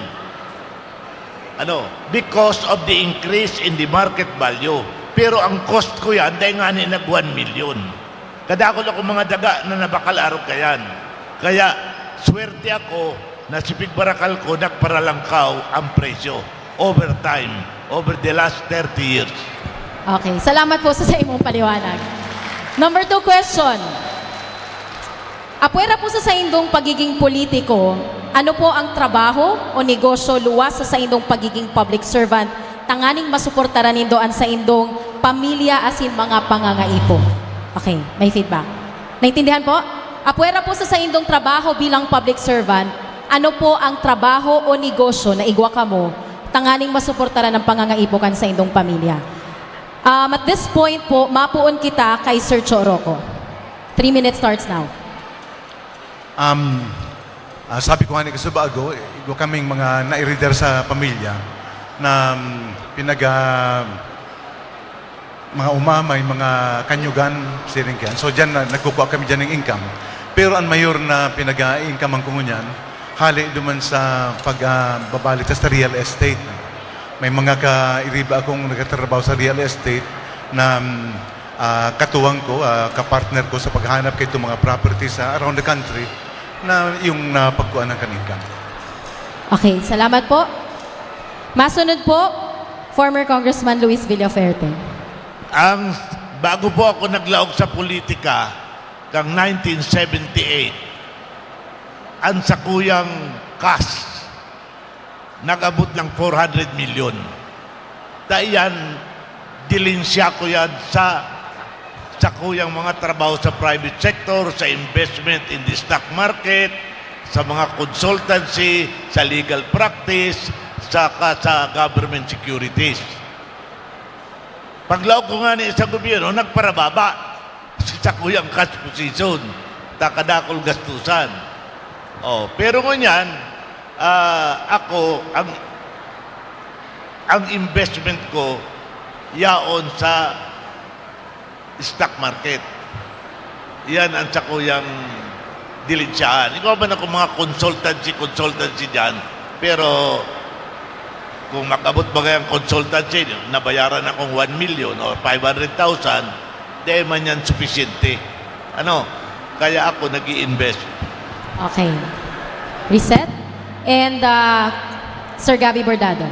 Ano? Because of the increase in the market value. Pero ang cost ko yan, dahil nga ni nag one million. Kadakol akong mga daga na nabakal arog kayan. Kaya, swerte ako na si Pigbarakal ko nagparalangkaw ang presyo over time, over the last thirty years. Okay, salamat po sa, sa imong paliwanag. Number two question. Apwera po sa saindong pagiging politiko, ano po ang trabaho o negosyo luwas sa saindong pagiging public servant tanganing masuportaran nindo an saindong pamilya asin mga pangangaipo? Okay, may feedback. Naintindihan po? Apwera po sa saindong trabaho bilang public servant, ano po ang trabaho o negosyo na igwa kamo tanganing masuportaran ang pangangaipo kan saindong pamilya? Um, at this point po, mapoon kita kay Sir Cho Roco. Three minutes starts now. Um, ah, sabi ko nga ni kasubago, igwa kaming mga nairidar sa pamilya na um, pinaga mga umamay, mga kanyugan, siring kaya. So, dyan na, nagkukuha kami dyan ng income. Pero ang mayor na pinag-income ko ngunyan, hali duman sa pag-, ah, babalik sa real estate. May mga kairiba akong nagtatrabaho sa real estate na um, ah, katuwang ko, ah, kapartner ko sa paghanap kay itong mga property sa around the country na yung napagkuhaan ng kan income. Okay, salamat po. Masunod po, former Congressman Luis Villaferte. Ang bago po ako naglaog sa politika, kang nineteen seventy-eight, ang sakuyang cash nag-abot ng four hundred million. Ta iyan, dilinsya ko yan sa sakuyang mga trabaho sa private sector, sa investment in the stock market, sa mga consultancy, sa legal practice, saka sa government securities. Paglaog ko ngani sa gobyerno, nagparababa si sakuyang cash position, ta kadakol gastusan. Oh, pero ngunyan, ah, ako, ang, ang investment ko, yaon sa stock market. Yan ang sakuyang dilinsyahan. Ikaw man ako mga consultancy, consultancy dyan. Pero kung mag-abot ba kayang consultancy, nabayaran akong one million o five hundred thousand, di man yan sufisyente. Ano? Kaya ako nag invest Okay. Reset. And uh, Sir Gabby Bordado.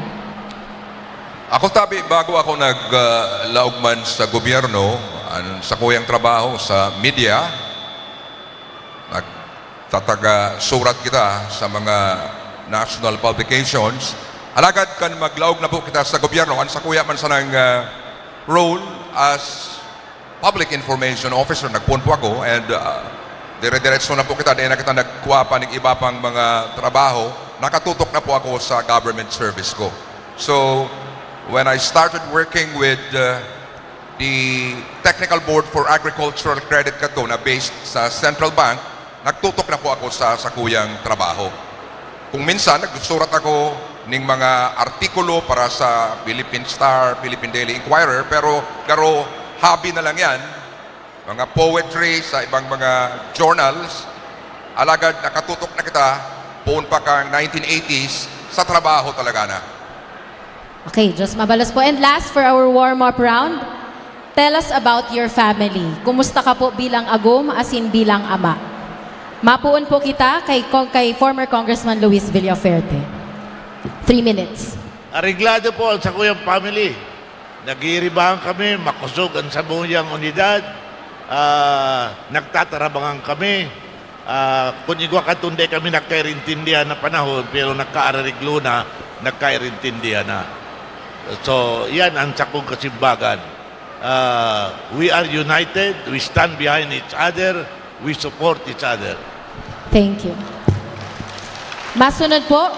Ako tabi, bago ako naglaog man sa gobyerno, ang sakuyang trabaho sa media, nagtataga surat kita sa mga national publications. Alagad kan maglaog na po kita sa gobyerno, ang sakuya man sanang ah, role as public information officer, nagpoon po ako, and ah, dire-diretso na po kita, di na kita nagkuha pa ng iba pang mga trabaho, nakatutok na po ako sa government service ko. So, when I started working with uh, the Technical Board for Agricultural Credit kato na based sa Central Bank, nagtutok na po ako sa sakuyang trabaho. Kung minsan, nagsusurat ako ning mga artikulo para sa Philippine Star, Philippine Daily Inquirer, pero garo hobby na lang yan. Mga poetry sa ibang mga journals. Alagad nakatutok na kita, poon pa kang nineteen eighties, sa trabaho talaga na. Okay, Diyos mabalos po. And last for our warm-up round, tell us about your family. Kumusta ka po bilang agom, asin bilang ama? Mapoon po kita kay, kay former Congressman Luis Villaferte. Three minutes. Areglado po ang sakuyang family. Nagiribahan kami, makosog ang samuyang unidad. Ah, nagtatarabangan kami. Ah, kung igwa kadtong di kami nagkairintindihan na panahon, pero nagkaarariglo na, nagkairintindihan na. So, yan ang sakong kasimbagan. Ah, we are united, we stand behind each other, we support each other. Thank you. Masunod po,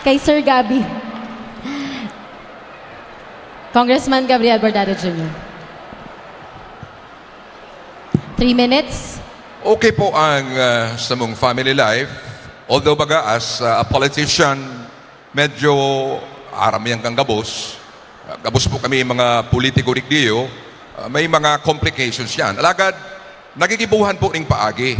kay Sir Gabby. Congressman Gabriel Bordado Junior Three minutes. Okay po ang ah, sa mong family life. Although baga as ah, a politician, medyo aram yan kang gabos. Ah, gabos po kami mga politiko digdiyo. Ah, may mga complications yan. Alagad, nagigibuhan po ning paagi.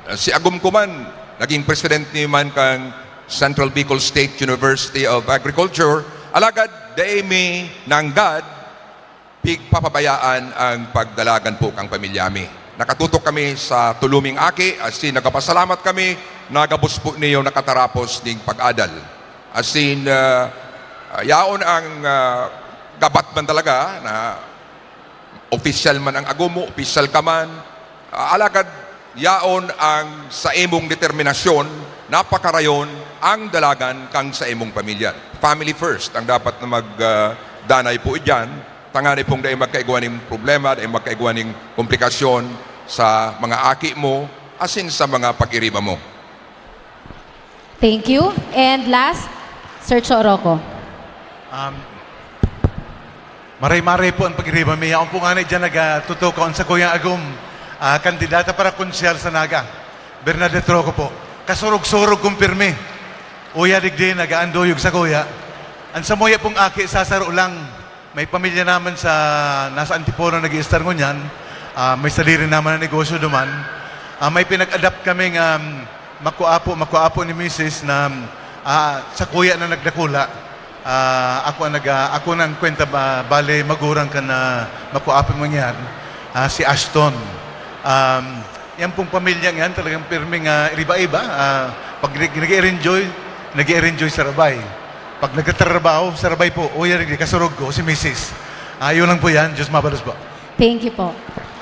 Ah, si Agum ko man, naging presidente man kang Central Bicol State University of Agriculture. Alagad, dai mi nanggad pigpapabayaan ang pagdalagan po kang pamilya mi. Nakatutok kami sa tuluming aki, asin nagpapasalamat kami na gabos po niyo nakatarapos ning pag-adal. Asin, ah, ah, yaon ang ah, gabat man talaga na opisyal man ang agomo, opisyal ka man, ah, alagad yaon ang sa imong determinasyon, napakarayon ang dalagan kang sa imong pamilya. Family first ang dapat na magdanay po idyan. Tangani pong dai magkaigwa ning problema, dai magkaigwa ning komplikasyon sa mga aki mo, asin sa mga pag-iriba mo. Thank you. And last, Sir Cho Roco. Um, Maray-maray po ang pagiriba mi. Yaon po ngani diyan nagatutukaw an sakuyang agom, ah, kandidata para konsyal sa Naga, Bernadette Roco po. Kasurog-surog kong pirmi. Uya digdi, nagaanduyog sakuya. An samuya pong aki, sasaro lang. May pamilya naman sa, nasa Antipolo nag-i-estar ngunyan. Ah, may sadiri naman na negosyo duman. Ah, may pinag-adapt kaming, um, makuapo, makuapo ni misis na, ah, sakuya na nagdakula. Ah, ako ang nag-, ah, ako nang kwenta ba, bale magurang kan, ah, makuapong mangyari, ah, si Ashton. Um, yan pong pamilya yan, talagang pirming, ah, riba-iba. Ah, pag nag-, nag-i-enjoy, nag-i-enjoy sa rabay. Pag nagtatrabaho, sa rabay po, o yan, kasurog ko, si misis. Ah, yun lang po yan. Diyos mabalos po. Thank you po.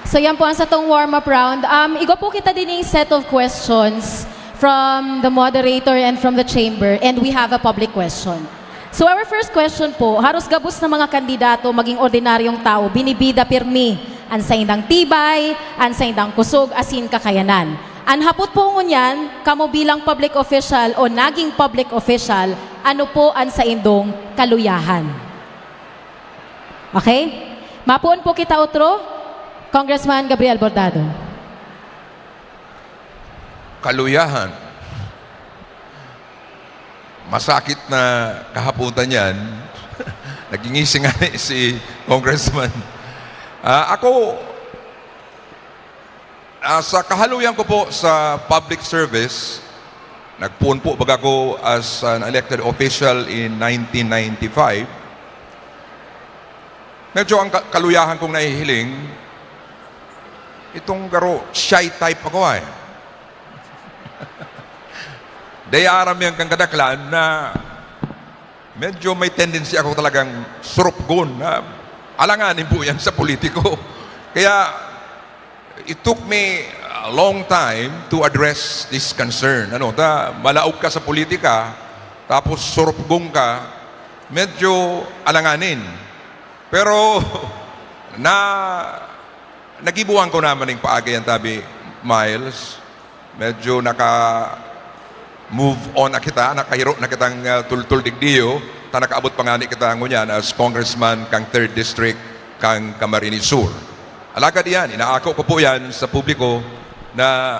So, yan po ang satong warm-up round. Um, igwa po kita din yung set of questions from the moderator and from the chamber, and we have a public question. So, our first question po, haros gabos na mga kandidato, maging ordinaryong tao, binibida pirmi an saindang tibay, an saindang kusog, asin kakayanan. An hapot po ngunyan, kamo bilang public official o naging public official, ano po an saindong kaluyahan? Okay? Mapoon po kita otro, Congressman Gabriel Bordado. Kaluyahan. Masakit na kahapotan yan. Nagingising nga ni si Congressman. Ah, ako, ah, sa kahaluyan ko po sa public service, nagpoon po baga ko as an elected official in nineteen ninety-five. Medyo ang ka-, kaluyahan kong nahihiling, itong garo, shy type ako ay. Dai aram yan kan kadaklan na medyo may tendency ako talagang surupgon na alanganin po yan sa politiko. Kaya, it took me a long time to address this concern. Ano, ta, malaog ka sa politika, tapos surupgon ka, medyo alanganin. Pero, na, nagibuhan ko naman ning paagi yan, tabi, Miles. Medyo naka-move on na kita, nakahiro na kitang, ah, tultol digdiyo, ta nakaabot pa ngani kita ngunyan as congressman kang third District kang Camarines Sur. Alagad iyan, inaako ko po yan sa publiko na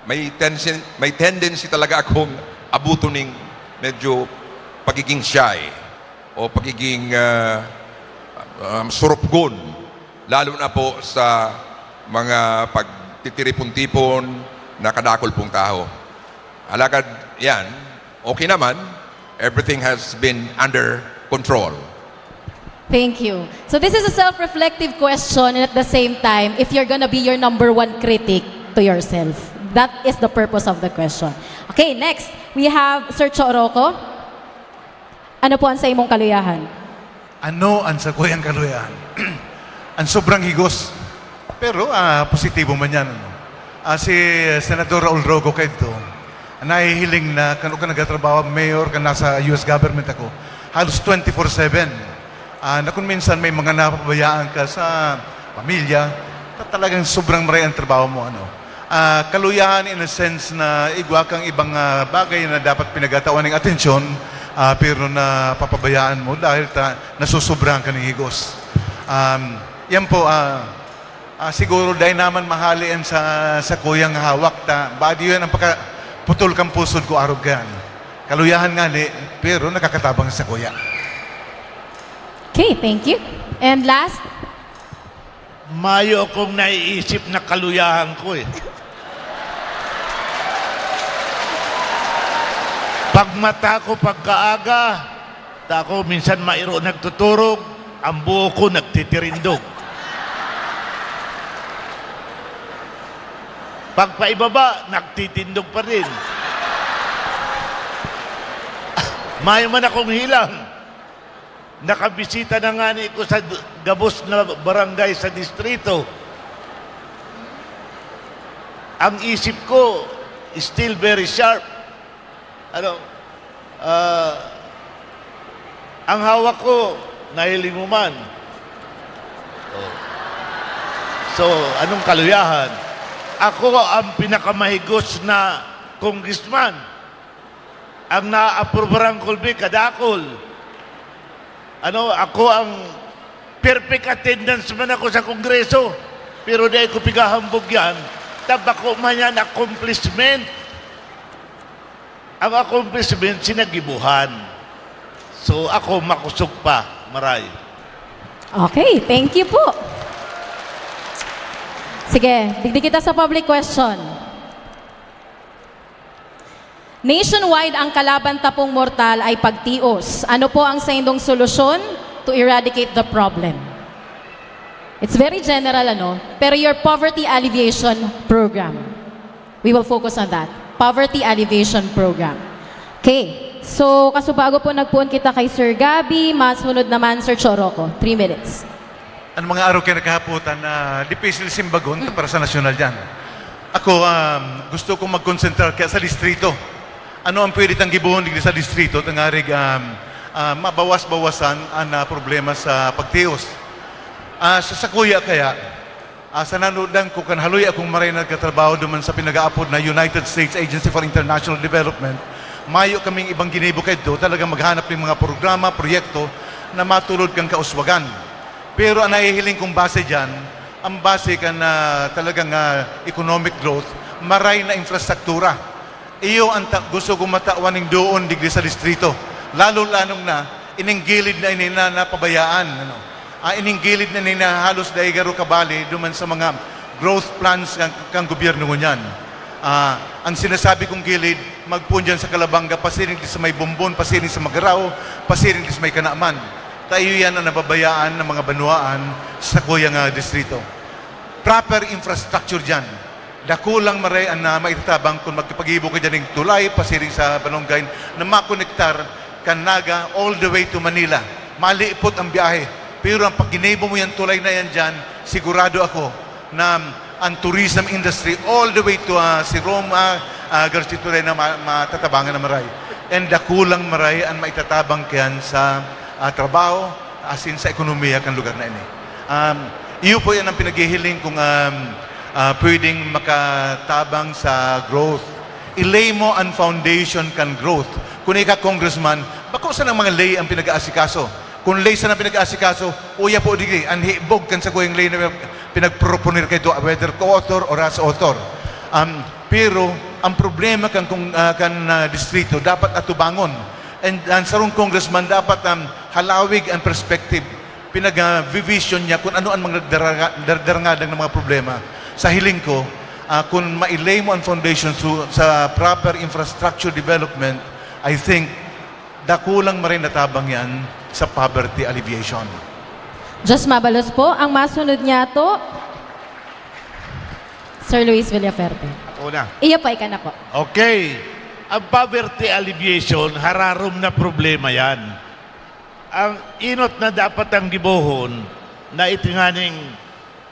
may tensi-, may tendency talaga akong abuton ning medyo pagiging shy o pagiging, ah, um, surupgon, lalo na po sa mga pagtitiripon-tipon na kadakul pong tawo. Alagad yan, okay naman, everything has been under control. Thank you. So this is a self-reflective question, and at the same time, if you're gonna be your number one critic to yourself, that is the purpose of the question. Okay, next, we have Sir Cho Roco. Ano po ang sa imong kaluyahan? Ano ang sakuyang kaluyahan? Ang sobrang higos. Pero, ah, positibo man yan, ano? Ah, si Senador Raul Roco kaidto, nahihiling na kano ka nagtatrabaho, mayor ka, nasa U S government ako, halos twenty-four seven. Ah, na kung minsan may mga napabayaan ka sa pamilya, ta-, talagang sobrang maray ang trabaho mo, ano? Ah, kaluyahan in a sense na igwa kang ibang, ah, bagay na dapat pinagatawan ng atensyon, ah, pero napapabayaan mo dahil ta-, nasusobrahan ka ng higos. Um, yan po, ah, ah, siguro dahil naman mahali yan sa, sa kuyang hawak, ta, badi yan ang pagka-, putol kang pusod ko, arog ka yan. Kaluyahan nga ni, pero nakakatabang sa kuya. Okay, thank you. And last? Mayo akong naiisip na kaluyahan ko eh. Pagmata ko pagkaaga, ta ako minsan mairo nagtuturog, ang buhok ko nagtitirindog. Pagpaibaba, nagtitindog pa rin. Mayo man akong hilang. Nakabisita na ngani ko sa d-, gabos na barangay sa distrito. Ang isip ko, still very sharp. Ano, ah, ang hawak ko, nahiling mo man. Oh. So, anong kaluyahan? Ako ang pinakamahigos na congressman. Ang naaprubaran ko, bi, kadakul. Ano, ako ang Perfect attendance man ako sa Kongreso, pero dai ko pigahambog yan, ta bako man yan accomplishment. Ang accomplishment, sinagibuhan. So, ako, makosog pa, Maray. Okay, thank you po. Sige, digdi kita sa public question. Nationwide, ang kalaban ta pong mortal ay pagtios. Ano po ang saindong solusyon to eradicate the problem? It's very general, ano? Pero your poverty alleviation program. We will focus on that. Poverty alleviation program. Okay. So, kasubago po nagpoon kita kay Sir Gabby, masunod naman, Sir Choroco. Three minutes. Ang mga araw kaya nagkahaputan na difícil simbagon para sa nasyonal dyan. Ako, um, gusto kong mag-concentrar kaya sa distrito. Ano ang pwede tang gibohon digdi sa distrito, tangarig um, uh, mabawas-bawasan ang uh, problema sa pagtios. Uh, sa sakuya kaya, uh, sa nanudan ko kan haloy akong maray nagkatrabaho duman sa pinag-aapod na United States Agency for International Development, mayo kaming ibang ginibo kaidto, talagang maghanap ng mga programa, proyekto na matulod kang kauswagan. Pero ang nahihiling kong base dyan, ang base kan uh, talagang uh, economic growth, maray na infrastruktura. Iyo ang ta- gusto kong matawan ning doon digdi sa distrito. Lalo-lalong na, ining gilid na ini na napabayaan. Ano? Ah, ining gilid na ini na halos dai garo kabali duman sa mga growth plans kan, kan gobyerno ngunyan. Ah, ang sinasabi kong gilid, magpoon dyan sa Calabanga, pasiring sa may Bombon, pasiring sa Magarao, pasiring sa may Kanaman. Tayo yan ang nababayaan ng mga banwaan sa kuyang uh, distrito. Proper infrastructure dyan. Dakulang maray an na maitatabang kung magpag-ibo ka dyan ng tulay, pasiring sa Balonggay, na makonektar kan Naga all the way to Manila. Malipot ang biyahe. Pero ang pag-ginibo mo yan tulay na yan dyan, sigurado ako na ang tourism industry all the way to uh, si Roma, uh, Garcia Tulay na ma- matatabangan na maray. And dakulang maray ang maitatabang kayan sa uh, trabaho, asin sa ekonomiya kan lugar na ini. Um, iyo po yan ang pinaghihiling kung um, uh, pwedeng makatabang sa growth. I-lay mo ang foundation kan growth. Kung ika congressman, bako sa mga lay ang pinag-aasikaso. Kung lay sa pinag-aasikaso, uya po digdi, ang hibog kan sa kuyang lay na pinagproponer kay whether co-author o ras author. Um, pero ang problema kan, kung, uh, kan uh, distrito dapat atubangon. And ang sarong congressman dapat um, halawig ang perspective, pinag-vision niya kung ano ang mga dardarangadang ng mga problema. Sa hiling ko, uh, kung mailay mo ang foundation su- sa proper infrastructure development, I think dakulang maray natabang yan sa poverty alleviation. Just mabalos po, ang masunod niya to, Sir Luis Villaferte. Una. Iyo po, ika na po. Okay. Ang poverty alleviation, hararom na problema yan. Ang inot na dapat ang gibohon na itinganing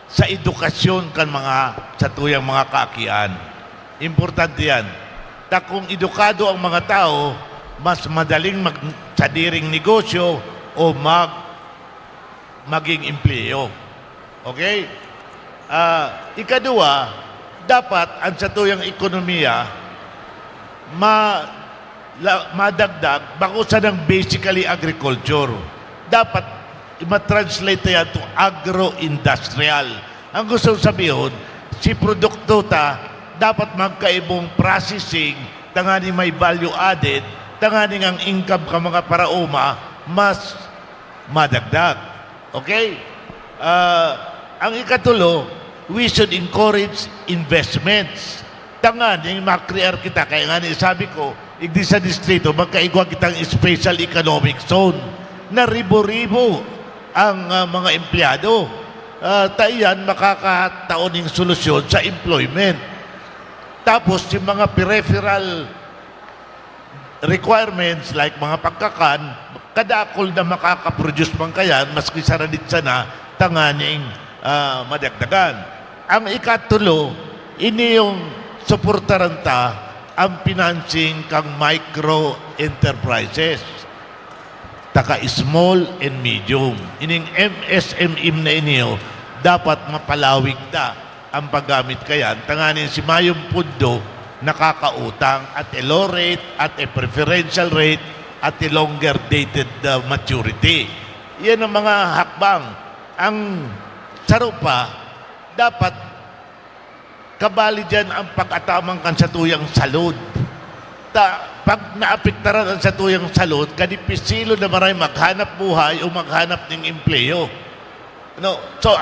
sa edukasyon kan mga satuyang mga kaakian. Importante yan. Ta kung edukado ang mga tao, mas madaling magsadiring negosyo o mag maging empleyo. Okay? Uh, ikadua, dapat ang satuyang ekonomiya ma, la, madagdag bako sa nang basically agriculture. Dapat ma-translate yan to agro-industrial. Ang gusto sabihon, si produkto ta dapat magkaibong processing tangani may value added, tangani ang income ka mga paraoma mas madagdag. Okay? Uh, ang ikatulo, we should encourage investments. Tanganing makrear kita. Kaya nga ni sabi ko, igdi sa distrito, magkaigwa kitang special economic zone na ribo-ribo ang uh, mga empleyado. Uh, ta iyan makakataon ng solusyon sa employment. Tapos, yung mga peripheral requirements like mga pagkakan, kadakol na makakaproduce man kayan, maski sa radit sana, tanganing uh, madagdagan. Ang ikatulo, ini yung suportaran ta ang financing kang micro enterprises, taka small and medium. Ining M S M E na iniyo, dapat mapalawig ta ang paggamit kayan, tanganing si mayong pundo nakakautang at a low rate, at a preferential rate, at a longer dated uh, maturity. Yan ang mga hakbang. Ang saro pa, dapat kabali diyan ang pag-ataman kan satuyang salud. Ta, pag naapektaran ang satuyang salud, kadipisilo na maray maghanap buhay o maghanap ning empleyo. No? So,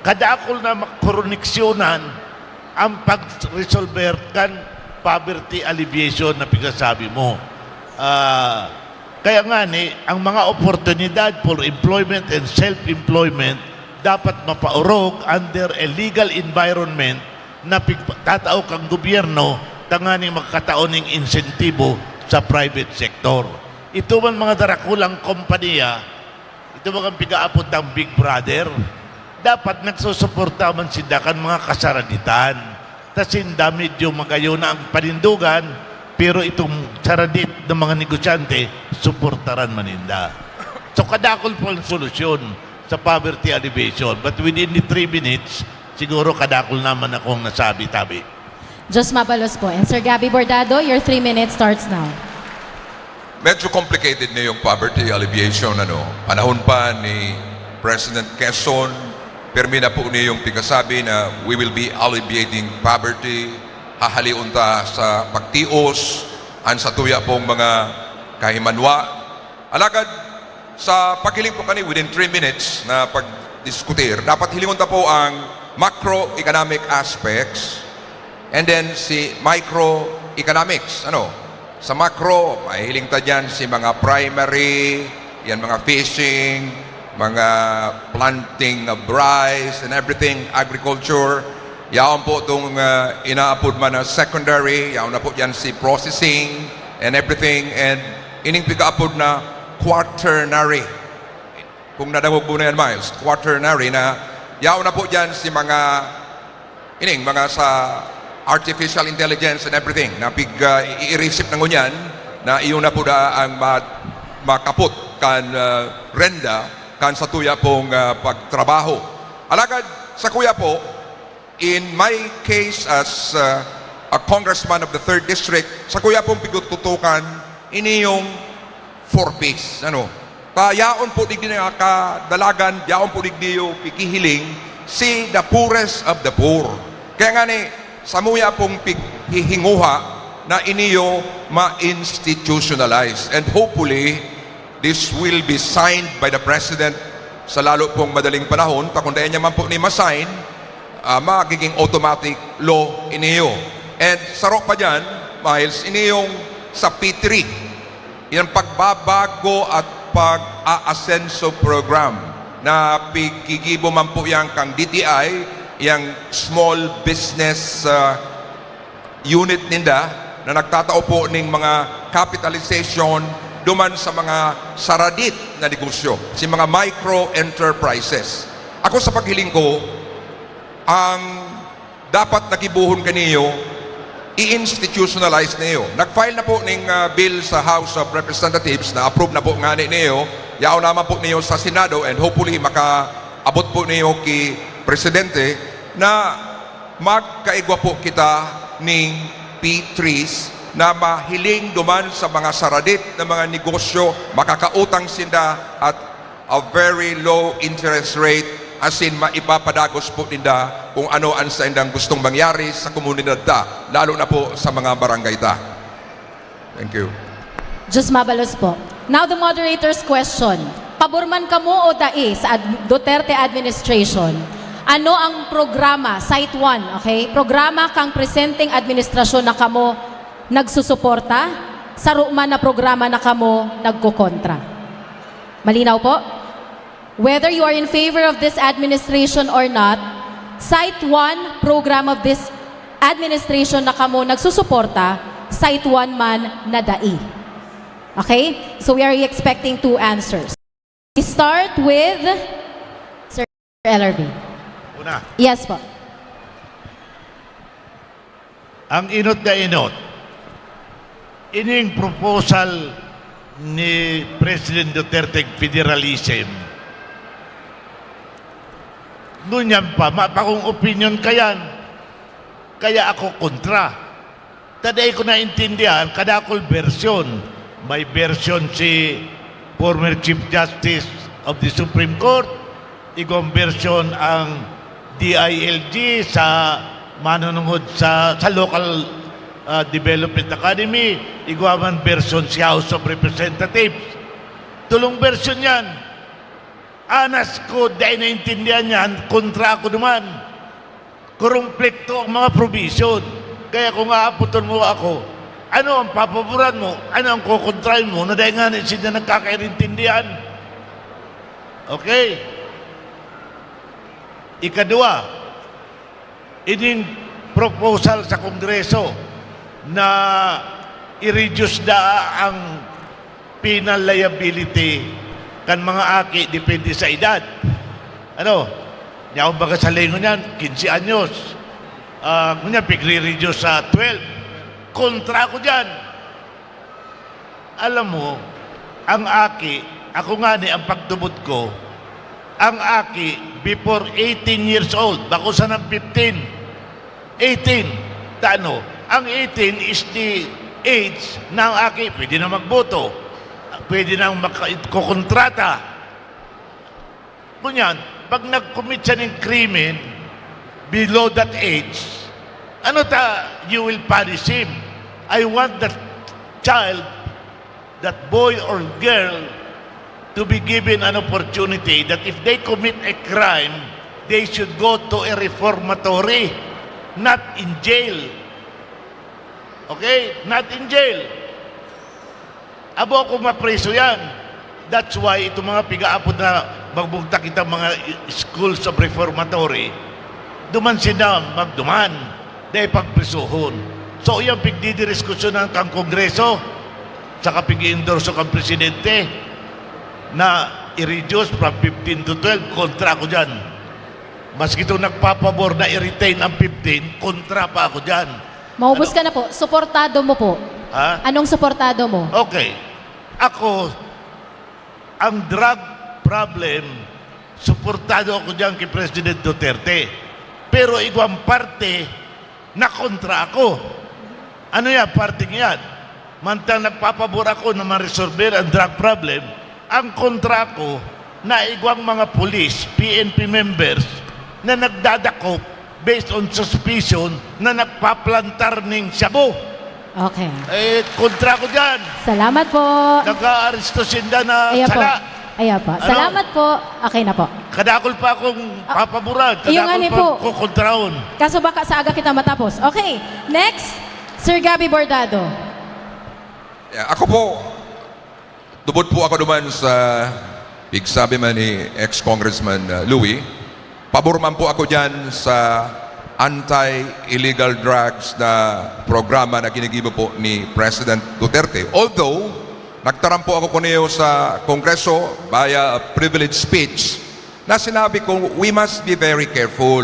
kadakul na mak-, koneksyonan ang pag-resolver kan poverty alleviation na pigsasabi mo. Ah, kaya nga ni, ang mga oportunidad for employment and self-employment dapat mapaorog under a legal environment na pigtatao kang gobyerno tanganing magkatao ning insentibo sa private sector. Ito man mga darakulang kompanya, ito mga pigaapod ng Big Brother, dapat nagsusuporta man sinda kan mga kasaraditan. Ta sinda medyo magayon na ang panindugan, pero itong saradit ng mga negosyante, suportaran man ninda. So, kadakul po ang solusyon sa poverty alleviation. But within the three minutes, siguro kadakul naman akong nasabi, tabi. Diyos mabalos po. And Sir Gabby Bordado, your three minutes starts now. Medyo complicated na yung poverty alleviation, ano. Panahon pa ni President Quezon, pirmi na po niya yung pigkasabi na we will be alleviating poverty, hahalion ta sa pagtios, an satuya pong mga kahimanwa. Alagad, sa paghiling po kani, within three minutes na pagdiskutir, dapat hilingon ta po ang macroeconomic aspects and then si microeconomics. Ano? Sa macro, mahihiling ta dyan si mga primary, yan mga fishing, mga planting of rice and everything, agriculture. Yaon po itong ah, inaapod man na secondary, yaon na po dyan si processing and everything, and ining pigaapod na quaternary. Kung nadangog mo na yan, Miles, quaternary na yaon na po dyan si mga, ining mga sa artificial intelligence and everything, na pig, ah, i-, irisip na ngunyan, na iyon na po da ang ma-, makapot kan, ah, renda, kan satuya pong, ah, pagtrabaho. Alagad, sa kuya po, in my case as, ah, a congressman of the third district, sa kuya pong pigututukan, ini yung four Ps, ano? Ta yaon po digdi na kadalagan, yaon po digdi yung pikihiling, si the poorest of the poor. Kaya nga ni, samuya pong pighihinguha na iniyo ma-institutionalize. And hopefully, this will be signed by the President sa lalo pong madaling panahon. Ta kung dai niya man po ni ma-sign, ah, magiging automatic law iniyo. And saro pa dyan, Miles, ini yung sa P three. Yan pagbabago at pag-aasenso program na piggigibo man po yan kang D T I, yang small business, ah, unit ninda na nagtatao po ning mga capitalization duman sa mga saradit na negosyo, si mga micro enterprises. Ako sa paghiling ko, ang dapat nagibohon kaniyo, i-institutionalize niyo. Nag-file na po ning, ah, bill sa House of Representatives, na-approve na po ngani niyo. Yaon naman po niyo sa Senado and hopefully makaabot po niyo ki Presidente na magkaigwa po kita ning P threes na mahiling duman sa mga saradit na mga negosyo, makakautang sinda at a very low interest rate, as in, maipapadagos po ninda kung ano ang saindang gustong mangyari sa komunidad ta, lalo na po sa mga barangay ta. Thank you. Diyos mabalos po. Now, the moderator's question. Pabor man kamo o dai sa ad-, Duterte administration, ano ang programa, cite one, okay? Programa kang presenteng administrasyon na kamo nagsusuporta, saro man na programa na kamo nagkokontra. Malinaw po? Whether you are in favor of this administration or not, cite one program of this administration na kamo nagsusuporta, cite one man na dai. Okay? So we are expecting two answers. We start with Sir L R B. Una. Yes po. Ang inot na inot, ining proposal ni President Duterte federalism, ngunyan pa, mapakong opinion kayan, kaya ako kontra. Ta dai ko naintindihan, kadakul bersyon. May bersyon si former Chief Justice of the Supreme Court, Igwang bersyon ang D I L G sa manunungod sa, sa local, ah, development academy, igwa man bersyon si House of Representatives. Tulong bersyon yan. Anas ko, dai naintindihan yan, kontra ako duman. Kurumplekto ang mga provision. Kaya kung aapoton mo ako, ano ang papaboran mo? Ano ang kokontrahin mo? Na dai nga na sila nagkakaintindihan. Okay? Ikadua, ining proposal sa Kongreso na i-reduce na ang penal liability kan mga aki depende sa edad. Ano? Di ako baga sa lingon yan, quince anyos. Ah, ngunyan, pigre-reduce sa twelve. Kontra ako dyan. Alam mo, ang aki, ako nga ni ang pagtubod ko, ang aki, before eighteen years old, bako sa nang fifteen, eighteen, tano, ang eighteen is the age na ang aki pwede na magboto, pwede na maka-, kokontrata. Ngunyan, pag nag-commit siya ng krimen below that age, ano ta, you will punish him. I want that child, that boy or girl, to be given an opportunity that if they commit a crime, they should go to a reformatory, not in jail. Okay? Not in jail. Abo ako mapriso yan. That's why itong mga pigaapod na magbugtak itong mga schools of reformatory, duman sila magduman, dahil pagprisuhon. So, iyang pigdidiriskusyonan kang Kongreso, sa kapig-endorso kang Presidente, na i-reduce from fifteen to twelve, kontra ako dyan. Maski itong nagpapabor na i-retain ang fifteen, kontra pa ako dyan. Maubos Ano? ka na po. Suportado mo po. Ha? Anong suportado mo? Okay. Ako, ang drug problem, suportado ako dyan kay President Duterte. Pero igwang parte, na kontra ako. Ano yan? Parte yan. Mantang nagpapabor ako na maresolver ang drug problem, ang kontra ko na igwang mga police, P N P members, na nagdadakop based on suspicion na nagpaplantar ning shabu. Okay. Eh, kontra ko dyan. Salamat po. Nag-aaresto sinda na Ayan po. sala. Ayan po. Ano? Salamat po. Okay na po. Kadakol pa akong Ah, papaboran, iyo nga kadakol ni pa po. kukontrahon. Kaso baka sa aga kita matapos. Okay. Next, Sir Gabby Bordado. Yeah, ako po, tubod po ako duman sa pigsabi man ni ex-Congressman, uh, Louie. Pabor man po ako dyan sa anti-illegal drugs na programa na ginigibo po ni President Duterte. Although, nagtaram po ako kaniyo sa Kongreso via privilege speech na sinabi ko, "We must be very careful.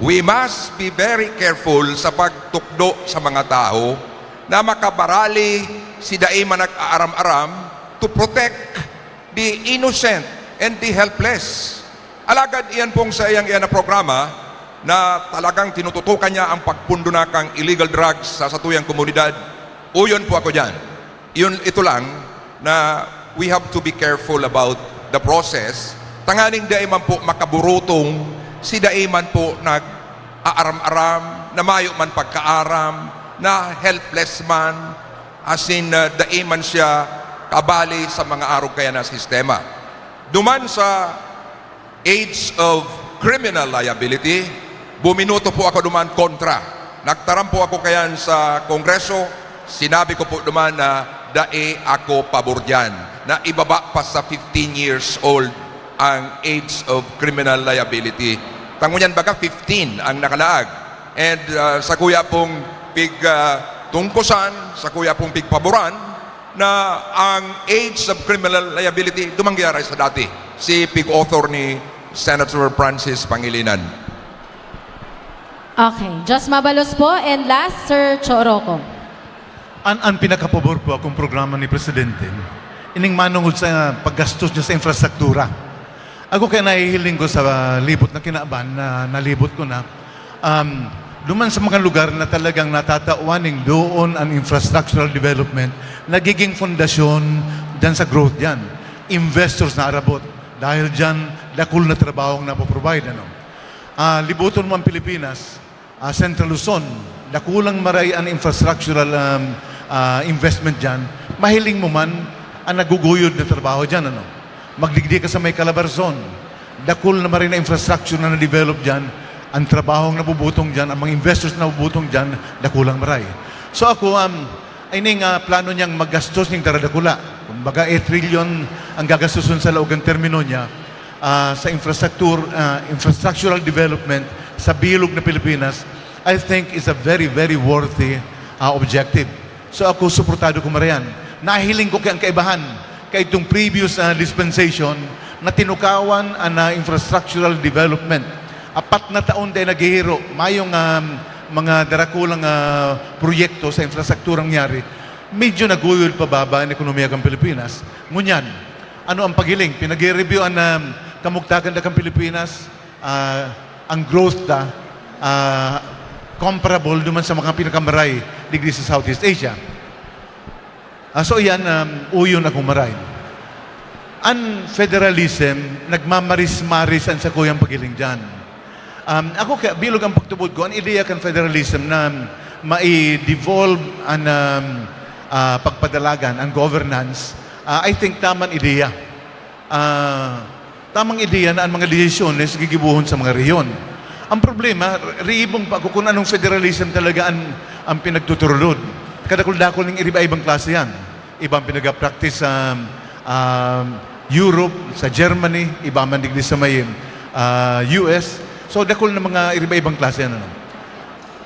We must be very careful sa pagtukdo sa mga tao na makabarali si dai man nag-aaram-aram to protect the innocent and the helpless." Alagad iyan pong sa iyang, iyan na programa na talagang tinututukan niya ang pagpundo na kang illegal drugs sa satuyang komunidad, uyon po ako diyan. Yun, ito lang na we have to be careful about the process. Tanganing dai man po makaburutong si dai man po nag-aaram-aram, na mayo man pagkaaram, na helpless man, as in, uh, dai man siya kabali sa mga arog kaya na sistema. Duman sa age of criminal liability, buminuto po ako duman kontra. Nagtaram po ako kayan sa Kongreso, sinabi ko po duman na dai ako pabor diyan, na ibaba pa sa fifteen years old ang age of criminal liability. Tango niyan baga fifteen ang nakalaag. And, uh, sa kuya pong pig, uh, tungkusan, sa kuya pong pigpaboran, na ang age of criminal liability dumanggiaray sa dati. Si pig-author ni Senator Francis Pangilinan. Okay. Just mabalos po. And last, Sir Cho Roco. An, an pinakapabor po akong programa ni Presidente, ining manungod sa paggastos niya sa infrastruktura. Ako kaya nahihiling ko sa libot na kinaban na nalibot ko na, um, duman sa mga lugar na talagang natatawan ning doon ang infrastructural development, nagiging fondasyon dyan sa growth dyan. Investors na arabot. Dahil dyan, Dakul na trabaho ang napoprovide, ano? Ah, libuton mo ang Pilipinas, ah, Central Luzon, dakulang maray an infrastructural, um, ah, investment diyan, mahiling mo man an naguguyod na trabaho diyan, ano? Magdigdi ka sa may Calabarzon, dakul na maray na infrastructure na na-develop diyan, ang trabahong nabubutong diyan, ang mga investors na nabubutong diyan, dakulang maray. So ako, um, ining, ah, plano niyang maggastos ning taradakula. Kumbaga, eight trillion ang gagastuson sa laog ng termino niya, ah, sa infrastructure, ah, infrastructural development sa bilog na Pilipinas, I think is a very, very worthy, ah, objective. So ako, suportado ko marayan. Nahiling ko kaya ang kaibahan kaitong previous, ah, dispensation na tinukawan an, ah, infrastructural development. Apat na taon tayo naghihiro, mayong, um, mga darakulang, ah, proyekto sa infrastrukturang nangyari, medyo naguyod pababa ang ekonomiya kan Pilipinas. Ngunyan, ano ang paghiling? Pinag-review an, um, kamugtakan da kan Pilipinas, ah, ang growth da, ah, comparable duman sa mga pinakamaray digdi sa Southeast Asia. Ah, so iyan, um, uyon akong maray. An federalism, nagmamaris-maris an sakuyang paghiling diyan. Um, ako kaya, bilog ang pagtubod ko, an ideya kan federalism na mai-devolve an, um, ah, pagpadalagan, an governance, ah, I think taman ideya. Ah, tamang ideya na an mga desisyones gigibohon sa mga rehiyon. Ang problema, re-, reibong pa ako kung anong federalism talaga an, ang pinagtuturulod. Kadakul-dakul ning iriba-ibang klase yan. Iba ang pinag-practice sa, um, Europe, sa Germany, iba man digdi sa may, ah, U S. So, dakul na mga iriba-ibang klase yan, ano.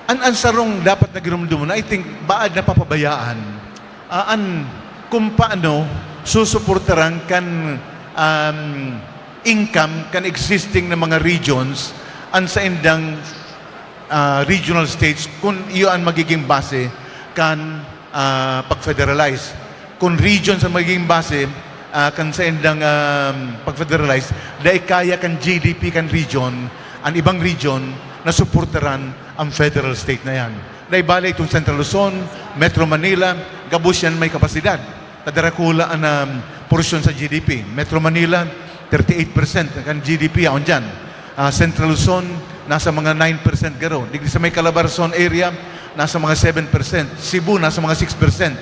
An, an sarong dapat na giromdoman, I think, baad na papabayaan, ah, an kung paano susuportaran kan, um, income kan existing na mga regions an saindang, ah, regional states, kun iyo an magiging base kan, ah, pag-federalize. Kun regions an magiging base, ah, kan saindang, um, pag-federalize, dai kaya kan G D P kan region, an ibang region, na suportaran ang federal state na yan. Dai bale itong Central Luzon, Metro Manila, gabos yan may kapasidad. Tadarakula an, um, porsyon sa G D P. Metro Manila, thirty-eight percent kan G D P yaon diyan. Ah, Central Luzon, nasa mga nine percent garo. Digdi sa may Calabarzon area, nasa mga seven percent. Cebu, nasa mga six percent.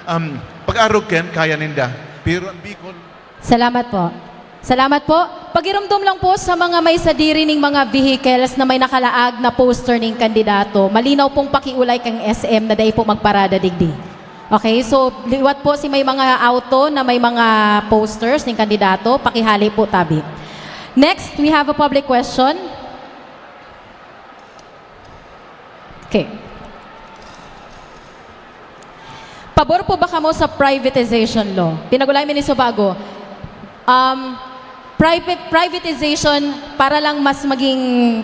Um, pag-arog ken, kaya ninda. Pero ang Bicol, Salamat po. Salamat po. Pagiromdom lang po sa mga may sadiri ning mga vehicles na may nakalaag na poster ning kandidato. Malinaw pong pakiolay kan S M na dai po magparada digdi. Okay, so liwat po si may mga auto na may mga posters ning kandidato, pakihale po tabi. Next, we have a public question. Okay. Pabor po ba kamo sa privatization law? Pinag-olay mi ni Subago. Um, private, privatization, para lang mas maging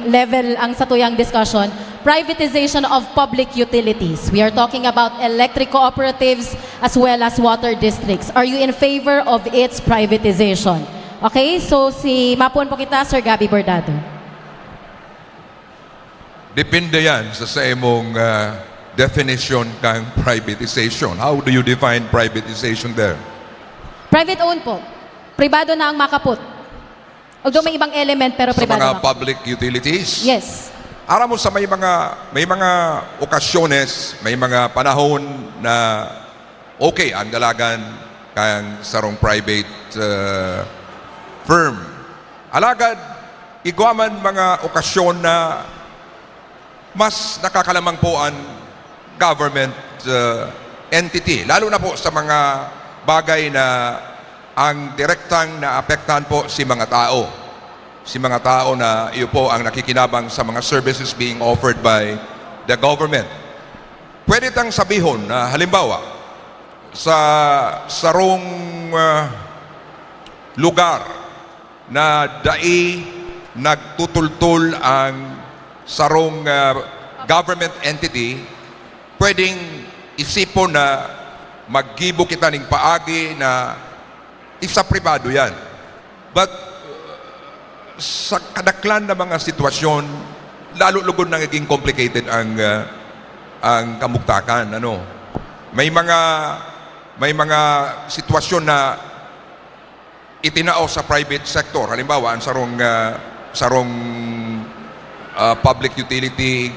level ang satuyang discussion, privatization of public utilities. We are talking about electric cooperatives as well as water districts. Are you in favor of its privatization? Okay, so si mapon po kita, Sir Gabby Bordado. Depende yan sa, sa imong, ah, definition kang privatization. How do you define privatization there? Private owned po. Pribado na ang makapot. Although may ibang element, pero Sa pribado mga na. Public utilities? Yes. Aram mo, sa may mga, may mga okasyones, may mga panahon na okay ang dalagan kan sarong private, ah, firm. Alagad, igwa man mga okasyon na mas nakakalamang po ang government, ah, entity, lalo na po sa mga bagay na ang direktang naapektahan po si mga tao. Si mga tao na iyo po ang nakikinabang sa mga services being offered by the government. Pwede tang sabihon na, halimbawa, sa sarong, ah, lugar na dai nagtutultol ang sarong, ah, government entity, pwedeng isipon na maggibo kita ning paagi na isapribado yan. But, uh, sa kadaklan na mga sitwasyon, lalo lugod nagiging complicated ang, uh, ang kamugtakan, ano. May mga, may mga sitwasyon na itinao sa private sector. Halimbawa, ang sarong, ah, sarong, ah, public utility.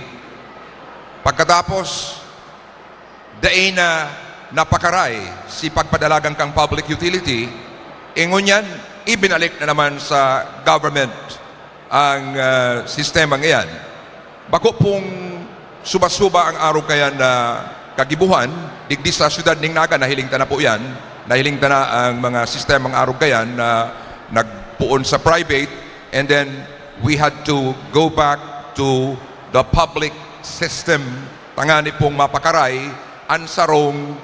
Pagkatapos, dai na napakaray si pagpadalagan kang public utility, ingon yan, ibinalik na naman sa government ang, ah, sistema ngayon. Bako pong suba-suba ang arog kayan na kagibuhan, digdi sa siyudad ning Naga, nahiling ta na po yan. Nahiling ta na ang mga sistemang arog kayan na nagpoon sa private, and then we had to go back to the public system, tangani pong mapakaray ang sarong,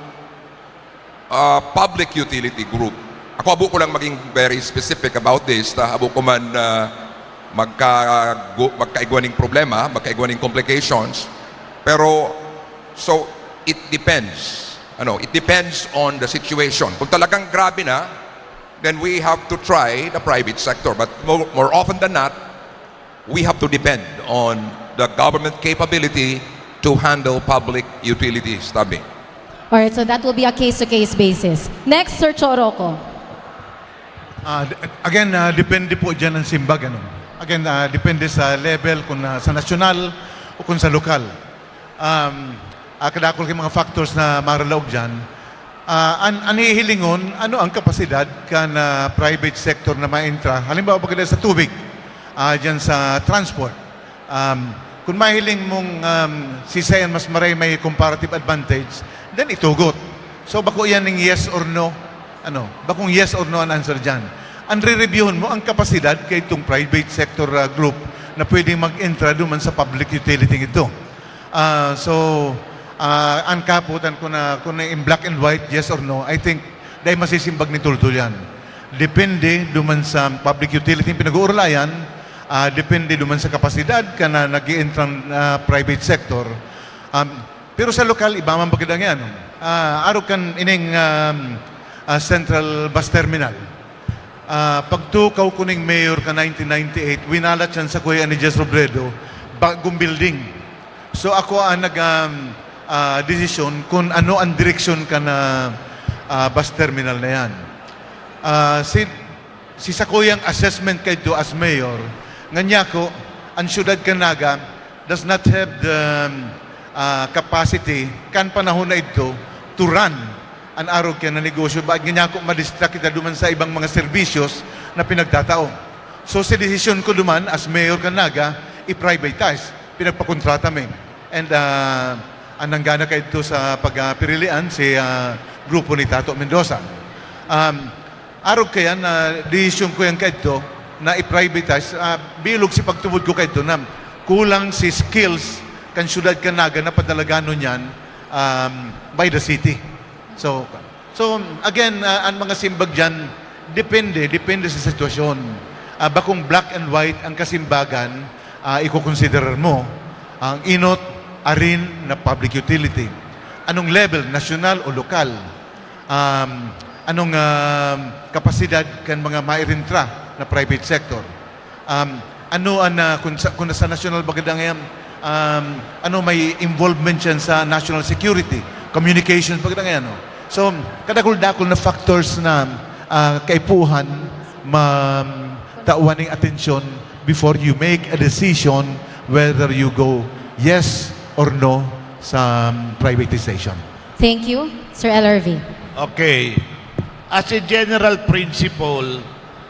ah, public utility group. Ako, habo ko lang maging very specific about this, ta habo ko man, ah, magka-, magkaigwa ning problema, magkaigwa ning complications. Pero, so, it depends. Ano, it depends on the situation. Kung talagang grabe na, then we have to try the private sector. But more, more often than not, we have to depend on the government capability to handle public utilities, tabi. Alright, so that will be a case-to-case basis. Next, Sir Cho Roco. Ah, d- again, ah, depende po dyan ang simbag. Ano? Again, ah, depende sa level, kung na, sa nasyonal o kung sa lokal. Um, ah, kadakol kay mga factors na maralaog dyan. Ah, an, an hihilingon, ano ang kapasidad kan ah, private sector na maintra? Halimbawa, pagkada sa tubig, ah, dyan sa transport. Um, kung mahiling mong um, si Sayan mas maray may comparative advantage, then itugot. So, bako yan ng yes or no. Ano, bakong yes or no ang answer dyan. Ang re-reviewon mo ang kapasidad kay itong private sector ah, group na pwedeng mag-intra duman sa public utility ito. Ah, so, ah, ang kaputan ko na kung in black and white, yes or no, I think dahil masisimbag ni Tultul yan. Depende duman sa public utility yung pinag-uurlayan, ah, depende duman sa kapasidad ka na nag-iintrang ah, private sector. Um, pero sa lokal, iba man pagkadang yan. Ah, arog kan ining um, ah, central bus terminal. Ah, pagtukaw ko ning mayor ka nineteen ninety-eight, winalat siya sa kuya ni Jess Robredo, bagong building. So ako ang nag um, ah, desisyon kung ano ang direksyon ka na ah, bus terminal na yan. Ah, si, si sakuyang assessment kaidto as mayor, nga niya ko, ang syudad kan Naga does not have the um, ah, capacity kan panahon na idto to run an arog kaya na negosyo. Baad nga niya ako madistract kita duman sa ibang mga serbisyos na pinagtatao. So, si desisyon ko duman as mayor kan Naga, i-privatize. Pinagpakontrata mi. And ah, ang nanggana kaidto sa pagpirilian si ah, grupo ni Tato Mendoza. Um, arog kaya na desisyon ko yan kaidto na i-privatize, ah, bilog si pagtubod ko kaidto na kulang si skills kan syudad kan Naga na padalaganon yan um, by the city. So, so again, ah, ang mga simbag dyan, depende, depende sa sitwasyon. Ah, bakong black and white ang kasimbagan, ah, ikokonsiderar mo ang inot, arin na public utility. Anong level, nasyonal o lokal? Um, anong um, kapasidad kan mga mairintra na private sector? Um, ano ang, ah, kung, sa, kung sa national baga ngayon, um, ano may involvement siyan sa national security, communications baga ngayon, no? So, kadakul-dakul na factors na ah, kaipuhan matawan ning atensyon before you make a decision whether you go yes or no sa um, privatization. Thank you, Sir L R V. Okay. As a general principle,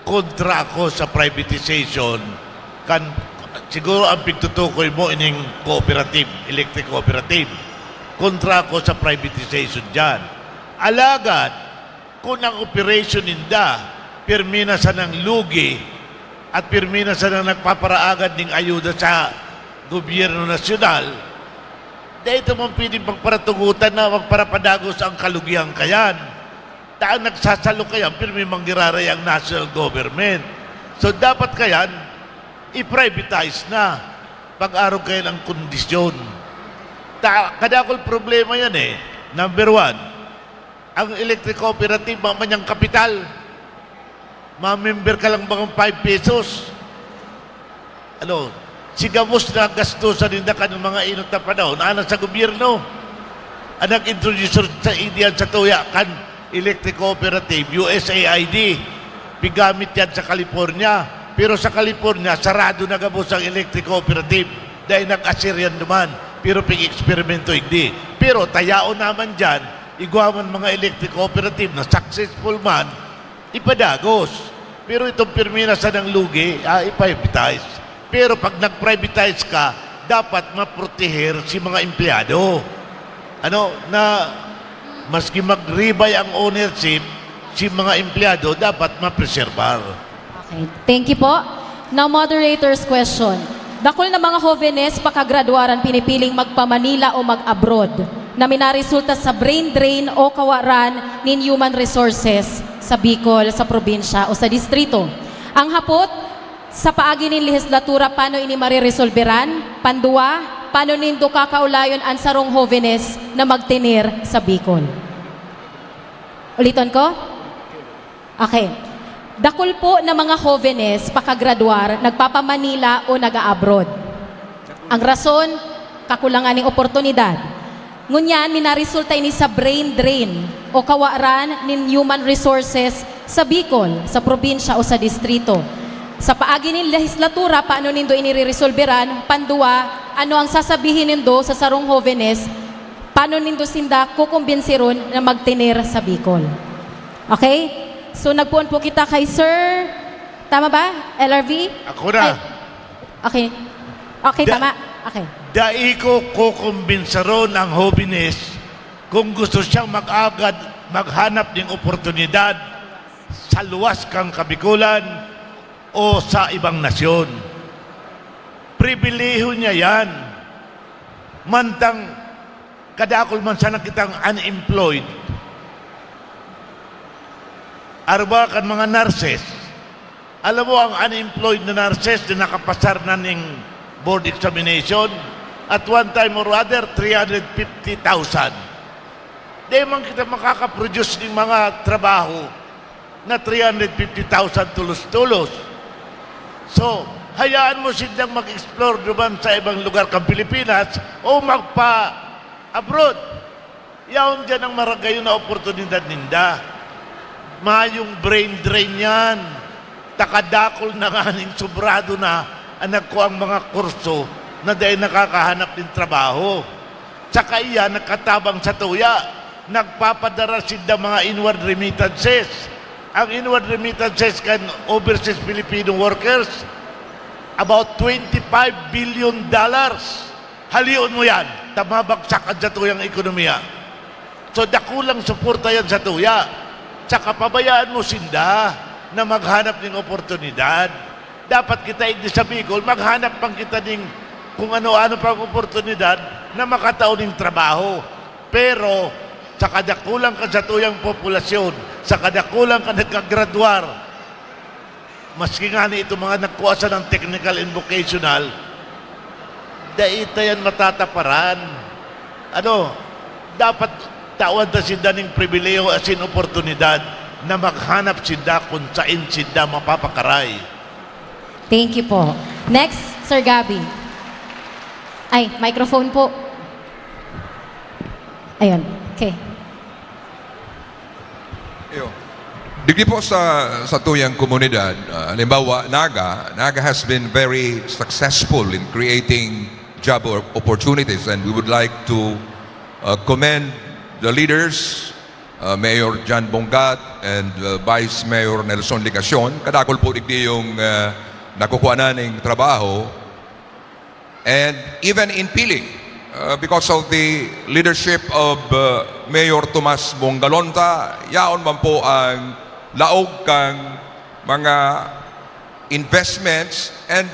kontra ako sa privatization. Kan, siguro ang pigtutukoy mo ining cooperative, electric cooperative. Kontra ako sa privatization dyan. Alagad, kung ang operation ninda, pirmi na sanang lugi at pirmi na sanang nagpaparaagad ning ayuda sa gobyerno nasyonal, dahil ito man pwedeng pagparatugutan na magparapadagos ang kalugihan kayan. Ta ang nagsasalo kayan, pirmi manggiraray ang national government. So dapat kayan, i-privatize na pag-arog kayan ang kondisyon. Ta, kadakol problema yan eh. Number one, ang electric cooperative, mamanyang kapital. Mamember ka lang bang five pesos? Ano, si gabos na gastusan ninda kan mga inot na panahon, ana sa gobyerno. Ang nag-introduce sa idiyan sa tuya kan electric cooperative, U S A I D. Pigamit yan sa California. Pero sa California, sarado na gabos ang electric cooperative. Dahil nag-asir yan duman. Pero pig-eksperimento igdi. Pero tayaon naman dyan, igwa man mga electric cooperative na successful man, ipadagos. Pero itong pirmi na sanang lugi, ah, iprivatize. Pero pag nag-privatize ka, dapat maproteher si mga empleyado. Ano, na maski mag-rebay ang ownership, si mga empleyado dapat mapreserbar. Okay. Thank you po. Now, moderator's question. Dakul na mga hovenes pakagradwaran pinipiling magpa-Manila o mag-abroad na minaresulta sa brain drain o kawaran nin human resources sa Bicol, sa probinsya o sa distrito. Ang hapot, sa paagi nin lehislatura, paano ini mareresolberan? Pandua, paano nindo kakaulayon an sarong hovenes na magtener sa Bicol? Uliton ko? Okay. Dakul po na mga hovenes pakagradwar nagpapa-Manila o nag-a-abroad. Ang rason, kakulangan nin oportunidad. Ngunyan, minaresulta ini sa brain drain o kawaran nin human resources sa Bicol, sa probinsya o sa distrito. Sa paagi nin lehislatura, paano nindo ini reresolberan? Pandua, ano ang sasabihin nindo sa sarong hovenes? Paano nindo sinda kukumbinsiron na magtener sa Bicol? Okay? So, nagpoon po kita kay Sir, tama ba? L R V? Ako na. Ay, okay. Okay, Da- tama. Okay. Dai ko kukumbinsaron ang hobenes kung gusto siyang mag-agad, maghanap ng oportunidad sa luwas kang Kabikulan o sa ibang nasyon. Pribilehiyo niya yan. Mantang kadakul man sana kitang unemployed. Arba kan mga nurses. Alam mo, ang unemployed na nurses na nakapasar na ning board examination, at one time or other, three hundred fifty thousand. Di man kita makakaproduce ng mga trabaho na three hundred fifty thousand tulos-tulos. So, hayaan mo sindang mag-explore naman sa ibang lugar kan Pilipinas o magpa-abroad. Yaon diyan ang maragayon na oportunidad ninda. Mayong brain drain yan. Takadakol na nga ning sobrado na ang nagkuang mga kurso na dai nakakahanap nin trabaho. Saka iya nagkatabang sa tuya, nagpapadara sinda mga inward remittances. Ang inward remittances kan overseas Filipino workers, about twenty-five billion dollars. Halion mo yan, ta mabagsak an satuyang ekonomiya. So, dakulang suporta yan sa tuya. Saka pabayaan mo sinda na maghanap nin oportunidad. Dapat kita igdi sa Bicol, maghanap pang kita ning kung ano-ano pang oportunidad na makatao ning trabaho. Pero sa kadakulang kan satuyang populasyon, sa kadakulang kan nagkagradwar, maski nga ni itong mga nagkuha sa ng technical and vocational, dai ta yan matataparan. Ano, dapat tawan ta sinda ning pribilehiyo asin oportunidad na maghanap sinda kung sain sinda mapapakaray. Thank you po. Next, Sir Gabby. Ay, microphone po. Ayun. Okay. Iyo. Digdi po sa satuyang komunidad, ah, halimbawa, Naga, Naga has been very successful in creating job or- opportunities, and we would like to uh, commend the leaders, uh, Mayor John Bongat and uh, Vice Mayor Nelson Legacion. Kadakol po digdi yung uh, nakukuha na ning trabaho. And even in Pili, uh, because of the leadership of uh, Mayor Tomas Bongalonta, yaon man po ang laog kang mga investments, and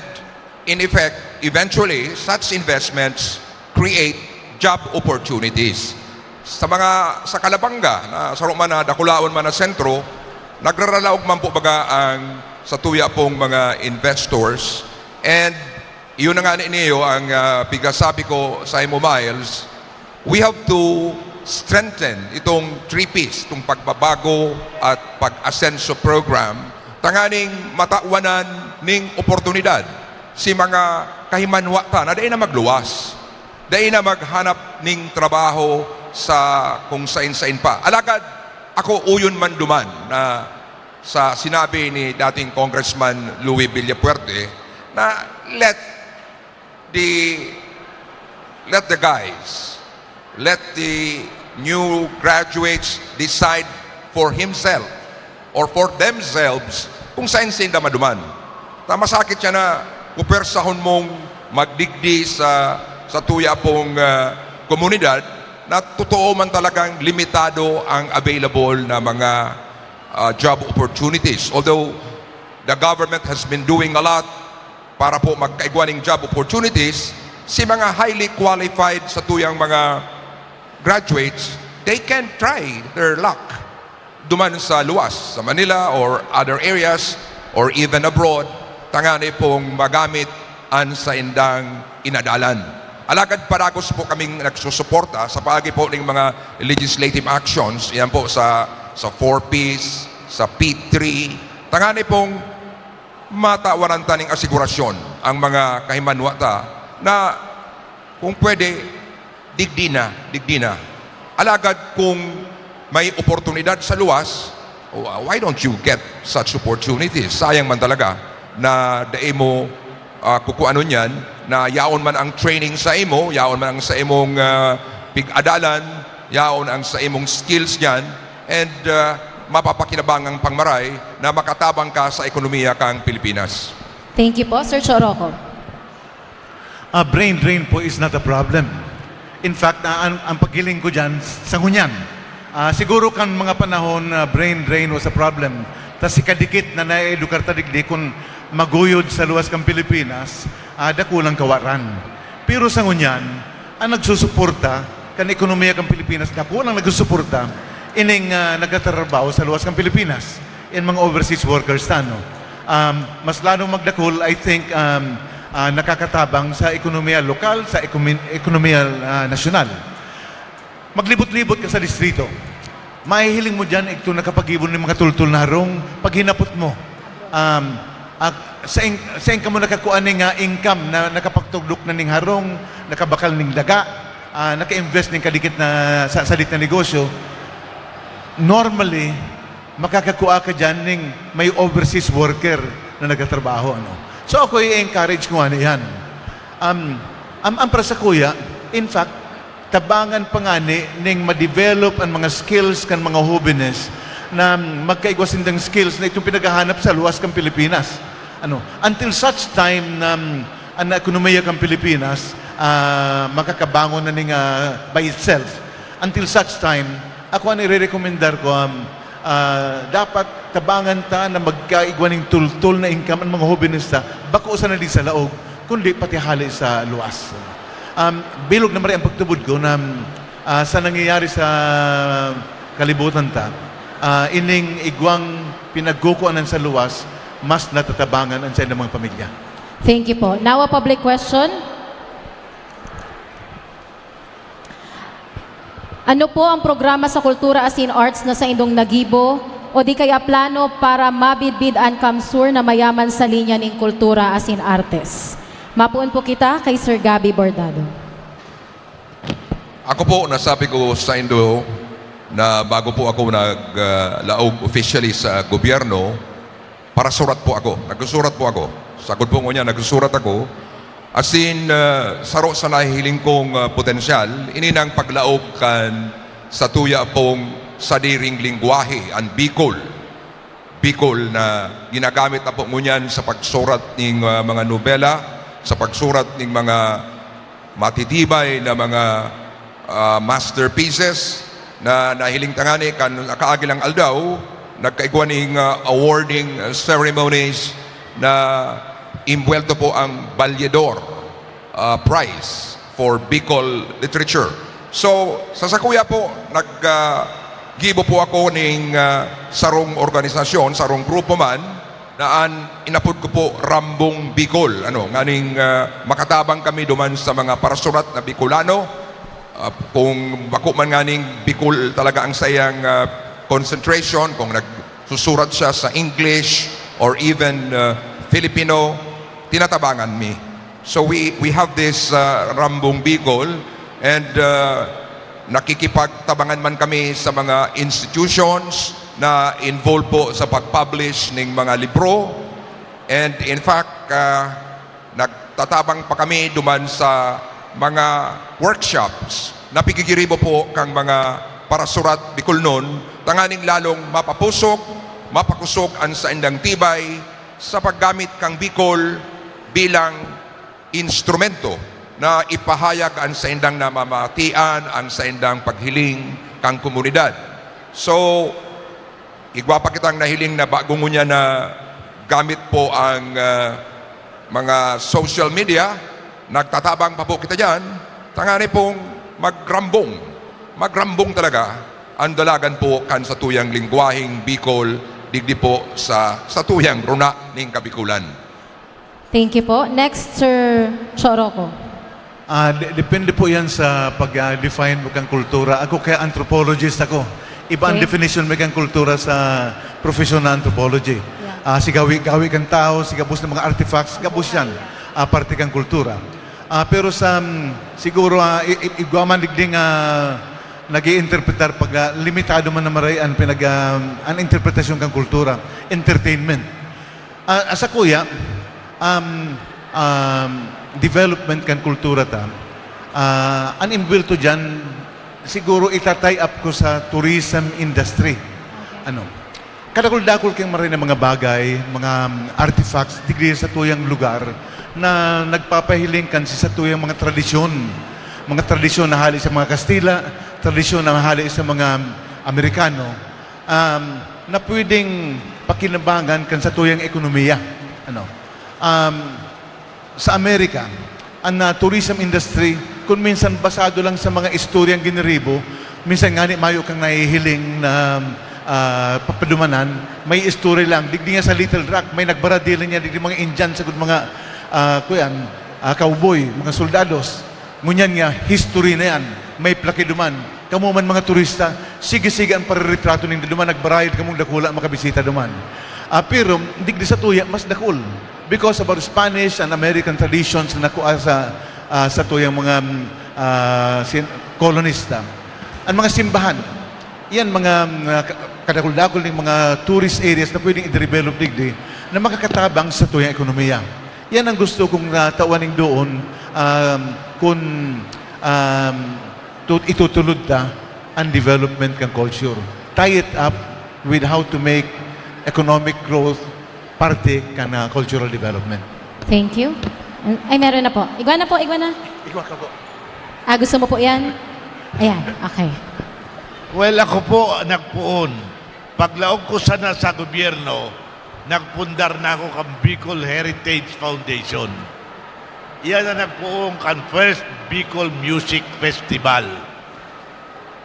in effect, eventually, such investments create job opportunities. Sa mga, sa Calabanga, na saro man na dakulaon man na sentro, nagraralaog man po baga ang satuya pong mga investors. And iyon na nga ni niyo ang uh, pigasabi ko sa imo, Miles, we have to strengthen itong three Ps, itong pagbabago at pag-asenso program, tanganing matawanan ning oportunidad si mga kahimanwa ta na dai na magluwas, dai na maghanap ning trabaho sa kung sain-sain pa. Alagad ako uyon man duman na sa sinabi ni dating Congressman Louie Villafuerte na let the let the guys, let the new graduates decide for himself or for themselves kung saan sinda maduman. Ta masakit siya na pupersahon mong magdigdi sa sa tuya pong ah, komunidad na totoo man talagang limitado ang available na mga ah, job opportunities. Although the government has been doing a lot para po magkaigwa ning job opportunities, si mga highly qualified sa tuyang mga graduates, they can try their luck duman sa luwas, sa Manila or other areas or even abroad, tangani pong magamit an saindang inadalan. Alagad padagos po kaming nagsusuporta sa paagi po ning mga legislative actions, yan po sa sa four Ps, sa P three, tangani pong matawaran ta ning asigurasyon ang mga kahimanwa ta na kung pwede, digdi na, digdi na. Alagad kung may oportunidad sa luwas, wh- why don't you get such opportunities? Sayang man talaga na dai mo ah, kukuanon yan, na yaon man ang training sa imo, yaon man ang sa imong ah, pig-adalan, yaon ang sa imong skills niyan, and ah, mapapakinabangan pang maray na makatabang ka sa ekonomiya kang Pilipinas. Thank you po, Sir Choroco. Ah, brain drain po is not a problem. In fact, ah, ang, ang paghiling ko dyan, sa ngunyan. Ah, siguro kan mga panahon na brain drain was a problem, tas si kadikit na naedukar ta digdi kun maguyod sa luwas kan Pilipinas, ah, dakulang kawaran. Pero sa ngunyan, ang nagsusuporta kan ekonomiya kan Pilipinas, dakulang nagsusuporta ining ah, nagtatrabaho sa luwas kan Pilipinas, in mga overseas workers ta, no? Um, mas lalong magdakul, I think, um, ah, nakakatabang sa ekonomiya lokal, sa ekomi- ekonomiya ah, nasyonal. Maglibot-libot ka sa distrito. Mahihiling mo dyan, igto nakapagibon ng mga tultol na harong, paghinapot mo. Um, ak- sain, sain ka mo nakakua ni nga income na nakapagtugdok na ning harong, nakabakal ning daga, ah, naka-invest ning kadikit na sa salit na negosyo, normally, makakakua ka dyan ning may overseas worker na nagtatrabaho. Ano? So ako i-encourage ko nga yan. Um, ang, ang para sa kuya, in fact, tabangan pa ngani ning ma-develop ang mga skills kan mga hobenes na magkaigwa sindang skills na itong pinaghahanap sa luwas kan Pilipinas. Ano, until such time na um, ang ekonomiya kan Pilipinas ah, makakabangon na ning ah, by itself. Until such time, ako ang irerekomendar ko, um, ah, dapat tabangan ta na magkaigwa ning tultol na income ang mga hobenes ta, bako sana di sa laog, kundi pati hali sa luwas. Um, bilog na maray ang pagtubod ko na um, ah, sa nangyayari sa kalibutan ta, ah, ining igwang pinagkukuanan sa luwas, mas natatabangan ang saindang mga pamilya. Thank you po. Now a public question. Ano po ang programa sa kultura asin arts na saindong nagibo o di kaya plano para mabidbid an CamSur na mayaman sa linya nin kultura asin artes? Mapoon po kita kay Sir Gabby Bordado. Ako po, nasabi ko sa indo na bago po ako naglaog officially sa gobyerno, parasurat po ako. Nagsusurat po ako. Sagkod po ngunyan, nagsusurat ako. As in, ah, saro sa nahihiling kong ah, potensyal, ini nang paglaog kan sa tuya pong sadiring lingwahe, an Bicol. Bicol na ginagamit na po ngunyan sa pagsurat ning ah, mga nobela, sa pagsurat ning mga matitibay na mga ah, masterpieces na nahiling tangani kan nakaagi lang aldaw, nagkaigwa ning ah, awarding ceremonies na imbuwelto po ang Balyedor ah, Prize for Bicol Literature. So, sa sakuya po, nag ah, gibo po ako ning ah, sarong organisasyon, sarong grupo man, na an inapod ko po Rambong Bicol, ano, nganing ah, makatabang kami duman sa mga parasurat na Bicolano. Ah, kung bako man nganing Bicol talaga ang sayang ah, concentration, kung nagsusurat siya sa English or even ah, Filipino, tinatabangan mi. So we we have this ah, Rambong Bicol, and ah, nakikipagtabangan man kami sa mga institutions, na involved po sa pag-publish ning mga libro. And in fact, ah, nagtatabang pa kami duman sa mga workshops na pigigiribo po kang mga parasurat Bicolnon, tanganing lalong mapapusok, mapakosog an saindang tibay sa paggamit kang Bicol bilang instrumento na ipahayag an saindang namamatian, ang saindang paghiling kan komunidad. So, igwa pa kitang nahiling na bago ngunyan na gamit po ang, ah, mga social media, nagtatabang pa po kita diyan, tangani pong magrambong, magrambong talaga ang dalagan po kan satuyang lengguwaheng Bicol digdi po sa satuyang runa ning Kabikulan. Thank you po. Next, Sir Choroco. Ah, de-, depende po yan sa pag, ah, define mo kang kultura. Ako kaya anthropologist ako. Iba ang Okay. definition mo kang kultura sa profesyon na anthropology. Yeah. Ah, si gawi-gawi kang tao, si gabos ng mga artifacts, gabos yan. Ah, parte kang kultura. Ah, pero sa, mm, siguro, ah, i-, i-, igwa man digding, ah, nag-iinterpretar pag, ah, limitado man na maray an pinag, ah, an interpretasyon kang kultura, entertainment. Ah, sa kuya, um, um, development kan kultura ta, ah, an inbuwelto diyan, siguro ita-tie up ko sa tourism industry. Ano, kadakul-dakul kayong maray na mga bagay, mga, um, artifacts, digdi sa tuyang lugar na nagpapahiling kan si sa tuyang mga tradisyon. Mga tradisyon na hali sa mga Kastila, tradisyon na hali sa mga, um, Amerikano. um, na pwedeng pakinabangan kan satuyang ekonomiya. Ano? Um, sa Amerika, ang, ah, tourism industry, kung minsan basado lang sa mga istoryang giniribo, minsan ngani mayo kang nahihiling na, ah, papadumanan, may istorya lang. Digdi nga sa Little Rock, may nagbaradilan niya, digdi mga Indian, sagkod mga, ah, kuyan, ah, cowboy, mga soldados. Ngunyan nga, history na yan. May plaki duman. Kamo man mga turista, sige-sige ang pareretrato ninda duman, nagbarayad kamong dakula makabisita duman. Ah, pero digdi sa tuya, mas dakul. Because of our Spanish and American traditions na nakuha sa, ah, sa tuyang mga, mm, ah, sin-, kolonista. Ang mga simbahan, yan mga, mm, ah, ka-, kadakul-dakul ning mga tourist areas na pwedeng i-develop digdi na makakatabang sa tuyang ekonomiya. Yan ang gusto kong, ah, tawan ning doon, um, kun, um, tu-, itutulod ta ang development kan culture. Tie it up with how to make economic growth parte kan, ah, cultural development. Thank you. Ay, meron na po. Igwa na po, igwa na. Igwa ka po. Ah, gusto mo po yan? Ayan, okay. Well, ako po, nagpoon. Paglaog ko sana sa gobyerno, nagpundar na ako kan Bicol Heritage Foundation. Iyan ang nagpoon kan first Bicol Music Festival.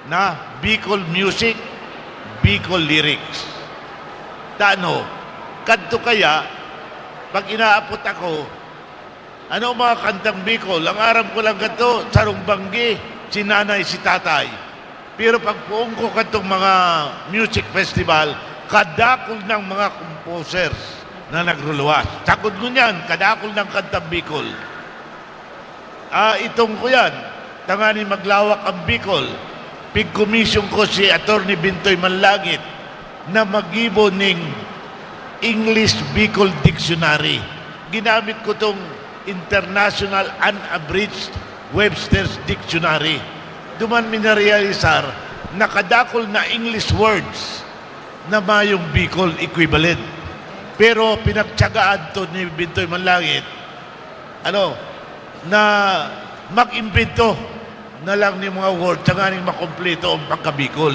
Na Bicol Music, Bicol Lyrics. Tano, kadto kaya, pag inaapot ako, ano mga kantang Bicol? Ang aram ko lang kadto, sarong banggi, si nanay, si tatay. Pero pagpoon ko kadtong mga music festival, kadakul ng mga composers na nagruluwas. Sagkod ngunyan, kadakul ng kantang Bicol. Ah, itong ko yan, tanganing maglawak ang Bicol. Pigkomisyon ko si Attorney Bintoy Manlangit na maggibo ning English Bicol Dictionary. Ginamit ko tong International Unabridged Webster's Dictionary. Duman mi narealisar na kadakul na English words na mayong Bicol equivalent. Pero pinagtyagaan to ni Bintoy Manlangit, ano, na mag-imbento na lang ning mga word tanganing makumpleto ang pagka-Bicol.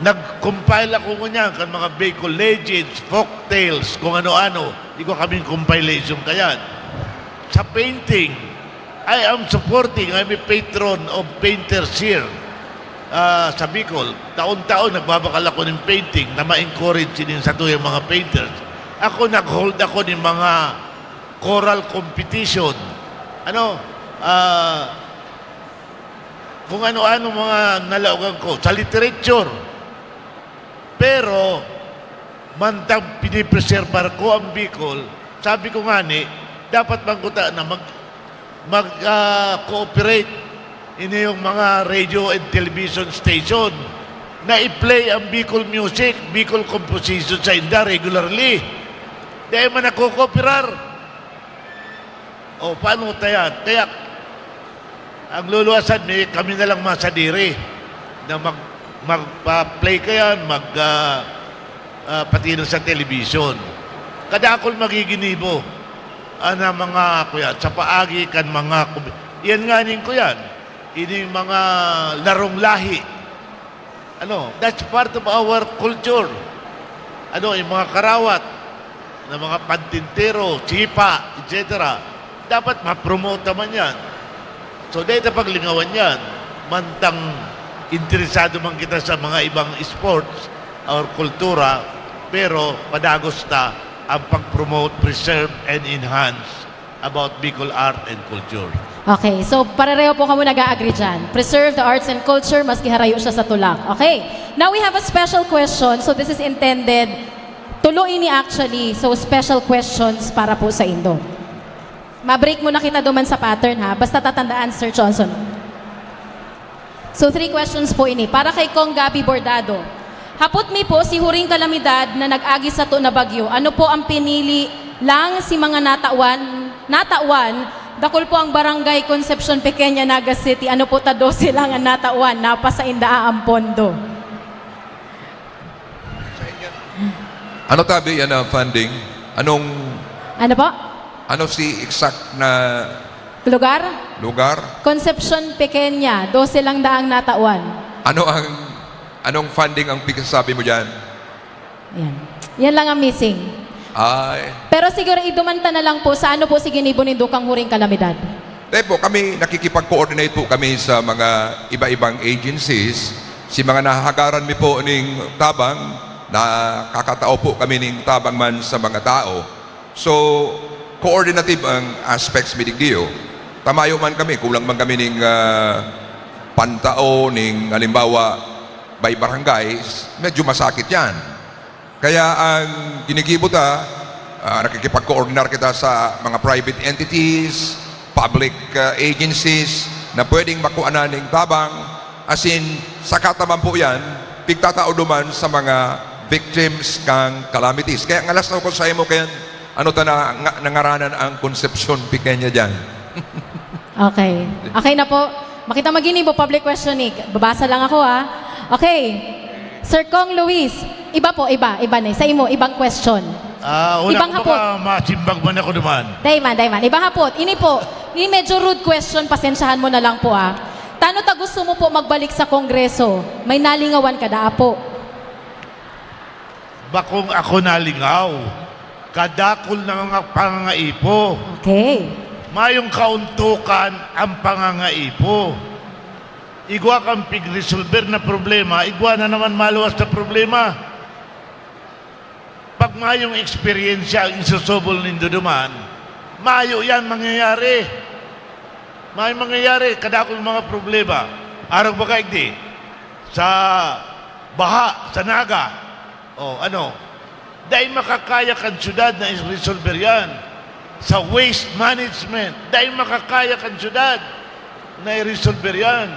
Nag-compile ako ngunyan kan mga Bicol legends, folk tales, kung ano-ano. Igwa kaming compilation kayan. Sa painting, I am supporting, I'm a patron of painters here, ah, sa Bicol. Taon-taon, nagbabakal ako ng painting na ma-encourage din sa tuyang mga painters. Ako, nag-hold ako ng mga choral competition. Ano, ah, kung ano-ano mga nalaogan ko sa literature. Pero, mantang pinipreserbar ko ang Bicol, sabi ko ngani, dapat man kuta na mag-, mag, ah, cooperate ini yung mga radio and television station. na i-play ang Bicol music, Bicol composition sa inda regularly. Dahil man nagkukooperar. O, paano tayan? Kaya, ang luluwasan, may kami na lang masadiri na mag-, magpa-play kayan, mag, ah, ah, patino sa television. Kadakol magiginibo, ana, mga kuya, sa paagi kan mga kub-, yan nga nin kuyan, ining mga larong lahi. Ano, that's part of our culture. Ano, yung mga karawat, na mga pantintero, sipa, et cetera. Dapat ma-promote naman yan. So, dahil paglingawan yan, mantang interesado man kita sa mga ibang sports or kultura, pero padagos ta ang pag-promote, preserve, and enhance about Bicol art and culture. Okay, so parereho po kamo nag-a-agree dyan. Preserve the arts and culture, maski harayo siya sa tulak. Okay, now we have a special question. So this is intended, tulo ini actually. So special questions para po sa indo. Ma-break muna kita duman sa pattern ha. Basta tatandaan, Sir Johnson. So three questions po ini. Para kay Cong Gabby Bordado. Hapot mi po si huring kalamidad na nag-agi sato na bagyo. Ano po ang pinili lang si mga natawan? Natawan, dakul po ang barangay Concepcion Pequeña, Naga City. Ano po ta dose lang ang natawan? Napasainda ang pondo. Ano tabi yan ang funding? Anong, Ano po? ano si exact na Lugar? lugar? Concepcion Pequeña, dose lang daang natawan. Ano ang, anong funding ang pigsasabi mo dyan? Yan. Yan lang ang missing. Ay, Pero siguro iduman ta na lang po sa ano po si ginibo nindo kang huring kalamidad. Dahil po kami, nakikipag-coordinate po kami sa mga iba-ibang agencies. Si mga nahahagaran mi po ning tabang, nakakatao po kami ning tabang man sa mga tao. So, coordinative ang aspects mi digdiyo. Tamayo man kami, kulang man kami ning ah, pantao, ning halimbawa, by barangays, medyo masakit yan. Kaya ang ginigibo ta, ah, nakikipag-coordinar kita sa mga private entities, public ah, agencies na pwedeng makuha na ning tabang. As in, saka ta man po yan, pigtatao duman sa mga victims kang calamities. Kaya ngalas na ko sa imo, kaya ano ta na nga, nangaranan ang Concepcion Pequeña dyan. Okay. Okay na po. Makita magini mo public question ni. Babasa lang ako ah. Okay. Sir Cong Luis, iba po, iba, iba na. Sa imo, ibang question. Ah, una Ibang ko hapot. Baka masimbag man ako duman. Dayman, dayman. Ibang hapot. Ini po, ini medyo rude question, pasensyahan mo na lang po ah. Tano ta gusto mo po magbalik sa Kongreso? May nalingawan ka daa po. Bakong ako nalingaw. Kadakol na mga pangangaipo. Okay. Mayong kauntukan ang pangangaipo. Igwa kang pigresolver na problema, igwa na naman maluwas na problema. Pag mayong eksperyensya ang isusubol nindo duman, mayo yan mangyayari. May mangyayari, kadakol mga problema. Arog baga igdi, sa baha, sa Naga, o ano, dai makakaya kan syudad na i-resolver yan. Sa waste management, dai makakaya kan syudad na i-resolver yan.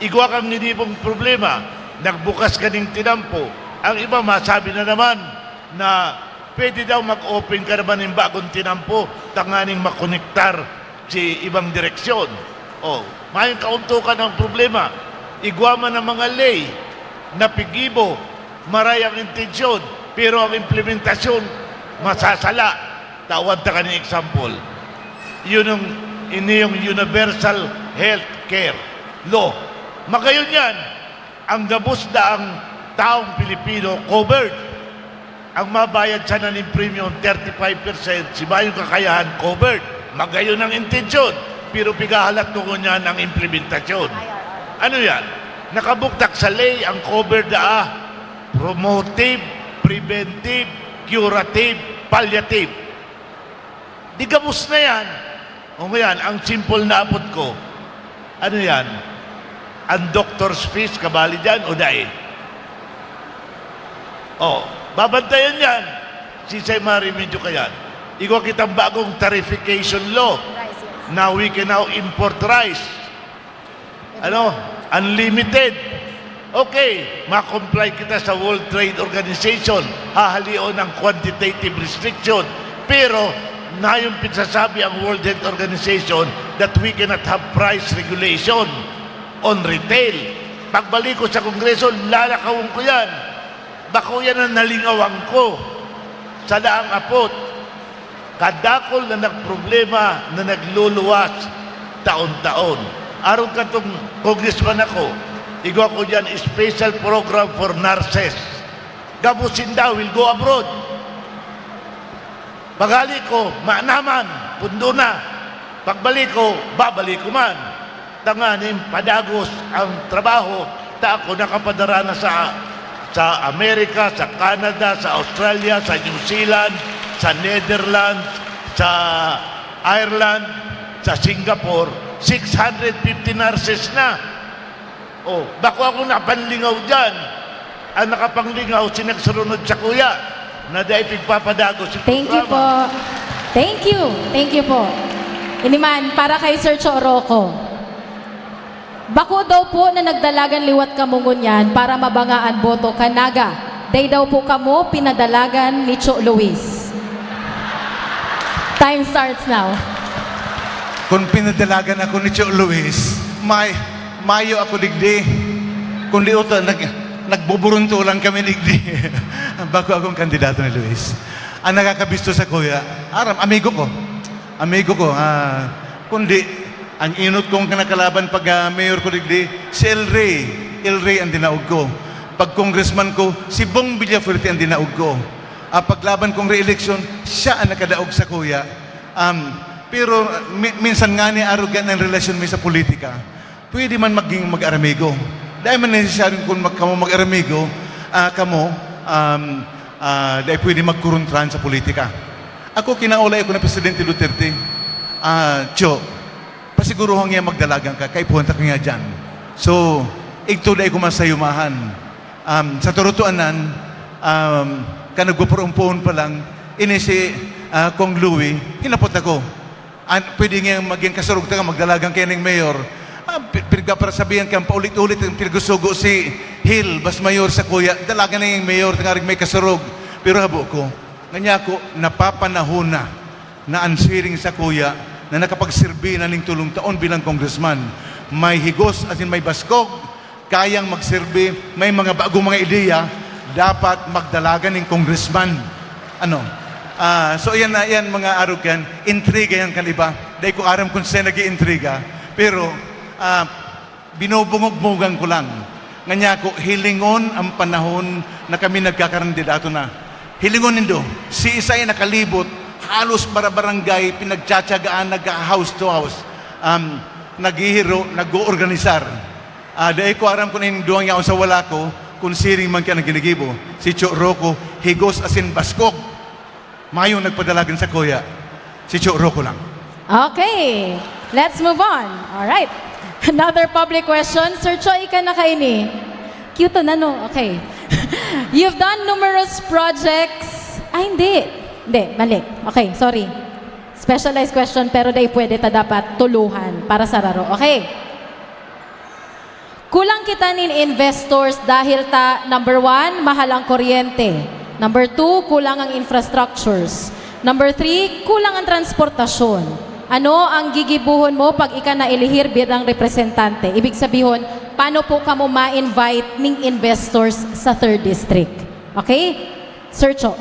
Igwa kang ginibong problema, nagbukas kaning tinampo. Ang iba masabi na naman na pwede daw mag-open ka naman ng bagong tinampo, tanganing makonektar si ibang direksyon. O, mayong kauntukan ang problema. Igwa man ang mga ley na pigibo, maray ang intensyon, pero ang implementasyon masasala. Tawan ta kaning example. Yun yung, ini yung universal health care law. Magayon yan, ang gabos daang taong Pilipino covered. Ang mabayad sana ning premium, thirty-five percent, si mayong kakayahan covered. Magayon ang intensyon, pero pigahalat ko ngunyan ang implementasyon. Ano yan? Nakabuktak sa ley ang covered daa, promotive, preventive, curative, palliative. Di gabos na yan. O ngayon, ang simple na apod ko, ano yan? Ang doctor's fees, kabali dyan o dai? O, babantayan yan. Sisay maremedyo ka yan. Igwa kitang bagong tarification law na we can now import rice. Ano? Unlimited. Okay, ma-comply kita sa World Trade Organization, hahalion ang quantitative restriction. Pero mayong pinsasabi ang World Health Organization that we cannot have price regulation on retail. Pagbalik ko sa Kongreso, lalakawon ko yan. Bako yan ang nalingawan ko sa daang apot. Kadakol na nagproblema na nagluluwas taon-taon. Arog katong congressman ako, igwa ko dyan special program for nurses. Gabos sinda will go abroad. Paghali ko, maanaman, pundo na. Pagbalik ko, babalik ko man. Tanganing padagos ang trabaho, ta ako nakapadara na sa, sa Amerika, sa Canada, sa Australia, sa New Zealand, sa Netherlands, sa Ireland, sa Singapore, six hundred fifty nurses na. Oh, bako ako napanlingaw diyan. Ang nakapanglingaw, sinagsurunod sa kuya, na dai pigpapadagos si Thank you programa. po. Thank you. Thank you po. Ini man, para kay Sir Cho Rocco. Bako daw po na nagdalagan liwat kamo ngunyan para mabanga an boto kan Naga. Dai daw po kamo pinadalagan ni Cho Luis. Time starts now. Kung pinadalagan ako ni Cho Luis, may, mayo ako digdi. Kundi uta, nag-, nagbuburunto lang kami digdi. Bako akong kandidato ni Luis. Ang nakakabisto sa kuya, aram, amigo ko. Amigo ko, ah, kundi ang enot kong kinakalaban pag, ah, mayor ko digdi, si El Rey. El Rey ang dinaog ko. Pag congressman ko, si Bong Villafuerte ang dinaog ko. Ah, paglaban kong re-election, siya ang nakadaog sa kuya. Um, pero mi-, minsan ngani arog yan ang relasyon mi sa politika. Pwede man maging mag-aramigo. Dai man necessary kun mag-, kamo mag-aramigo, ah, kamo, um, ah, dai pwede magkorontrahan sa politika. Ako, kinaulay ako na Presidente Duterte, ah, Cho, pasiguruhan niya magdalagan ka, kaipuhan ta ka niya dyan. So, igto dai ko masayumahan. Um, sa torotoanan, um, kan nagpupuruon-puon pa lang, ini si, ah, Kong Louie, hinapot ako. An-, pwede ngayang maging kasurog ta nga magdalagan kayo ning mayor. Ah, pi-, pinagpaparasabihan kang paulit-ulit ang pinagsusugo si Hil, bas mayor sa kuya, dalagan na yung mayor, tangarig may kasurog. Pero habo ko, ngani ako, napapanahon na, na ang siring sa kuya, na nakapagserbi na ning tulong taon bilang congressman, may higos, as in may baskog, kayang magserbi, may mga bagong mga ideya, dapat magdalagan ning congressman. Ano? Ah, so, yan na, yan, mga arog yan. Intriga yan kan iba. Dai ko aram kung siya nag-iintriga. Pero, ah, binubungog-bugan ko lang. Ngani ako, hilingon ang panahon na kami nagkakandidato na. Hilingon nindo, si Isay nakalibot, halos bara-barangay, pinagtsatsagaan, nagha-house to house. Um, naghihiro, nag-oorganisar. Ah, dai ko aram kung ning duwang yaon sa wala ko, kung siring man ka na ginigibo. Si Cho Rocco, higos asin baskog. Mayong nagpadalagan sa kuya, si Cho Rocco lang. Okay, let's move on. All right. Another public question. Sir Cho, ika na kaini. Cute na, no? Okay. You've done numerous projects. Ay, hindi. Hindi, mali. Okay, sorry. Specialized question, pero dai pwede ta dapat tuluhan para sa raro. Okay. Kulang kita nin investors dahil ta, number one, mahal ang kuryente. Number two, kulang ang infrastructures. Number three, kulang ang transportasyon. Ano ang gigibohon mo pag ika na elihir bilang representante? Ibig sabihon, paano po kamo ma-invite ning investors sa third district? Okay? Sir Cho.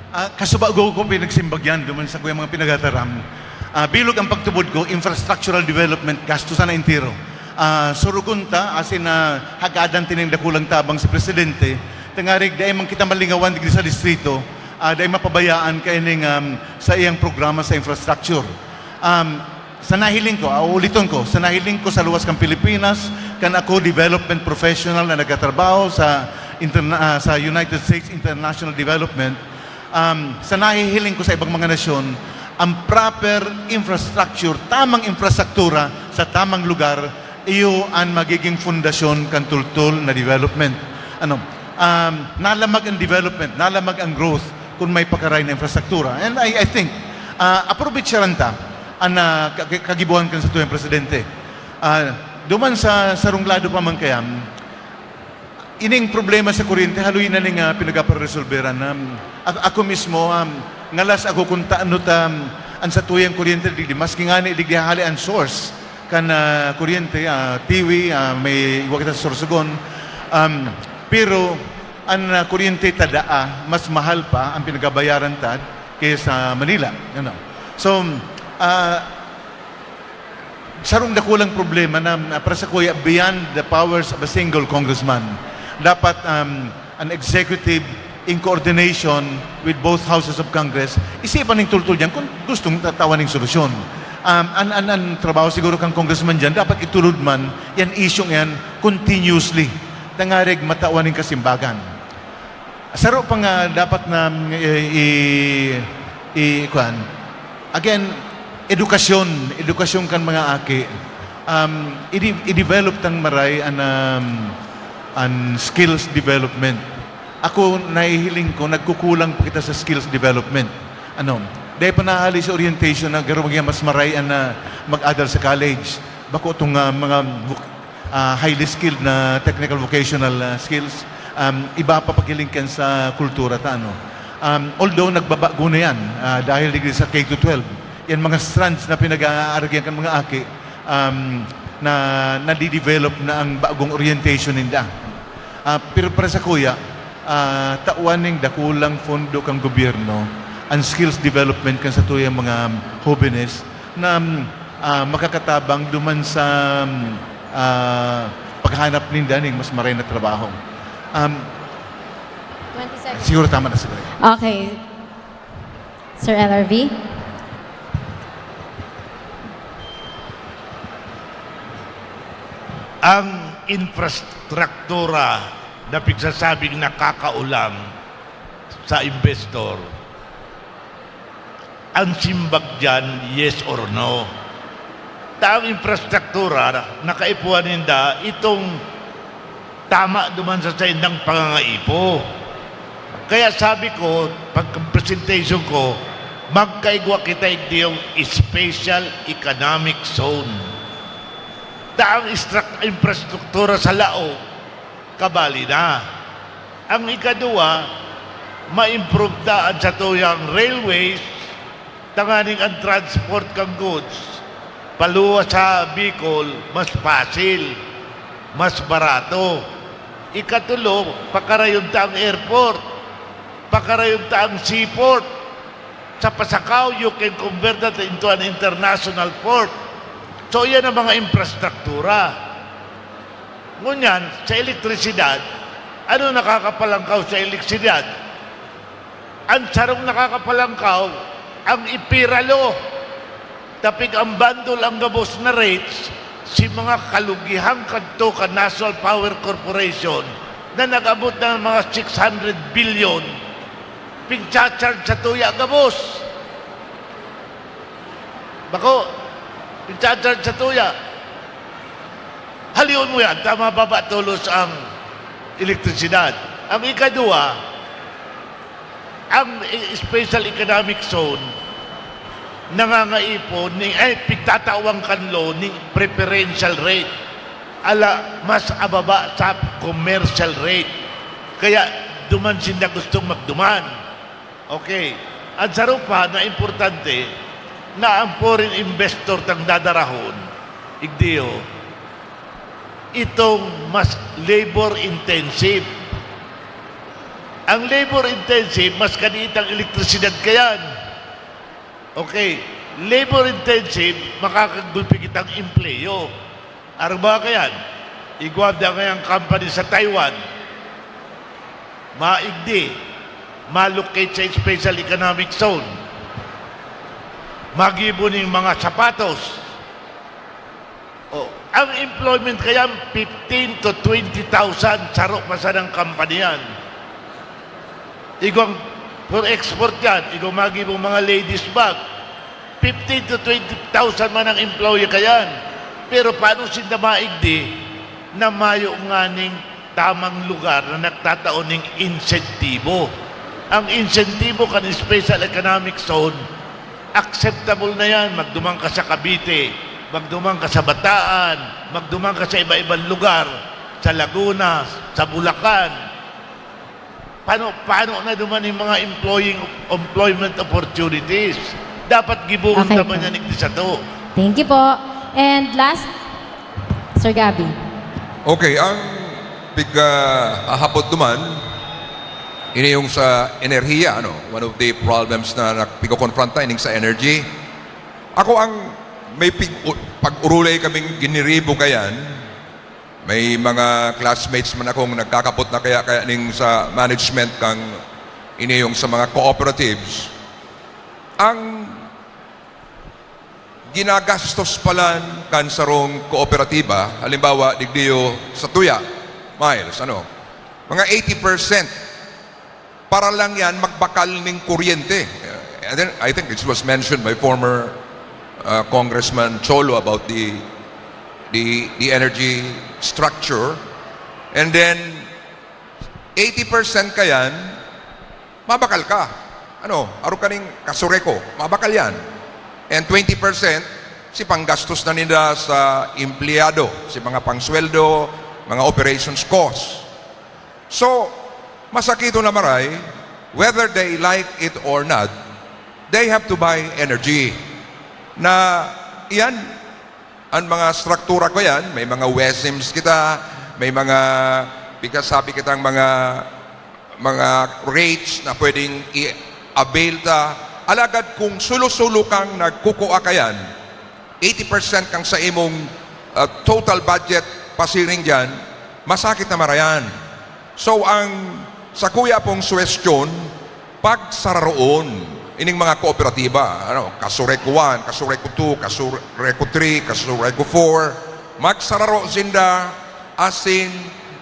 Ah, kasubago ko pinagsimbag yan duman sa kuya mga pinagataram. Ah, bilog ang pagtubod ko, infrastructural development, gasto sana entero. Ah, surugon ta, asin, ah, hagadan tining dakulang tabang si Presidente, tangarig dai man kita malingawan digdi sa distrito, ah, dai mapabayaan kaining, um, sa iyang programa sa infrastructure. Um, sa nahiling ko, ah, uliton ko, sa nahiling ko sa luwas kan Pilipinas, kan ako development professional na nagtatrabaho sa interna-, ah, sa United States International Development, um, sa nahihiling ko sa ibang mga nasyon, ang proper infrastructure, tamang infrastruktura sa tamang lugar, iyo an magiging pundasyon kan tultol na development. Ano, um, nalamag ang development, nalamag ang growth kung may pakaray na infrastruktura. And I, I think, ah, aprobetsaran ta an, ah, ka-, kagibohan kan satuyang presidente. Ah, duman sa sarong lado pa man kaya, Ining problema sa kuryente, haloy na ning, ah, pinagaparesolberan na, um, a-, ako mismo, um, ngalas ako kung taano ta, um, an satuyang kuryente digdi, maski ngani digdi hali an source kan, ah, kuryente, ah, Tiwi, ah, may igwa kita sa Sorsogon. Um, pero an, ah, kuryente ta daa, mas mahal pa ang pinagabayaran ta kaya sa Manila, ano. So, ah, sarong dakulang problema na, na para sakuya beyond the powers of a single congressman. Dapat, um, an executive in coordination with both houses of Congress, isipan ning tultol diyan kung gustong tatawan ning solusyon. Um, an, an, an trabaho siguro kang congressman diyan, dapat itulod man yan isyung yan continuously. Tangarig matawan ning kasimbagan. Saro pa nga dapat na, eh, i-, i-, kuwan. Again, edukasyon, edukasyon kan mga aki. Um, i-de-, i-develop tang maray an, um, an skills development. Ako, nahihiling ko, nagkukulang pa kita sa skills development. Ano, dahil pa nahali sa orientation na garo maging mas maray an, ah, mag-adal sa college. Bako itong, ah, mga voc-, ah, highly skilled na technical vocational, ah, skills, um, iba pa paghiling kan sa kultura ta, ano. Um, although nagbabago na yan, ah, dahil digdi sa K to twelve, yan mga strands na pinag-aaragyan kan mga aki, um, na nadidevelop na ang bagong orientation ninda. Ah, pero para sakuya, ah, tawan ning dakulang pondo kan gobyerno ang skills development kan satuyang mga hobenes na, ah, makakatabang duman sa, ah, paghanap ninda ning mas maray na trabaho. Um, Twenty seconds. Siguro tama na siguro. Okay. Sir L R V? Ang infrastruktura na pigsasabing nakakaulam sa investor, ang simbag diyan, yes or no? Ta ang infrastruktura, nakaipuhan ninda itong tama duman sa saindang pangangaipo. Kaya sabi ko, pag presentation ko, magkaigwa kita igdiyong special economic zone. Ta ang istrak-, infrastruktura sa laog, kabali na. Ang ikaduwa, ma-improve ta an satuyang railways, tanganing ang transport kan goods paluwas sa Bicol mas pasil, mas barato. Ikatulo, pakarayon ta ang airport, pakarayon ta ang seaport. Sa Pasacao, you can convert that into an international port. So, iyan ang mga infrastruktura. Ngunyan, sa elektrisidad, ano nakakapalangkaw sa elektrisidad? Ang sarong nakakapalangkaw, ang ipiralo. Tapig ang bandol ang gabos na rates si mga kalugihan kadto kan National Power Corporation na nag-abot ng mga six hundred billion, pigcha-charge sa tuya gabos. Bako, pigcha-charge sa tuya. Halion mo yan, ta mababa tolos ang elektrisidad. Ang ikaduwa, ang i-, special economic zone, nangangaipo ni, ay, pigtatawan kan law ning preferential rate. Ala, mas ababa sa commercial rate. Kaya duman sinda gustong magduman. Okay. Ang saro pa na importante, na ang foreign investor tang dadarahon, igdiyo, itong mas labor intensive. Ang labor intensive, mas kaniit ang elektrisidad kayan. Okay. Labor intensive, makakagulpi kitang empleyo. Arog ba kayan? Igwa da ngayang company sa Taiwan. Maigdi. Malocate sa special economic zone. Magibo ning mga sapatos. Oh, ang employment kayan, fifteen to twenty thousand, saro pa sanang company yan. Igwang for export yan, igwang magibo mga ladies bag. Fifteen to twenty thousand man ang employee kayan. Pero paano sinda maigdi na mayo nganing tamang lugar na nagtatao ning insentibo? Ang insentibo kan special economic zone, acceptable na yan. Magduman ka sa Cavite, magduman ka sa Bataan, magduman ka sa iba-ibang lugar. sa Laguna, sa Bulacan. Paano, paano na duman yung mga employing, employment opportunities? Dapat giboon Okay, naman po. Yan igdi sa to. Thank you po. And last, Sir Gabby. Okay, ang pig-, ah, hahapot duman, ini yung sa enerhiya, ano, one of the problems na nagpigokonfronta, ining sa energy. Ako ang may pig-, pag-urulay kaming giniribo kayan, may mga classmates man akong nagkakapot na kaya, kaya ning sa management kang ini yung sa mga cooperatives. Ang ginagastos palan kan sarong kooperatiba, halimbawa, digdiyo sa Tuya, Miles, ano, mga eighty percent para lang yan magbakal ning kuryente. And then, I think this was mentioned by former, uh, Congressman Cholo about the, the, the energy structure. And then, eighty percent kayan, mabakal ka. Ano, arog kaning Casureco, mabakal yan. And twenty percent, si panggastos na nila sa empleyado, si mga pangsweldo, mga operations costs. So, masakiton na maray, whether they like it or not, they have to buy energy. Na iyan, ang mga struktura ko yan, may mga WESMs kita, may mga, pigkasabi kitang mga, mga rates na pwedeng i-avail ta. Alagad kung sulo-sulo kang nagkukua kayan, eighty percent kang sa imong, ah, total budget pasiring diyan, masakit na marayan. So, ang sakuya pong suwestyon, pagsararoon ining mga kooperatiba, ano, Casureco one, Casureco two, Casureco three, Casureco four, magsararo sinda, asin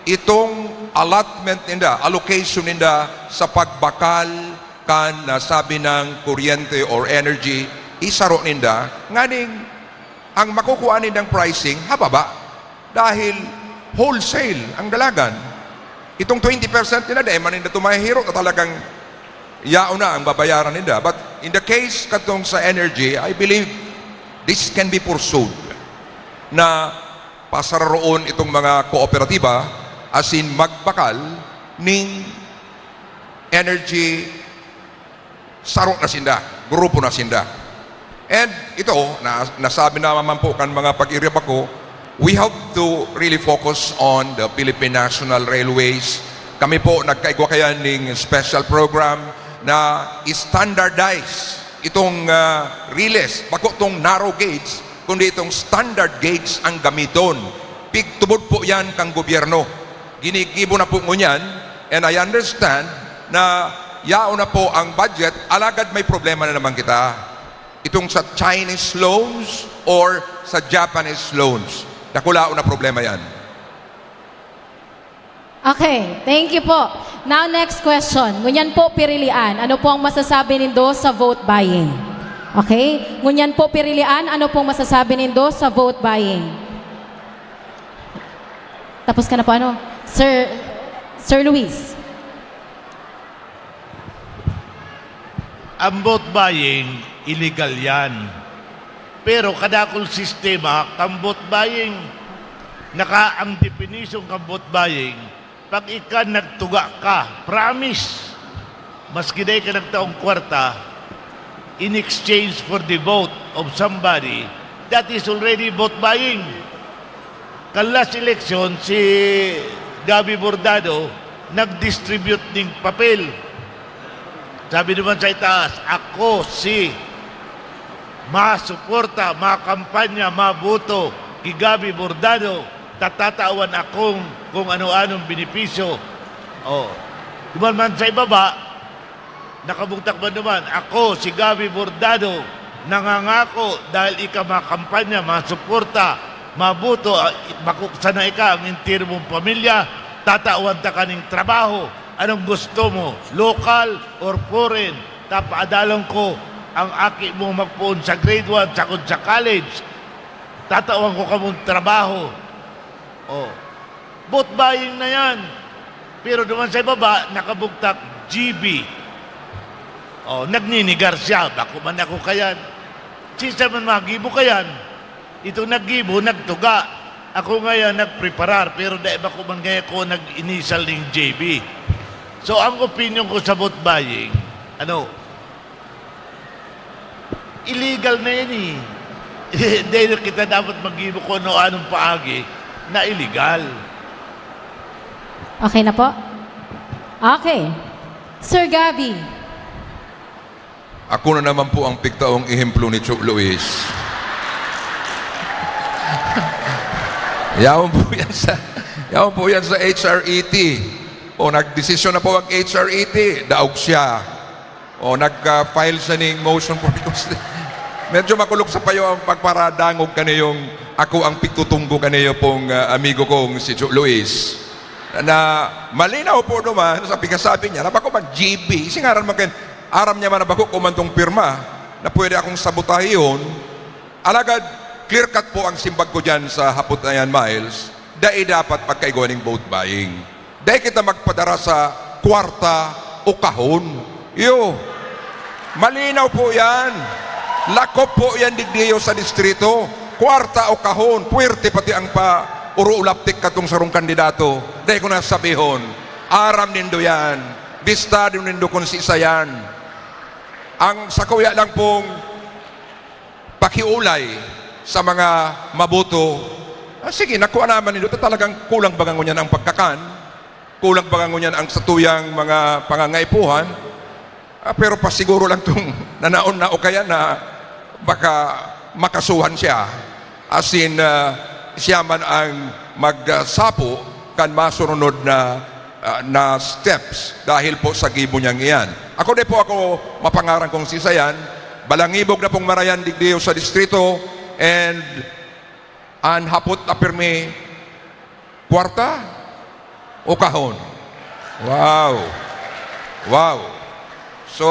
itong allotment ninda, allocation ninda sa pagbakal kan nasabi nang kuryente or energy, isaro ninda, nganing ang makukuha nindang pricing hababa dahil wholesale ang dalagan. Itong twenty percent nila, dai man ninda ito mahihiro na talagang yaon na ang babayaran ninda. But in the case katong sa energy, I believe this can be pursued na pasararoon itong mga kooperatiba asin magbakal ning energy saro na sinda, grupo na sinda. And ito, na, nasabi na man po kan mga pag-iribak ko, we have to really focus on the Philippine National Railways. Kami po, nagkaigwa kaya ning special program na standardize itong, ah, riles, bako tong narrow gauge, kundi itong standard gauge ang gamiton. Pigtubod po yan kang gobyerno. Ginigibo na po ngunyan, and I understand na yaon na po ang budget, alagad may problema na naman kita. Itong sa Chinese loans or sa Japanese loans. Dakulaon na problema yan. Okay, thank you po. Now, next question. Ngunyan po pirilian, ano po ang masasabi nindo sa vote buying? Okay? Ngunyan po pirilian, ano pong masasabi nindo sa vote buying? Tapos ka na po, ano? Sir, Sir Luis. Ang vote buying, illegal yan. Pero kadakul sistema kan vote buying, naka, ang definition kan vote buying, pag ika nagtuga ka, promise, maski dai ka nagtaong kwarta, in exchange for the vote of somebody, that is already vote buying. Kan last election, si Gabby Bordado nag-distribute ning papel. Sabi naman sa itaas, "Ako si masuporta, makampanya, maboto ki Gabby Bordado, tatatawan akong kung ano-anong benepisyo." Oh. Duman man sa ibaba, nakabugtak man duman, "Ako, si Gabby Bordado, nangangako dahil ika makampanya, masuporta, maboto, ah, bako sana ika, ang entero mong pamilya, tatawan ta kaning trabaho. Anong gusto mo, local or foreign? Tapaadalan ko ang aki mo magpoon sa grade one, sakod sa college. Tatawan ko kamong trabaho." Oh. Vote buying na yan. Pero duman sa ibaba, nakabugtak, G B. Oh, nagninigar siya, "Bako man ako kayan." Siisay man magibo kayan? Itong naggibo, nagtuga. Ako ngayon nagpreparar, pero dai ba ko man ngayon ko nag-initial ning J B. So, ang opinion ko sa vote buying, ano, illegal na yan eh. Dahil kita dapat mag-ibo kung ano-anong paagi na illegal. Okay na po? Okay. Sir Gabby. Ako na naman po ang pigtaong ehemplo ni Chu Luis. Yaon po yan sa, yaon po yan sa H R E T. O, nagdesisyon na po ang H R E T. Daog siya. O, nag-file siya ning motion for reconsideration. Medyo makulog sa payo ang pagparadangog kaniyong ako ang pigtutunggo kaniyo pong ah, amigo kong si Chu Luis. Na malinaw po naman sa pagkasabi niya na bako man G B, singaran man kayo, aram niya man na bako kumantong pirma na pwede akong sabotahihon. Alagad, clear cut po ang simbag ko dyan sa hapot na yan, Miles. Dai dapat pagkaigwa ning vote buying. Dai kita magpadara sa kwarta o kahon. Iyo. Malinaw po yan. Lakop po yan digdiyo sa distrito. Kwarta o kahon. Puwerte pati ang pa uro ulaptik katong sarong kandidato. Dai ko nasabihon. Aram nindo yan. Bistado nindo kung siisa yan. Ang sakuya lang pong pakiulay sa mga maboto. Ah, sige, nakuha naman nindo. Talagang kulang baga ngunyan ang pagkakan. Kulang baga ngunyan ang satuyang mga pangangaipuhan. Ah, pero pasiguro lang itong nanaon na o kaya na baka makasuhan siya. As in, ah, siya man ang magsapo kan masunod na, ah, na steps dahil po sa gibo niyang iyan. Ako di po ako mapangaran kung sisa yan. Balangibog na pong marayan digdiyo sa distrito and an hapot na pirmi kwarta o kahon. Wow. Wow. So,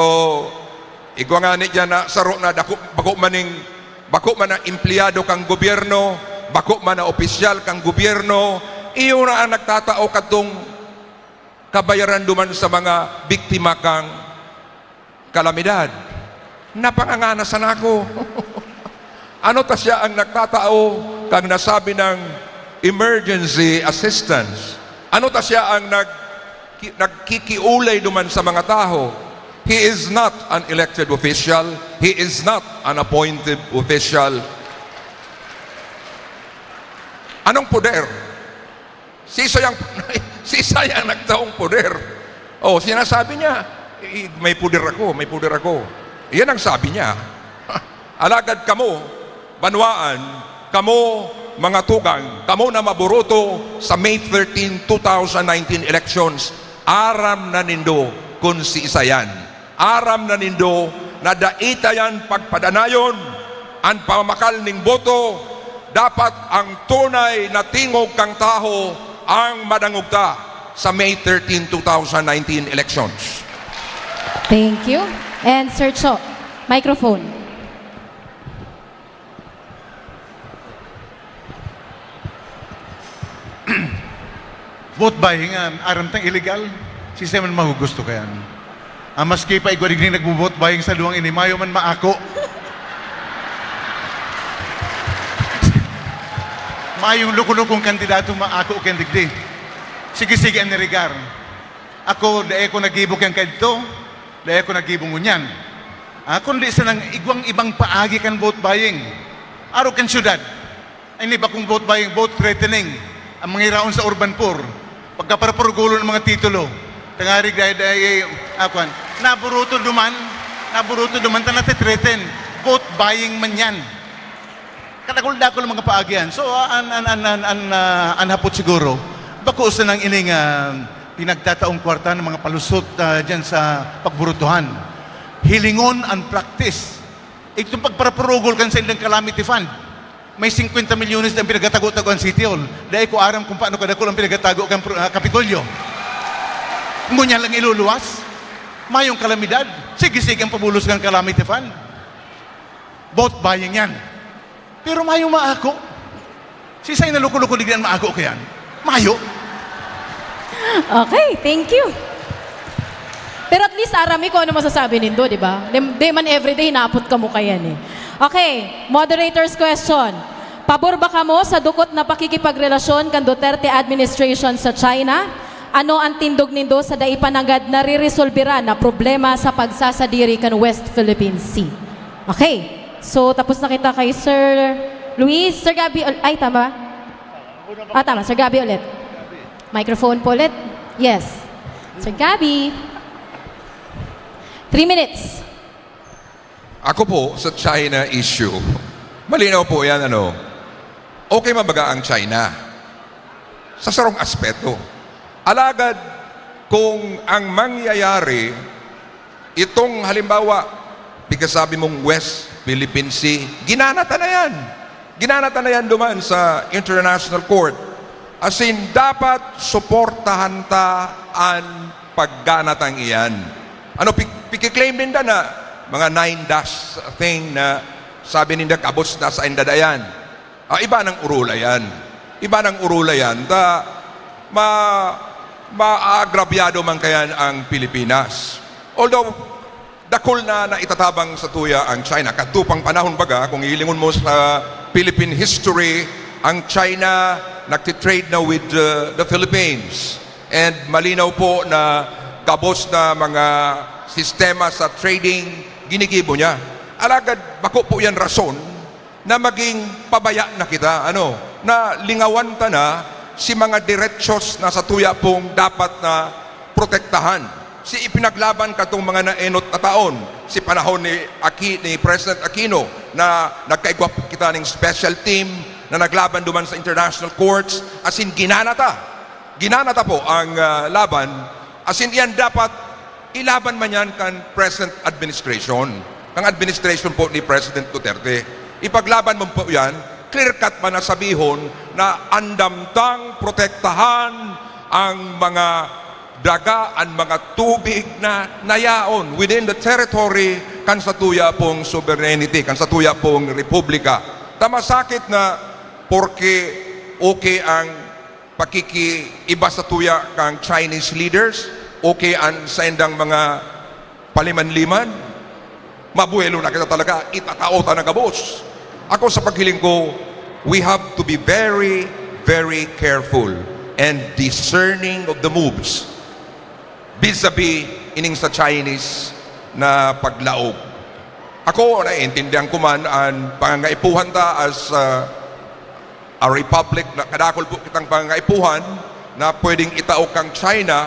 igwa nga ni dyan na saro na dako, bako maning, bako man na empleyado kang gobyerno, bako man na opisyal kang gobyerno, iyo na ang nagtatao kadtong kabayaran duman sa mga biktima kang kalamidad. Napangangana sana ako. Ano ta siya ang nagtatao kang nasabi ng emergency assistance? Ano ta siya ang nag, ki- nagkikiulay duman sa mga taho? He is not an elected official. He is not an appointed official. Anong poder? Sisay ang, sisay ang nagtaong poder? Oh, sinasabi niya, "Eh, may poder ako, may poder ako." Yan ang sabi niya. Alagad kamo, banwaan, kamo, mga tugang, kamo na maburoto sa May thirteen, two thousand nineteen elections, aram na nindo kung si isa yan. Aram na nindo na dai ta yan pagpadanayon an pamakal ning boto. Dapat ang tunay na tingog kang taho ang madangog ta sa May thirteen, two thousand nineteen elections. Thank you. And Sir Cho, microphone. Vote buying, ah, aram tang illegal. Sisay man magugusto kayan. Ah, maski pa igwa digdi nagbo-vote buying sa duwang ini, mayo man maako. Mayong loko-lokong kandidato maako kayan digdi. Sige-sige an negar. Ako, dai ko nagibo kan kadto, dai ko nagibo ngunyan. Ah, kundi sa nang igwang ibang paagi kan vote buying. Arog kan syudad. Ini bakong vote buying, vote threatening. Ang mga iraon sa urban poor. Pagkaparapurgulon ng mga titulo. Tangarig dai, dai, ah, kwan. Naburuto duman, naburuto duman, ta nati-threaten. Vote buying man yan. Kadakul-dakul ang mga paagi yan. So, ah, an, an, an, an, an, ah, an hapot siguro, bako sa nang ining ah, pinagtataong kwarta ng mga palusot ah, dyan sa pagburutuhan. Hilingon ang practice. Itong pagparapurugol kan sa ilang calamity fund. May fifty milyones na pinagatago-tago ang City Hall. Dai ko aram kung paano kadakul ang pinagatago kan pro- ah, Kapitolyo. Ngunyan lang iluluwas. Mayong kalamidad. Sige-sige ang pabulos kan calamity fund. Vote buying yan. Pero mayong maako. Sisay na luko-luko digdi an maako kayan? Mayo. Okay, thank you. Pero at least arami kung ano masasabi nindo, di ba? Di, di man everyday naapot kamo kayan eh. Okay, moderator's question. Pabor ba kamo sa dukot na pakikipagrelasyon kan Duterte administration sa China? Ano an tindog nindo sa dai pa nanggad nareresolbera na problema sa pagsasadiri kan West Philippine Sea? Okay. So, tapos na kita kay Sir Luis. Sir Gabby, ul- ay, tama ba? Ah, tama. Sir Gabby ulit. Microphone po ulit. Yes. Sir Gabby. Three minutes. Ako po, sa China issue, malinaw po yan, ano, okay man baga ang China sa sarong aspeto. Alagad, kung ang mangyayari, itong halimbawa, pagkasabi mong West Philippine Sea, ginanata na yan. Ginanata na yan duman sa International Court. As in, dapat suportahan ta an pagganatang iyan. Ano, pik- pikiklaim ninda na mga nine dash thing na sabi ninda kabos na sa indadayan. Ah, iba ng urula yan. Iba ng urula yan. Ta, ma, maagrabyado man kayan ang Pilipinas. Although, dakul na naitatabang sa tuya ang China. Kadto pang panahon baga, kung hilingon mo sa Philippine history, ang China nagtitrade na with uh, the Philippines. And malinaw po na gabos na mga sistema sa trading, ginigibo niya. Alagad, bako po yan rason na maging pabaya na kita, ano, na lingawan ta na si mga diretsyon na sa tuya pong dapat na protektahan. Si ipinaglaban katong mga naenot na taon, si panahon ni, Aki, ni President Aquino na nagkaigwa po kita ning special team na naglaban duman sa international courts, as in, ginanata. Ginanata po ang ah, laban, as in, iyan dapat ilaban man yan kan present administration, kan administration po ni President Duterte. Ipaglaban mo po yan, clear cut man na sabihon na andam tang protektahan ang mga daga, ang mga tubig na nayaon within the territory kan satuya pong sovereignty, kan satuya pong republika. Ta masakit na porke okay ang pakikiiba sa tuya kang Chinese leaders, okay an saindang mga paliman-liman, mabuelo na kita talaga, itatao ta na gabos. Ako sa paghiling ko, we have to be very, very careful and discerning of the moves vis-a-vis ining sa Chinese na paglaog. Ako, naiintindihan ko man ang pangangaipuhan ta as uh, a republic na kadakol po kitang pangangaipuhan na pwedeng itao kang China,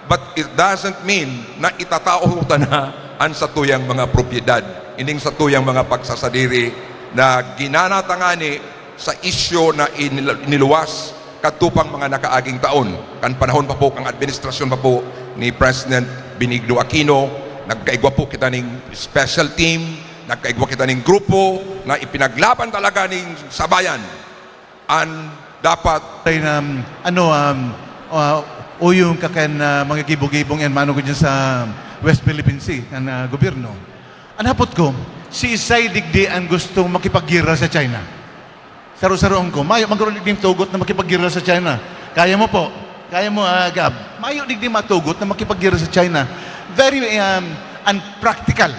but it doesn't mean na itatao ta na ang satuyang mga propiedad, ining satuyang mga pagsasadiri na ginanatangani sa isyu na inil- iniluwas kadto pang mga nakaaging taon. Kan panahon pa po, kan administrasyon pa po ni President Benigno Aquino, nagkaigwa po kita ning special team, nagkaigwa kita ning grupo na ipinaglaban talaga ning sabayan. An dapat Tayo na, um, ano, um, uh, uyong ka kan uh, mga gibo-gibong yan, mano ko dyan sa West Philippine Sea, kan uh, gobyerno. Ang hapot ko, si Isay digdi ang gustong makipaggira sa China. Saro-saroon ko, mayo magkaroon digdi tugot na makipaggira sa China. Kaya mo po, kaya mo, uh, Gab, mayo digdi matugot na makipaggira sa China. Very um, unpractical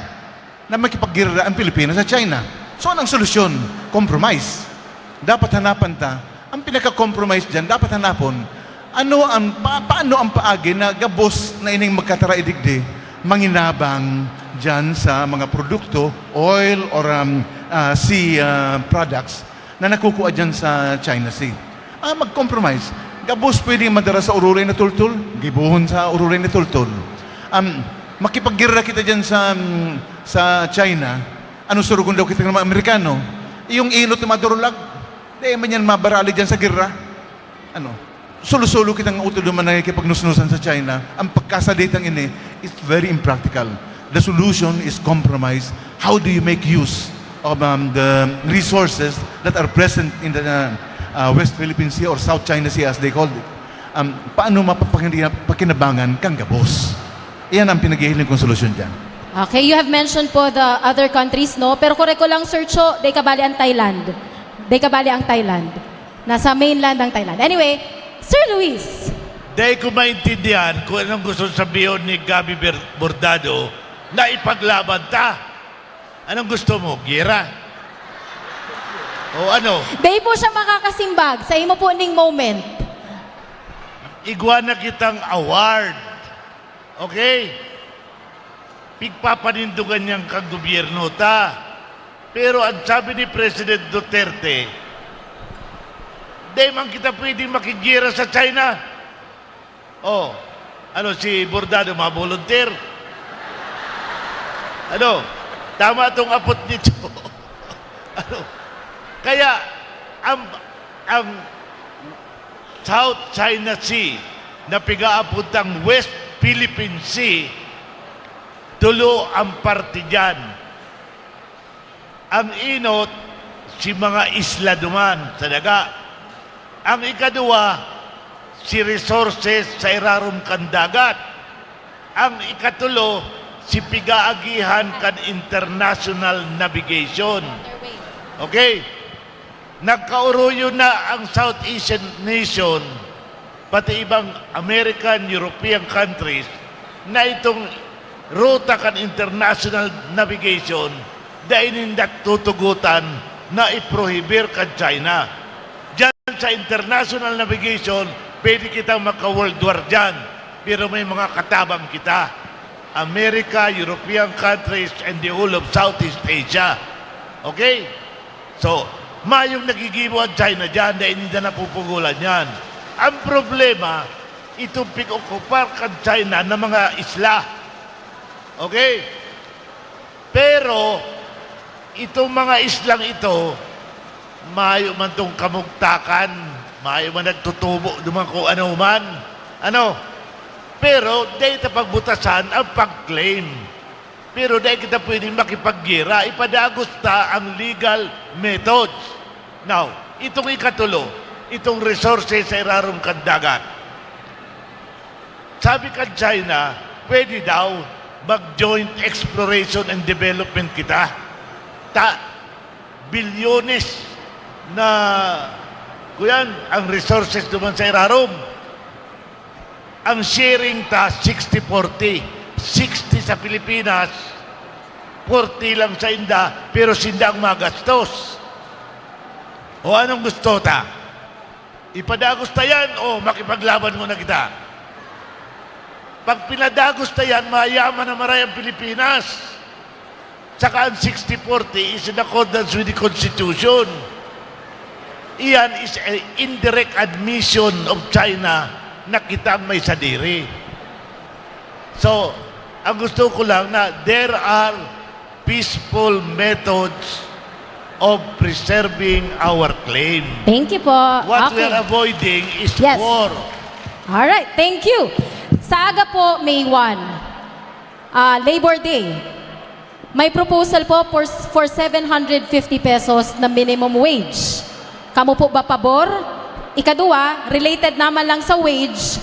na makipaggira ang Pilipinas sa China. So, anong solusyon? Compromise. Dapat hanapan ta, ang pinaka-compromise dyan, dapat hanapon, ano ang, pa, paano ang paagi na gabos na ining magkatara idigdi, manginabang dyan sa mga produkto, oil or um, uh, sea uh, products na nakukua dyan sa China Sea. Ah, mag-compromise. Gabos pwedeng madara sa ururay na tultol, gibohon sa ururay na tultol. Um, makipaggira kita dyan sa, um, sa China, ano surugon daw kita ng mga Amerikano? Yung inot na madurulag, di man yan mabarali dyan sa gira. Ano? Solo-solo kitang utod man nakikipagnusnusan sa China. Ang pagkasaditang ini is very impractical. The solution is compromise. How do you make use of um, the resources that are present in the uh, uh, West Philippine Sea or South China Sea as they called it? Um, paano mapapakinabangan kang gabos? Iyan ang pinaghihiling kong solusyon dyan. Okay, you have mentioned po the other countries, no? Pero kore ko lang, Sir Cho, day kabali ang Thailand. Day kabali ang Thailand. Nasa mainland ang Thailand. Anyway, Sir Luis. Dai ko maintindihan kung anong gusto sabihon ni Gabby Ber- Bordado na ipaglaban ta. Anong gusto mo? Giyera? O ano? Dai po siya makakasimbag sa imo po ning moment. Igwa na kitang award. Okay? Pigpapanindugan niyan kan gobyerno ta. Pero ang sabi ni President Duterte, "Dai man kita pwedeng makigera sa China." Oh, ano, si Bordado, mga volunteer? Ano, tama tong apot nito. Ano? Kaya, ang, ang South China Sea, na pigaapod tang West Philippine Sea, tulo ang parte diyan. Ang enot, si mga isla duman sa daga. Ang ikaduwa, si resources sa irarom kan dagat. Ang ikatulo, si pigaagihan kan international navigation. Okay? Nagkaoroyon na ang Southeast Asian nation, pati ibang American, European countries, na itong ruta kan international navigation, dai ninda tutugotan na iprohibir kan China. Diyan sa international navigation, pwede kitang magka-world war diyan. Pero may mga katabang kita. America, European countries, and the whole of Southeast Asia. Okay? So, mayong nagigibo ang China diyan, dai ninda napupugulan yan. Ang problema, itong pig-okupar kan China na mga isla. Okay? Pero, itong mga islang ito, mayo man tong kamugtakan, mayo man nagtutubo duman kung ano man. Ano? Pero, dai ta pagbutasan ang pag-claim. Pero dai kita pwedeng makipaggera, ipadagos ta ang legal methods. Now, itong ikatulo, itong resources sa irarom kan dagat. Sabi kan China, pwede daw mag-joint exploration and development kita. Ta, bilyones na, kuyan, ang resources duman sa irarom. Ang sharing ta, sixty forty. Sixty sa Pilipinas, forty lang sa inda, pero sinda ang magastos. O anong gusto ta? Ipadagos ta yan o makipaglaban muna kita? Pag pinadagos ta yan, mayaman na maray ang Pilipinas. Saka ang sixty forty is in accordance with the Constitution. Iyan is a indirect admission of China na kita ang may sadiri. So, ang gusto ko lang na there are peaceful methods of preserving our claim. Thank you po. What we Okay. are avoiding is Yes. war. Alright, thank you. Sa aga po, May one, ah, Labor Day. May proposal po for, for seven hundred fifty pesos na minimum wage. Kamo po ba pabor? Ikaduwa, related naman lang sa wage,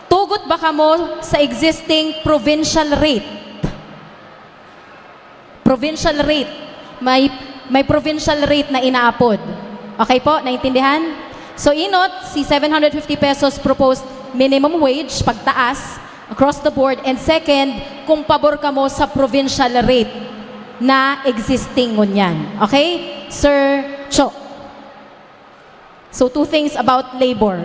tugot ba kamo sa existing provincial rate? Provincial rate. May, may provincial rate na inaapod. Okay po? Naintindihan? So, enot, si seven hundred fifty pesos proposed minimum wage, pagtaas, across the board. And second, kung pabor kamo sa provincial rate na existing ngunyan. Okay? Sir Cho. So, two things about labor.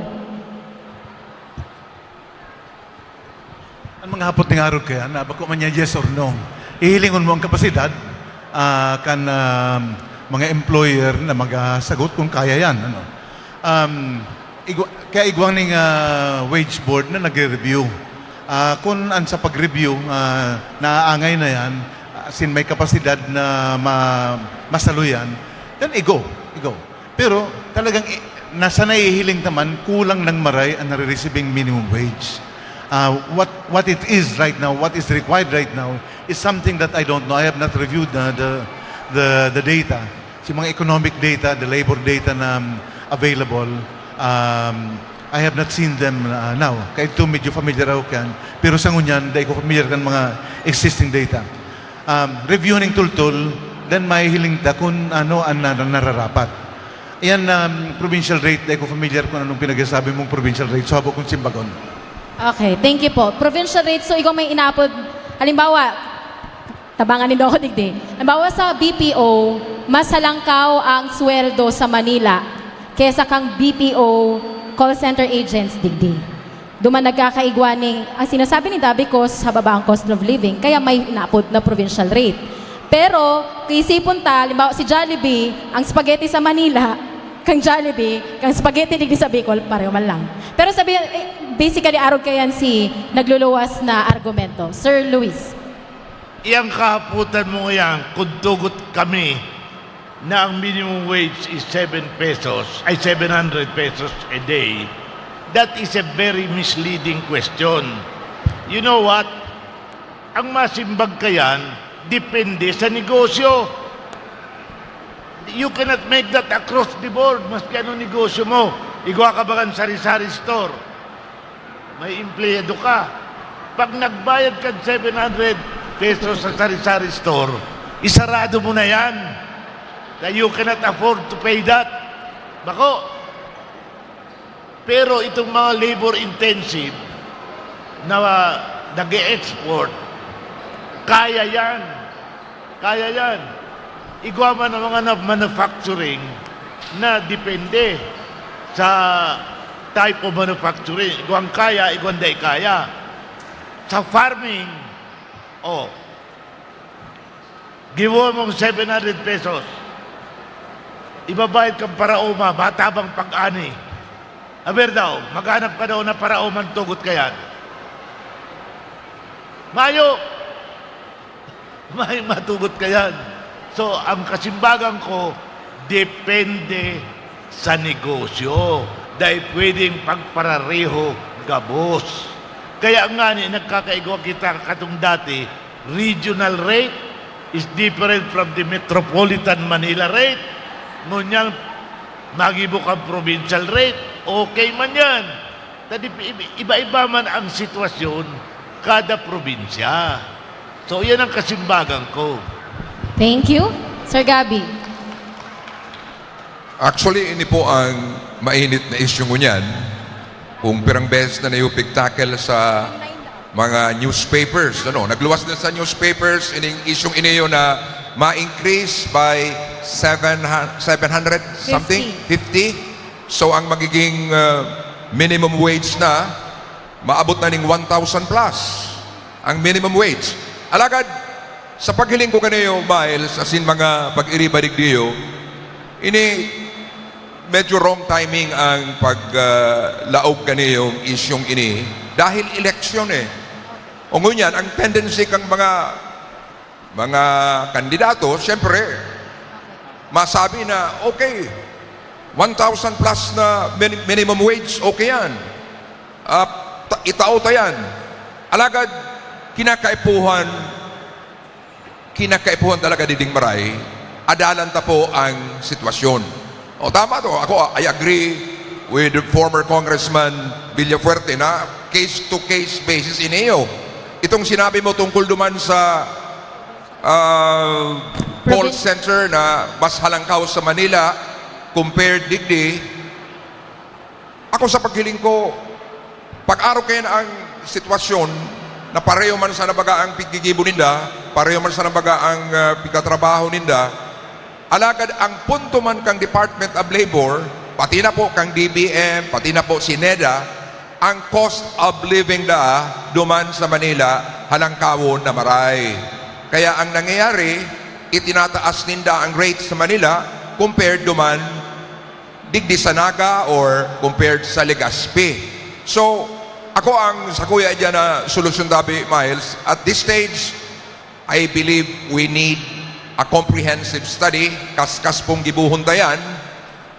Ang mga hapot ning arog kaya na bako man niya yes or no. Hihilingon mo ang kapasidad, ah, kan, ah, mga employer na magasagot kung kaya yan, ano. Um, igwa-, kaya igwang ning, ah, wage board na nagre-review. Ah, kung an sa pag-review, ah, naaangay na yan, ah, sin may kapasidad na ma-, masaluyan, then igo, igo. Pero talagang i-, nasa nahihiling ta man, kulang nang maray ang nare-receiving minimum wage. Ah, what, what it is right now, what is required right now, is something that I don't know. I have not reviewed the, the, the, the data. Si mga economic data, the labor data na, um, available, um, I have not seen them, uh, now. Kaidto medyo familiar ako kan. Pero sa ngunyan, dai ko familiar kan mga existing data. Um, review ning tultol, then mahihiling ta kung ano ang na-, nararapat. Yan, um, provincial rate, dai ko familiar kung anong pinagsasabi mong provincial rate. So, habo kong simbagon. Okay, thank you po. Provincial rate, so ikaw may inaapod, halimbawa, Tabangan nindo ako digdi. Halimbawa sa B P O, mas halangkaw ang sweldo sa Manila kesa kan B P O call center agents digdi. Duman nagkakaigwa ning, ang sinasabi ni Dabi, cause hababa ang cost of living, kaya may naapod na provincial rate. Pero, kung isipon ta, halimbawa si Jollibee, ang spaghetti sa Manila, kang Jollibee, kang spaghetti digdi sa Bicol, pareho man lang. Pero sabi, eh, basically, arog kayan si nagluluwas na argumento. Sir Luis. Iyang kahapotan mo yan, kung tugot kami na ang minimum wage is seven pesos, ay seven hundred pesos a day, that is a very misleading question. You know what? Ang masimbag kayan, depende sa negosyo. You cannot make that across the board, maski ano negosyo mo. Igwa ka ba kan sari-sari store? May empleyado ka. Pag nagbayad ka seven hundred pesos sa sari-sari store, isarado mo na yan. Na you cannot afford to pay that. Bako. Pero itong mga labor intensive na nag-e-export, kaya yan. Kaya yan. Igwa man ang mga na manufacturing na depende sa type of manufacturing. Igwang kaya, igwang dai kaya. Sa farming, oh, giwa mong seven hundred pesos. Ibabayad kang paraoma, matabang pag-ani. Aber daw, maghanap ka daw na paraoma, tugot ka yan. Mayo! May matugot ka yan. So, ang kasimbagan ko, depende sa negosyo. Dahil pwedeng pagparareho gabos. Kaya nga ni, nagkakaigwa kita katong dati, regional rate is different from the metropolitan Manila rate. Ngunyan, magibo kang provincial rate, okay man yan. Tadi, iba-iba man ang sitwasyon kada probinsya. So, yan ang kasimbagan ko. Thank you. Sir Gabby. Actually, ini po ang mainit na issue ngunyan. Kung pirang beses na nayo pigtackle sa mga newspapers, ano, nagluwas na sa newspapers ining isyung iniyo na ma-increase by seven, seven hundred something? fifty? So, ang magiging uh, minimum wage na, maabot na ning one thousand plus ang minimum wage. Alagad, sa paghiling ko kaniyo, Miles, asin mga pag-iriba digdiyo, ini medyo wrong timing ang paglaog uh, kaniyong isyong ini dahil eleksyon eh. O ngunyan, ang tendency kang mga mga kandidato, siyempre, masabi na, okay, one thousand plus na minimum wage, okay yan. Uh, itao ta yan. Alagad, kinakaipuhan, kinakaipuhan talaga diding maray, adalan ta po ang sitwasyon. O tama to, ako, I agree with former Congressman Villafuerte na case-to-case basis iniyo. Itong sinabi mo tungkol duman sa uh, call center na mas halangkaw sa Manila compared digdi, ako sa paghiling ko, pag-arog kayan ang sitwasyon na pareho man sa nabaga ang piggigibo ninda, pareho man sa nabaga ang uh, pigkatrabaho ninda, alagad ang punto man kang Department of Labor, pati na po kang D B M, pati na po si NEDA, ang cost of living da duman sa Manila halangkawon na maray. Kaya ang nangyayari, itinataas ninda ang rate sa Manila compared duman digdi sa Naga or compared sa Legazpi. So, ako ang sa kuya dyan na solusyon tabi, Miles, at this stage, I believe we need a comprehensive study, kaskas pong gibuhon tayan,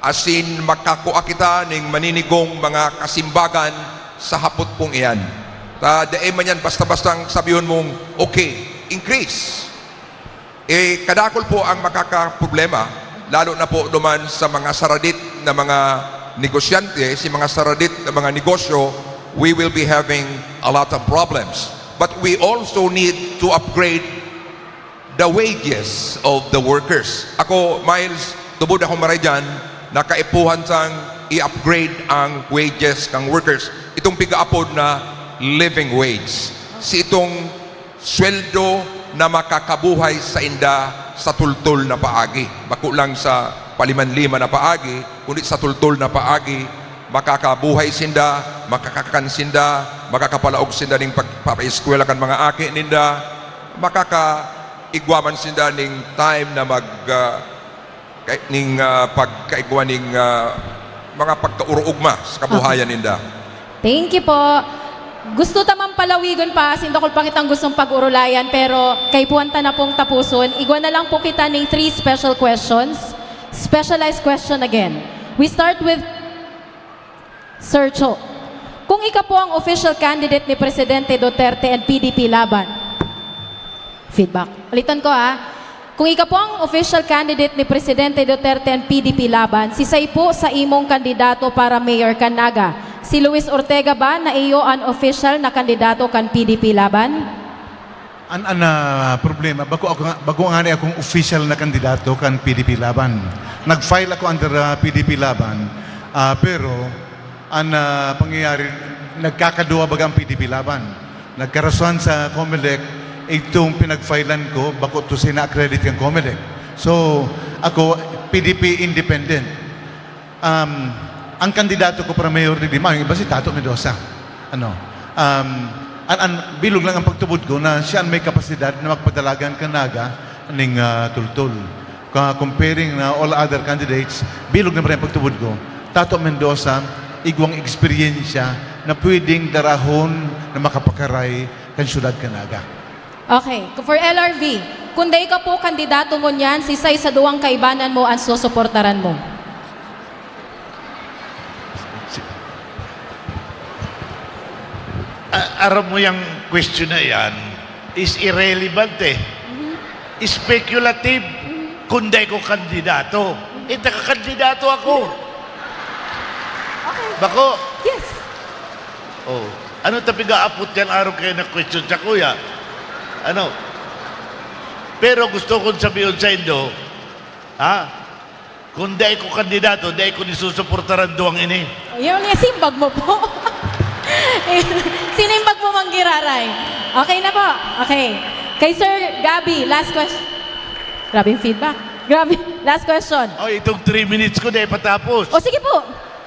asin makakua kita ning maninigong mga kasimbagan sa hapot pong iyan. Ta, dai man yan basta-bastang sabihon mong, okay, increase. Eh, kadakol po ang makakaproblema, lalo na po duman sa mga saradit na mga negosyante, si mga saradit na mga negosyo, we will be having a lot of problems. But we also need to upgrade the wages of the workers. Ako, Miles, tubod ako maray dyan, nakaipuhan sang i-upgrade ang wages ng workers. Itong pigaapod na living wage. Si itong sweldo na makakabuhay sainda sa tultol na paagi. Bako lang sa paliman-liman na paagi, kundi sa tultol na paagi, makakabuhay sinda, makakakan sinda, makakapalaog sinda ning pagpapaeskwela kan mga aki ninda, makakaigwa man sinda ning time na mag, ah, kay-, ning, ah, pagkaigwa ning, ah, mga pagkaoroogma sa kabuhayan ninda. Thank you po. Gusto ta man palawigon pa, asin dakul pa kitang gustong pag-orolayan, pero kaipuhan ta na pong tapuson. Igwa na lang po kita ning three special questions. Specialized question again. We start with Sir Cho. Kung ika po ang official candidate ni Presidente Duterte and P D P Laban, feedback. Ulitan ko, ah. Kung ika po ang official candidate ni Presidente Duterte and P D P Laban, sisay po sa imong kandidato para mayor kan Naga? Si Luis Ortega ba na iyo an official na kandidato kan P D P Laban? An, an, ah, problema, bako ako nga, bako ngani akong official na kandidato kan P D P Laban. Nag-file ako under, ah, P D P Laban, ah, pero an, ah, pangyayari, nagkakaduwa baga ang P D P Laban. Nagkarasuhan sa Comelec, itong pinag-filean ko, bako to siya na-accredit kan Comelec. So, ako, P D P independent. Um, ang kandidato ko para mayor digdi, mayo, iba si Tato Mendoza. Ano, um, an, an, bilog lang ang pagtubod ko na siya ang may kapasidad na magpadalagan kan Naga ning, ah, tultol. Ka, comparing na all other candidates, bilog na pa rin ang pagtubod ko. Tato Mendoza, igwang eksperyensya na pwedeng darahon na makapakaray kan syudad kan Naga. Okay, for L R V, kung dai ka po kandidato ngunyan, sisay sa duwang kaibanan mo ang susuportaran mo? A-, aram mo, yung question na yan is irrelevant eh. Mhm. Speculative. Mhm. Kung dai ko kandidato. Mhm. Eh, nakakandidato ako. Okay. Bako. Yes. Oh. Ano ta pigaapot yan, araw kayo na question sa kuya? Ano? Pero gusto kong sabihin sa indo, ha? Kung dai ko kandidato, dai ko nisusuportaran duwang ini. Yun nga, simbag mo po. Sinimbag mo, Mang Giraray. Okay na po. Okay. Kay Sir Gabby, last question. Grabe yung feedback. Grabe. Last question. Oh, itong three minutes ko, dai patapos. O, sige po.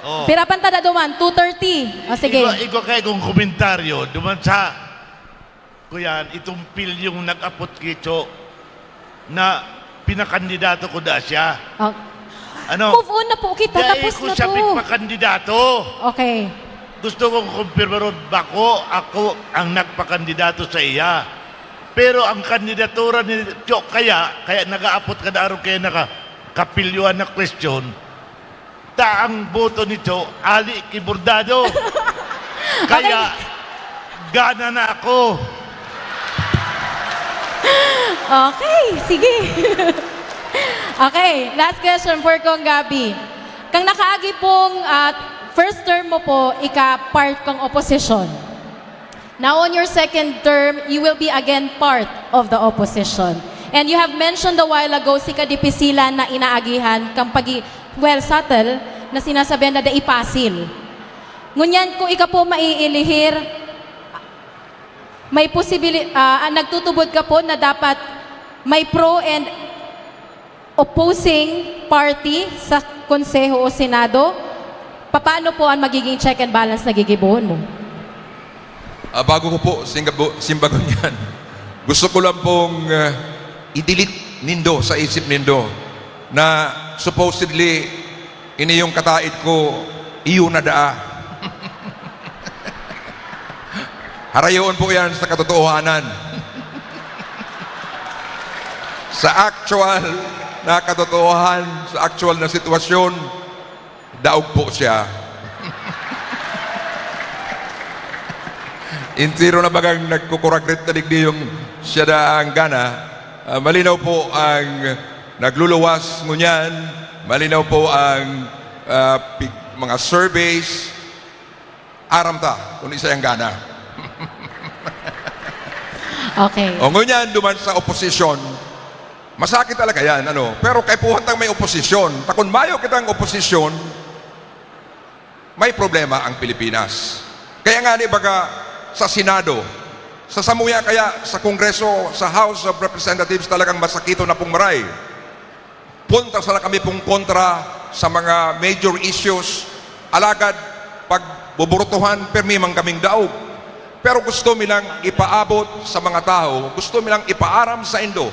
Oh. Pira pa ta daduman? Two thirty. O, sige. Igwa, igwa kayo kung komentaryo, duman sa Kuyan, itong pilyong nag-apot ki Cho na pinakandidato ko da siya. Oh. Ano? Move on na po kita, dai tapos ko na siya to. Pigpakandidato. Okay. Gusto kong kumpirmaron, bako ako ang nagpakandidato sa iya. Pero ang kandidatura ni Cho kaya, kaya nag-aapot ka na araw kaya naka-, kapilyuhan na question, ta ang boto ni Cho, ali ki Bordado. Kaya, okay, gana na ako. Okay, sige. Okay, last question for Kong Gabby. Kang nakaagi pong, ah, first term mo po, ika part kang oposisyon. Now, on your second term, you will be again part of the opposition. And you have mentioned a while ago si Kadipisilan na inaagihan kang pagi-, well, subtle na sinasabihan na dai pasil. Ngunyan, kung ika po maiilihir, may posibili-, ah, ah, nagtutubod ka po na dapat may pro and opposing party sa Konseho o Senado, papaano po ang magiging check and balance na gigibohon mo? Ah, bago ko po singabo-, simbagon yan, gusto ko lang pong, ah, i-delete nindo sa isip nindo na supposedly ini yung kataid ko, iyo na daa. Harayoon po yan sa katotohanan. Sa actual na katotohanan, sa actual na sitwasyon, daog po siya. Entero na bagang nagkukuragrit na digdi yung siya daang gana. Ah, malinaw po ang nagluluwas ngunyan. Malinaw po ang, ah, pig-, mga surveys. Aram ta kung isa yang gana. Okay. O, ngunyan, duman sa oposisyon, masakit talaga yan, ano? Pero kaipuhan tang may oposisyon. Ta kun mayo kitang oposisyon, may problema ang Pilipinas. Kaya nga, di baga, sa Senado, Sa samuya kaya sa Kongreso, sa House of Representatives, talagang masakiton na pong maray. Punta sana kami pong kontra sa mga major issues. Alagad, pag buburutuhan, permi man kaming daog. Pero gusto mi lang ipaabot sa mga tao, gusto mi lang ipaaram sa indo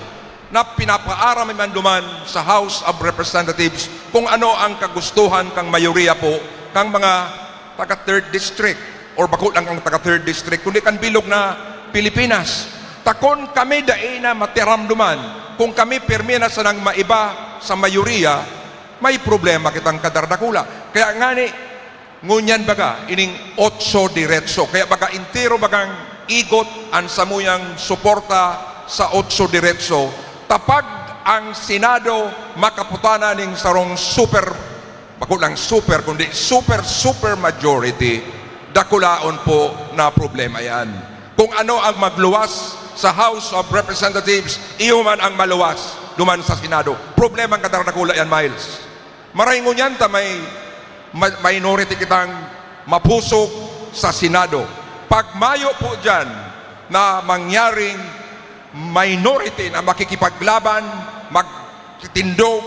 na pinapaaram mi man duman sa House of Representatives kung ano ang kagustuhan kang mayoriya po kang mga taga Third District, or bako lang ang taga Third District, kundi kan bilog na Pilipinas. Ta kun kami dai na matiaram duman, kung kami pirmi na sanang maiba sa mayoriya, may problema kitang kadardakula. Kaya ngani, ngunyan baga, ining Otso Diretso. Kaya baga entero bagang igot an samuyang suporta sa Otso Diretso. Ta pag ang Senado makaputana ning sarong super, bako lang super, kundi super, super majority, dakulaon po na problema yan. Kung ano ang magluwas sa House of Representatives, iyo man ang maluwas duman sa Senado. Problema ang kadardakula yan, Miles. Maray ngunyan ta may ma-, minority kitang mapusog sa Senado. Pag mayo po diyan na mangyaring minority na makikipaglaban, magtitindog,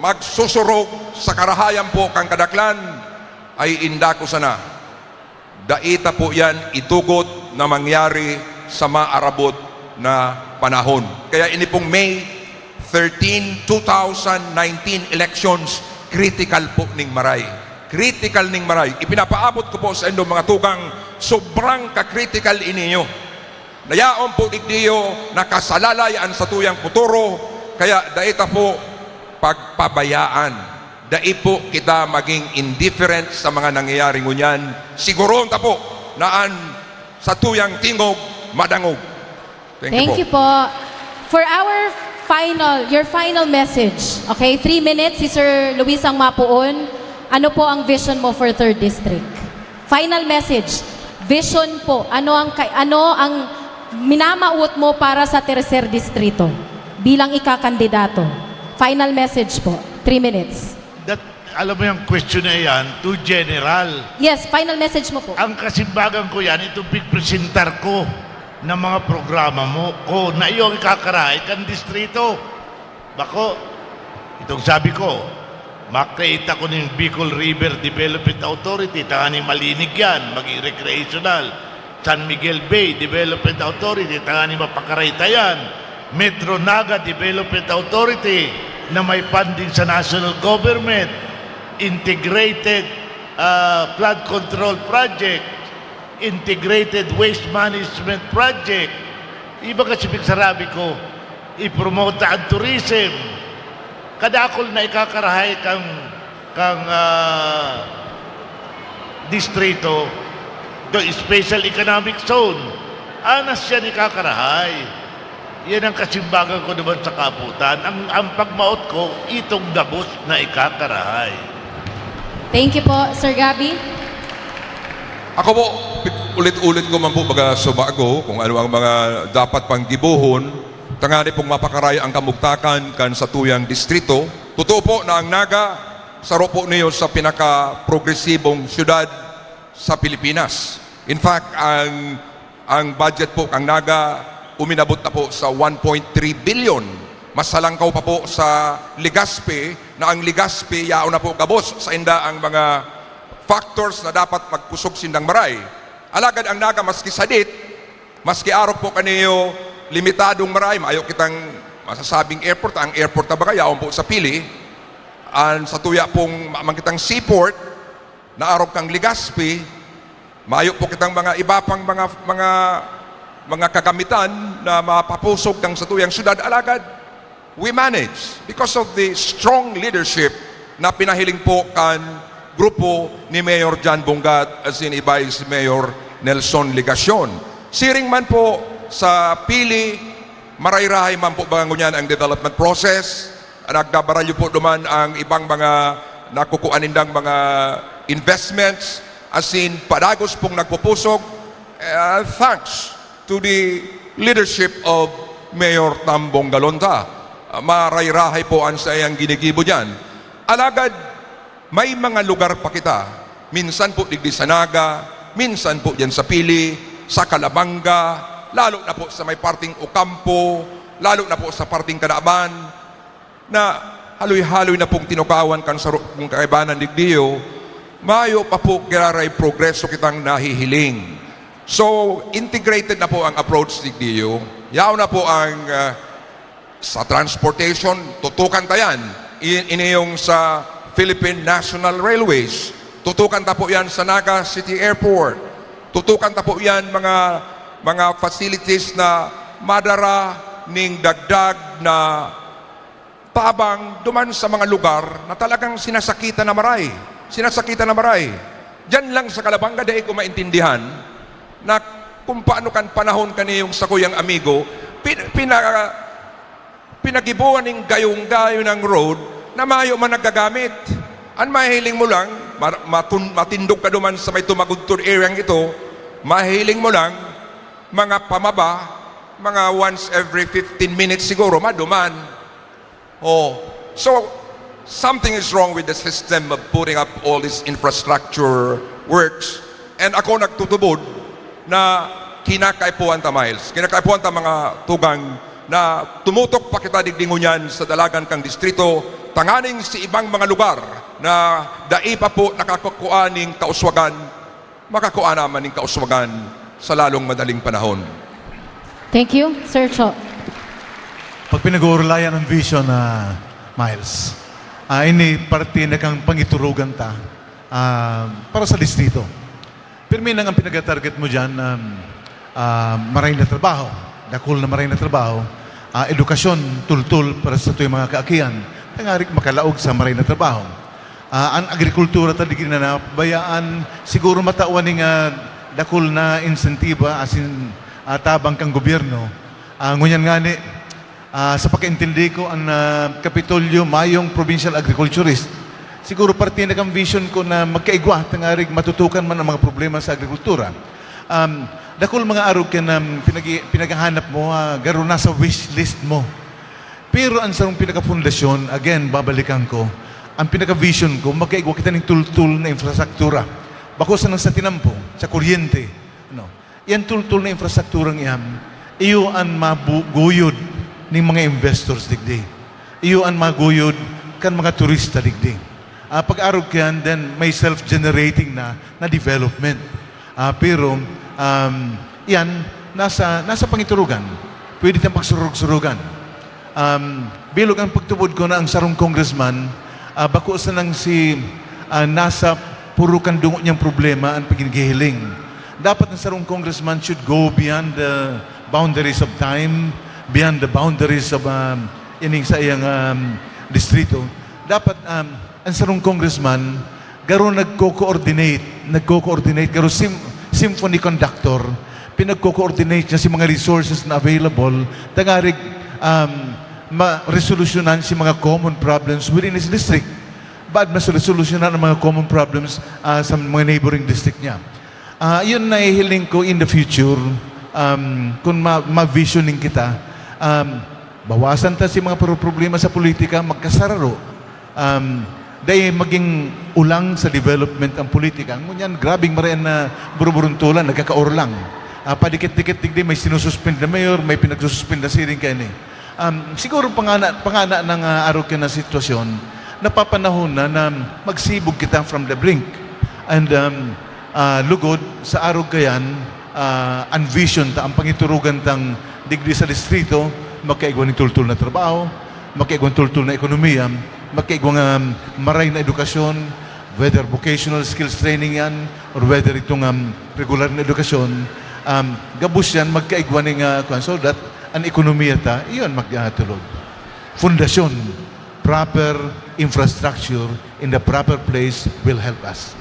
magsusurog sa karahayan po kan kadaklan, ay indako sana. Dai ta po yan itugot na mangyari sa maarabot na panahon. Kaya ini pong May thirteen, two thousand nineteen elections, critical po ning maray. Critical ning maray. Ipinapaabot ko po sa indo, mga tugang, sobrang ka-critical ininyo. Nayaon po digdiyo nakasalalay an satuyang futuro, kaya dai ta po pagpabayaan. Dai po kita maging indifferent sa mga nangyayari ngunyan. Siguroon ta po na an satuyang tingog madangog. Thank you Thank po. you po. For our final, your final message, okay? Three minutes, si Sir Luis ang mapuon. Ano po ang vision mo for Third District? Final message, vision po. Ano ang, kay-, ano ang minamawot mo para sa Tercer Distrito bilang ikakandidato? Final message po. Three minutes. That, alam mo yung question na yan, too general. Yes, final message mo po. Ang kasimbagan ko yan, itong pigpresentar ko ng mga programa mo, ko, na iyong ikakarahay kan distrito. Bako, itong sabi ko, makreita ko ning Bicol River Development Authority, tanganing malinig yan, maging recreational. San Miguel Bay Development Authority, tanganing mapakarayta yan. Metro Naga Development Authority na may funding sa national government. Integrated, ah, flood control project. Integrated Waste Management Project. Iba kasi pigsarabi ko, i-promote ang tourism. Kadakul na ikakarahay kang, kang, ah, distrito, the special economic zone. Anas yan ikakarahay. Yan ang kasimbagan ko naman sa kaputan. Ang, ang pagmaot ko, itong gabos na ikakarahay. Thank you po, Sir Gabby. Ako po, ulit-ulit ko man po baga subago kung ano ang mga dapat pang gibohon, tangani pong mapakaray ang kamugtakan kan satuyang distrito. Totoo po na ang Naga, saro po niyo sa pinaka-progresibong syudad sa Pilipinas. In fact, ang, ang budget po kang Naga uminabot na po sa one point three billion. Mas halangkaw pa po sa Legazpi, na ang Legazpi, yaon na po gabos sa inda ang mga factors na dapat magkusog sindang maray. Alagad ang Naga, maski sadit, maski arog po kaniyo limitadong maray, mayo kitang masasabing airport, ang airport na baga, yaon po sa Pili, ang satuya pong ma-, man kitang seaport, na arog kang Legazpi, mayo po kitang mga iba pang mga, mga, mga kagamitan na mapapusog kang satuyang syudad. Alagad, we manage because of the strong leadership na pinahiling po kan grupo ni Mayor John Bongat at si ni Vice Mayor Nelson Legacion. Siring man po sa Pili, maray-rahay man po ba ngunyan ang development process. Nagdabaralyo po duman ang ibang mga nakukuha nindang mga investments, asin padagos pong nagpupusog, eh, thanks to the leadership of Mayor Tambong Galonta. Ah, maray-rahay po ang saiyang ginigibo diyan. Alagad, may mga lugar pa kita, minsan po digdi sa Naga, minsan po diyan sa Pili, sa Calabanga, lalo na po sa may parting Ocampo, lalo na po sa parting Canaban, na haloy-haloy na pong tinukawan kan saro pong kaibanan digdiyo, mayo pa po giraray progreso kitang nahihiling. So, integrated na po ang approach digdiyo. Yaon na po ang, ah, sa transportation, tutukan ta yan. I-, ini yung sa Philippine National Railways. Tutukan ta po yan sa Naga City Airport. Tutukan ta po yan mga, mga facilities na madara ning dagdag na tabang duman sa mga lugar na talagang sinasakitan na maray. Sinasakitan na maray. Diyan lang sa Calabanga, dai ko maintindihan na kung paano kan panahon kaniyong sakuyang amigo, pin-, pina-, pinagibuan ning gayong-gayo ng road na mayo man nagagamit. An mahiling mo lang, mar-, matun-, matindog ka duman sa may tumagudtod area ito, mahiling mo lang, mga pamaba, mga once every fifteen minutes siguro, maduman. Oh, so, something is wrong with the system of putting up all these infrastructure works. And ako nagtutubod na kinakaipuhan ta, Miles. Kinakaipuhan ta, mga tugang, na tumutok pa kita digdi ngunyan sa dalagan kang distrito, tanganing si ibang mga lugar na dai pa po nakakukua ning kauswagan, makakua naman ning kauswagan sa lalong madaling panahon. Thank you, Sir Cho. Pag pinag-uurlayan ang vision na Miles, ah, ini parte na kang pangiturugan ta ah, para sa distrito. Pirmi nang ang pinag-target mo dyan, um, ah, maray na trabaho, dakul na maray na trabaho, ah, edukasyon, tultul para sa tuyang mga kaakian, tangarik makalaog sa maray na trabaho. Ah, ang agrikultura ta digdi na nabayaan, siguro matawan ning ah, dakul na insentiba asin ah, tabang kang gobyerno. Ah, ngunyan ngani, ah, sa pakaintindi ko, ang ah, Kapitolyo mayong provincial agriculturist. Siguro parte na kang vision ko na magkaigwa, tangarig matutukan man ang mga problema sa agrikultura. Um, dakul mga arog ka na pinag- pinaghahanap mo, ah, garo na sa wish list mo. Pero ang sarong pinakapundasyon, again, babalikan ko, ang pinaka-vision ko, magkaigwa kita ning tultul na infrastruktura. Bako sa nang sa tinampo, sa kuryente. Ano? Yan tultul na infrastrukturang iyan, iyo an maguyod ning mga investors digdi. Iyo an maguyod kan mga turista digdi. Ah, pag-arog kayan, then may self-generating na, na development. Ah, pero, um, yan, nasa, nasa pangiturugan. Pwede tayong pagsurog-surugan. Um, bilog ang pagtubod ko na ang sarong congressman, ah, bako sanang si, ah, nasa puro kan dungo niyang problema ang paghihiling. Dapat ang sarong congressman should go beyond the boundaries of time, beyond the boundaries of um, ining sa iyang um, distrito. Dapat um, ang sarong congressman, garo nagko-coordinate, nagko-coordinate, garo sim- symphony conductor, pinagko-coordinate niya si mga resources na available, tangarig um, ma-resolusyonan si mga common problems within his district. Baad mas resolusyonan ang mga common problems uh, sa mga neighboring district niya. Uh, yun nahihiling ko in the future, um, kung ma- ma-visioning kita, um, bawasan ta si mga pro- problema sa politika, magkasararo. Um, dahil maging ulang sa development ang politika. Ngunyan, grabing marayan na buruburuntulan, nagkakaor lang. Uh, padikit-dikit digdi, may sinususpend na mayor, may pinagsususpend na siring kaini. Um, siguro pangana, pangana ng uh, arog ka na sitwasyon, napapanahon na na magsibog kita from the brink. And um, uh, lugod sa arog kayan, uh, ang vision ta, ang pangiturugan tang digdi sa distrito, magkaigwa ning tultul na trabaho, magkaigwa ning tultul na ekonomiya, magkaigwa nga um, maray na edukasyon, whether vocational skills training yan, or whether itong um, regular na edukasyon, um, gabos yan magkaigwa ning uh, kwan. So that an ekonomiya ta, iyon magtulog. Fundasyon, proper infrastructure in the proper place will help us.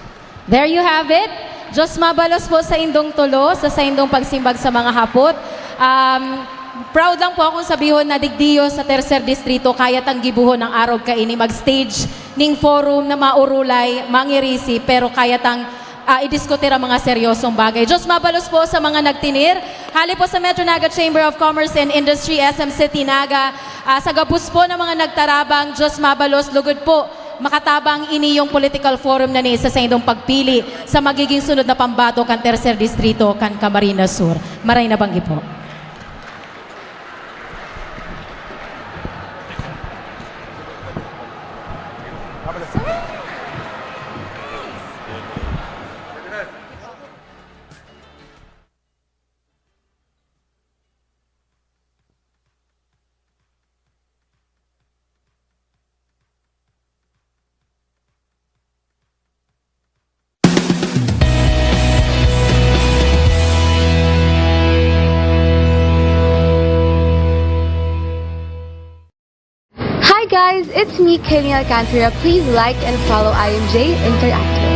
There you have it. Diyos mabalos po sa indong tulo, sa saindong pagsimbag sa mga hapot. Um, proud lang po akong sabihon na digdiyo sa Tercer Distrito, kaya tang gibuhon ang arog kaini mag-stage ning forum na maurulay, mangirisi, pero kaya tang ah, idiskutir ang mga seryosong bagay. Diyos mabalos po sa mga nagtinir. Hali po sa Metro Naga Chamber of Commerce and Industry, S M City Naga, ah, sa gabos po ng mga nagtarabang, Diyos mabalos, lugod po, makatabang ini yung political forum na ni sa saindong pagpili sa magiging sunod na pambato kan Tercer Distrito kan Camarines Sur. Maray na banggi po. It's me, Kaylee Alcantara. Please like and follow I M J Interactive.